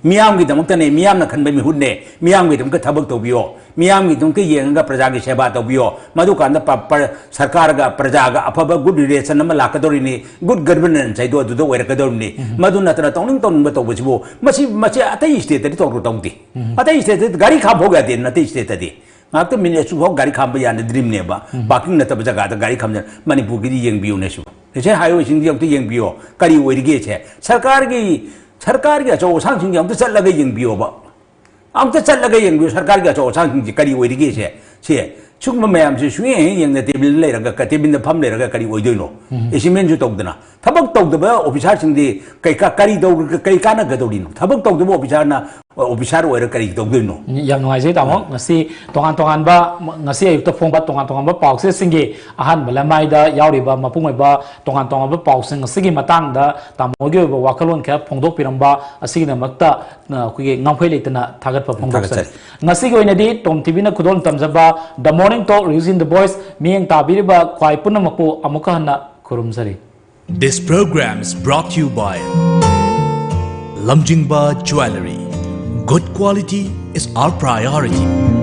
ꯃꯤꯌꯥꯝꯒꯤꯗꯃꯛꯇꯅꯦ, ꯃꯤꯌꯥꯝꯅ ꯈꯟꯕ ꯃꯤꯍꯨꯠꯅꯦ, ꯃꯤꯌꯥꯝꯒꯤꯗꯃꯛꯇ ꯊꯕꯛ ꯇꯧꯕꯤꯌꯣ, ꯃꯤꯌꯥꯝꯒꯤꯗꯃꯛꯇ ꯌꯦꯡꯉꯒ ꯄ꯭ꯔꯖꯥꯒꯤ ꯁꯦꯕꯥ ꯇꯧꯕꯤꯌꯣ꯫ ꯃꯗꯨꯀꯥꯟꯗ ꯄ-, ꯄ-, ꯁꯔꯀꯥꯔꯒ ꯄ꯭ꯔꯖꯥꯒ ꯑꯐꯕ ꯒꯨꯗ ꯔꯤꯂꯦꯁꯟ ꯑꯃ ꯂꯥꯛꯀꯗꯧꯔꯤꯅꯤ, ꯒꯨꯗ ꯒꯕꯔꯅꯦꯟꯁ ꯍꯥꯏꯗꯣ ꯑꯗꯨꯗ ꯑꯣꯏꯔꯛꯀꯗꯧꯔꯤꯅꯤ꯫ ꯃꯗꯨ ꯅꯠꯇꯅ ꯇꯧꯅꯤꯡ ꯇꯧꯅꯤꯡꯕ ꯇꯧꯕꯁꯤꯕꯨ, ꯃꯁꯤ, ꯃꯁꯤ ꯑꯇꯩ ꯁ꯭ꯇꯦꯠꯇꯗꯤ ꯇꯧꯔ ꯇꯧꯗꯦ꯫ ꯑꯇꯩ ꯁ꯭ꯇꯦꯠꯇꯗꯤ ꯒꯥꯔꯤ ꯈꯥꯝ ꯐꯥꯎ ꯌꯥꯗꯦꯅ, ꯑꯇꯩ ꯁ꯭ꯇꯦꯠꯇꯗꯤ꯫ ꯉꯥꯏꯍꯥꯛꯇ ꯃꯤꯅꯤꯠ ꯑꯁꯨꯛ ꯐꯥꯎ ꯒꯥꯔꯤ ꯈꯥꯝꯕ ꯌꯥꯅꯗ꯭ꯔꯤꯕꯅꯦꯕ꯫ ꯄꯥꯔꯀꯤꯡ ꯅꯠꯇꯕ ꯖꯒꯥꯗ ꯒꯥꯔꯤ ꯈꯥꯝꯖ-, ꯃꯅꯤꯄꯨꯔꯒꯤꯗꯤ ꯌꯦꯡꯕꯤꯌꯨꯅꯦ ꯁꯤꯕꯨ꯫ ꯅꯦꯁꯅꯦꯜ ꯍꯥꯏꯋꯦꯁꯤꯡꯗꯤ ꯑꯝꯇ ꯌꯦꯡꯕꯤꯌꯣ, ꯀꯔꯤ ꯑꯣꯏꯔꯤꯒꯦꯁꯦ? ꯁꯔꯀꯥꯔꯒꯤ, ꯁꯔꯀꯥꯔꯒꯤ ꯑꯆꯧ ꯑꯁꯥꯡꯁꯤꯡꯁꯦ ꯑꯝꯇ ꯆꯠꯂꯒ ꯌꯦꯡꯕꯤꯌꯣꯕ꯫ ꯑꯝꯇ ꯆꯠꯂꯒ ꯌꯦꯡꯕꯤꯌꯨ, ꯁꯔꯀꯥꯔꯒꯤ ꯑꯆꯧ ꯑꯁꯥꯡꯁꯤꯡꯁꯦ ꯀꯔꯤ ꯑꯣꯏꯔꯤꯒꯦꯁꯦ? ꯁꯦ, ꯁꯤꯒꯨꯝꯕ ꯃꯌꯥꯝꯁꯦ ꯁꯨꯡꯌꯦꯡ ꯍꯦꯛ ꯌꯦꯡꯗ ꯇꯦꯕꯜꯗ ꯂꯩꯔꯒ, ꯀ-, ꯇꯦꯕꯜꯗ ꯐꯝ ꯂꯩꯔꯒ ꯀꯔꯤ ꯑꯣꯏꯗꯣꯏꯅꯣ? ꯑꯦꯆꯤꯞꯃꯦꯟꯁꯨ ꯇꯧꯗꯅ꯫ ꯊꯕꯛ ꯇꯧꯗꯕ ꯑꯣꯐꯤꯁꯥꯔꯁꯤꯡꯗꯤ ꯀꯩ ꯀꯥ-, ꯀꯔꯤ ꯇꯧꯔꯒ ꯀꯔꯤ ꯀꯥꯟꯅꯒꯗꯧꯔꯤꯅꯣ? ꯊꯕꯛ ꯇꯧꯗꯕ ꯑꯣꯐꯤꯁꯥꯔꯅ ꯑꯣꯐꯤꯁꯥꯔ ꯑꯣꯏꯔ ꯀꯔꯤ ꯇꯧꯗꯣꯏꯅꯣ? ꯌꯥꯝ ꯅꯨꯡꯉꯥꯏꯖꯩ, ꯇꯥꯃꯣ꯫ ꯉꯁꯤ ꯇꯣꯉꯥꯟ ꯇꯣꯉꯥꯟꯕ, ꯉꯁꯤ ꯑꯌꯨꯛꯇ ꯐꯣꯡꯕ ꯇꯣꯉꯥꯟ ꯇꯣꯉꯥꯟꯕ ꯄꯥꯎꯆꯦꯁꯤꯡꯒꯤ ꯑꯍꯥꯟꯕ ꯂꯃꯥꯏꯗ ꯌꯥꯎꯔꯤꯕ ꯃꯄꯨꯡ ꯑꯣꯏꯕ ꯇꯣꯉꯥꯟ ꯇꯣꯉꯥꯟꯕ ꯄꯥꯎꯁꯤꯡ ꯑꯁꯤꯒꯤ ꯃꯇꯥꯡꯗ ꯇꯥꯃꯣꯒꯤ ꯑꯣꯏꯕ ꯋꯥꯈꯜꯂꯣꯟ ꯈꯔ ꯐꯣꯡꯗꯣꯛꯄꯤꯔꯝꯕ ꯑꯁꯤꯒꯤꯗꯃꯛꯇ, ꯑ, ꯑꯩꯈꯣꯏꯒꯤ ꯉꯝꯈꯩ ꯂꯩꯇꯅ ꯊꯥꯒꯠꯄ ꯐꯣꯡꯗꯣꯛꯆꯔꯤ꯫ ꯊꯥꯒꯠꯆꯔꯤ꯫ ꯉꯁꯤꯒꯤ ꯑꯣꯏꯅꯗꯤ ꯇꯣꯝ ꯇꯤꯚꯤꯅ ꯈꯨꯗꯣꯜ ꯇꯝꯖꯕ The Morning Talk Reels in the Voice ꯃꯤꯠꯌꯦꯡ ꯇꯥꯕꯤꯔꯤꯕ ꯈ꯭ꯋꯥꯏ ꯄꯨꯝꯅꯃꯛꯄꯨ ꯑꯃꯨꯛꯀ ꯍꯟꯅ ꯈꯨꯔꯨꯝꯖꯔꯤ꯫ This program is brought to you by Lamjingba Jewellery. Good quality is our priority.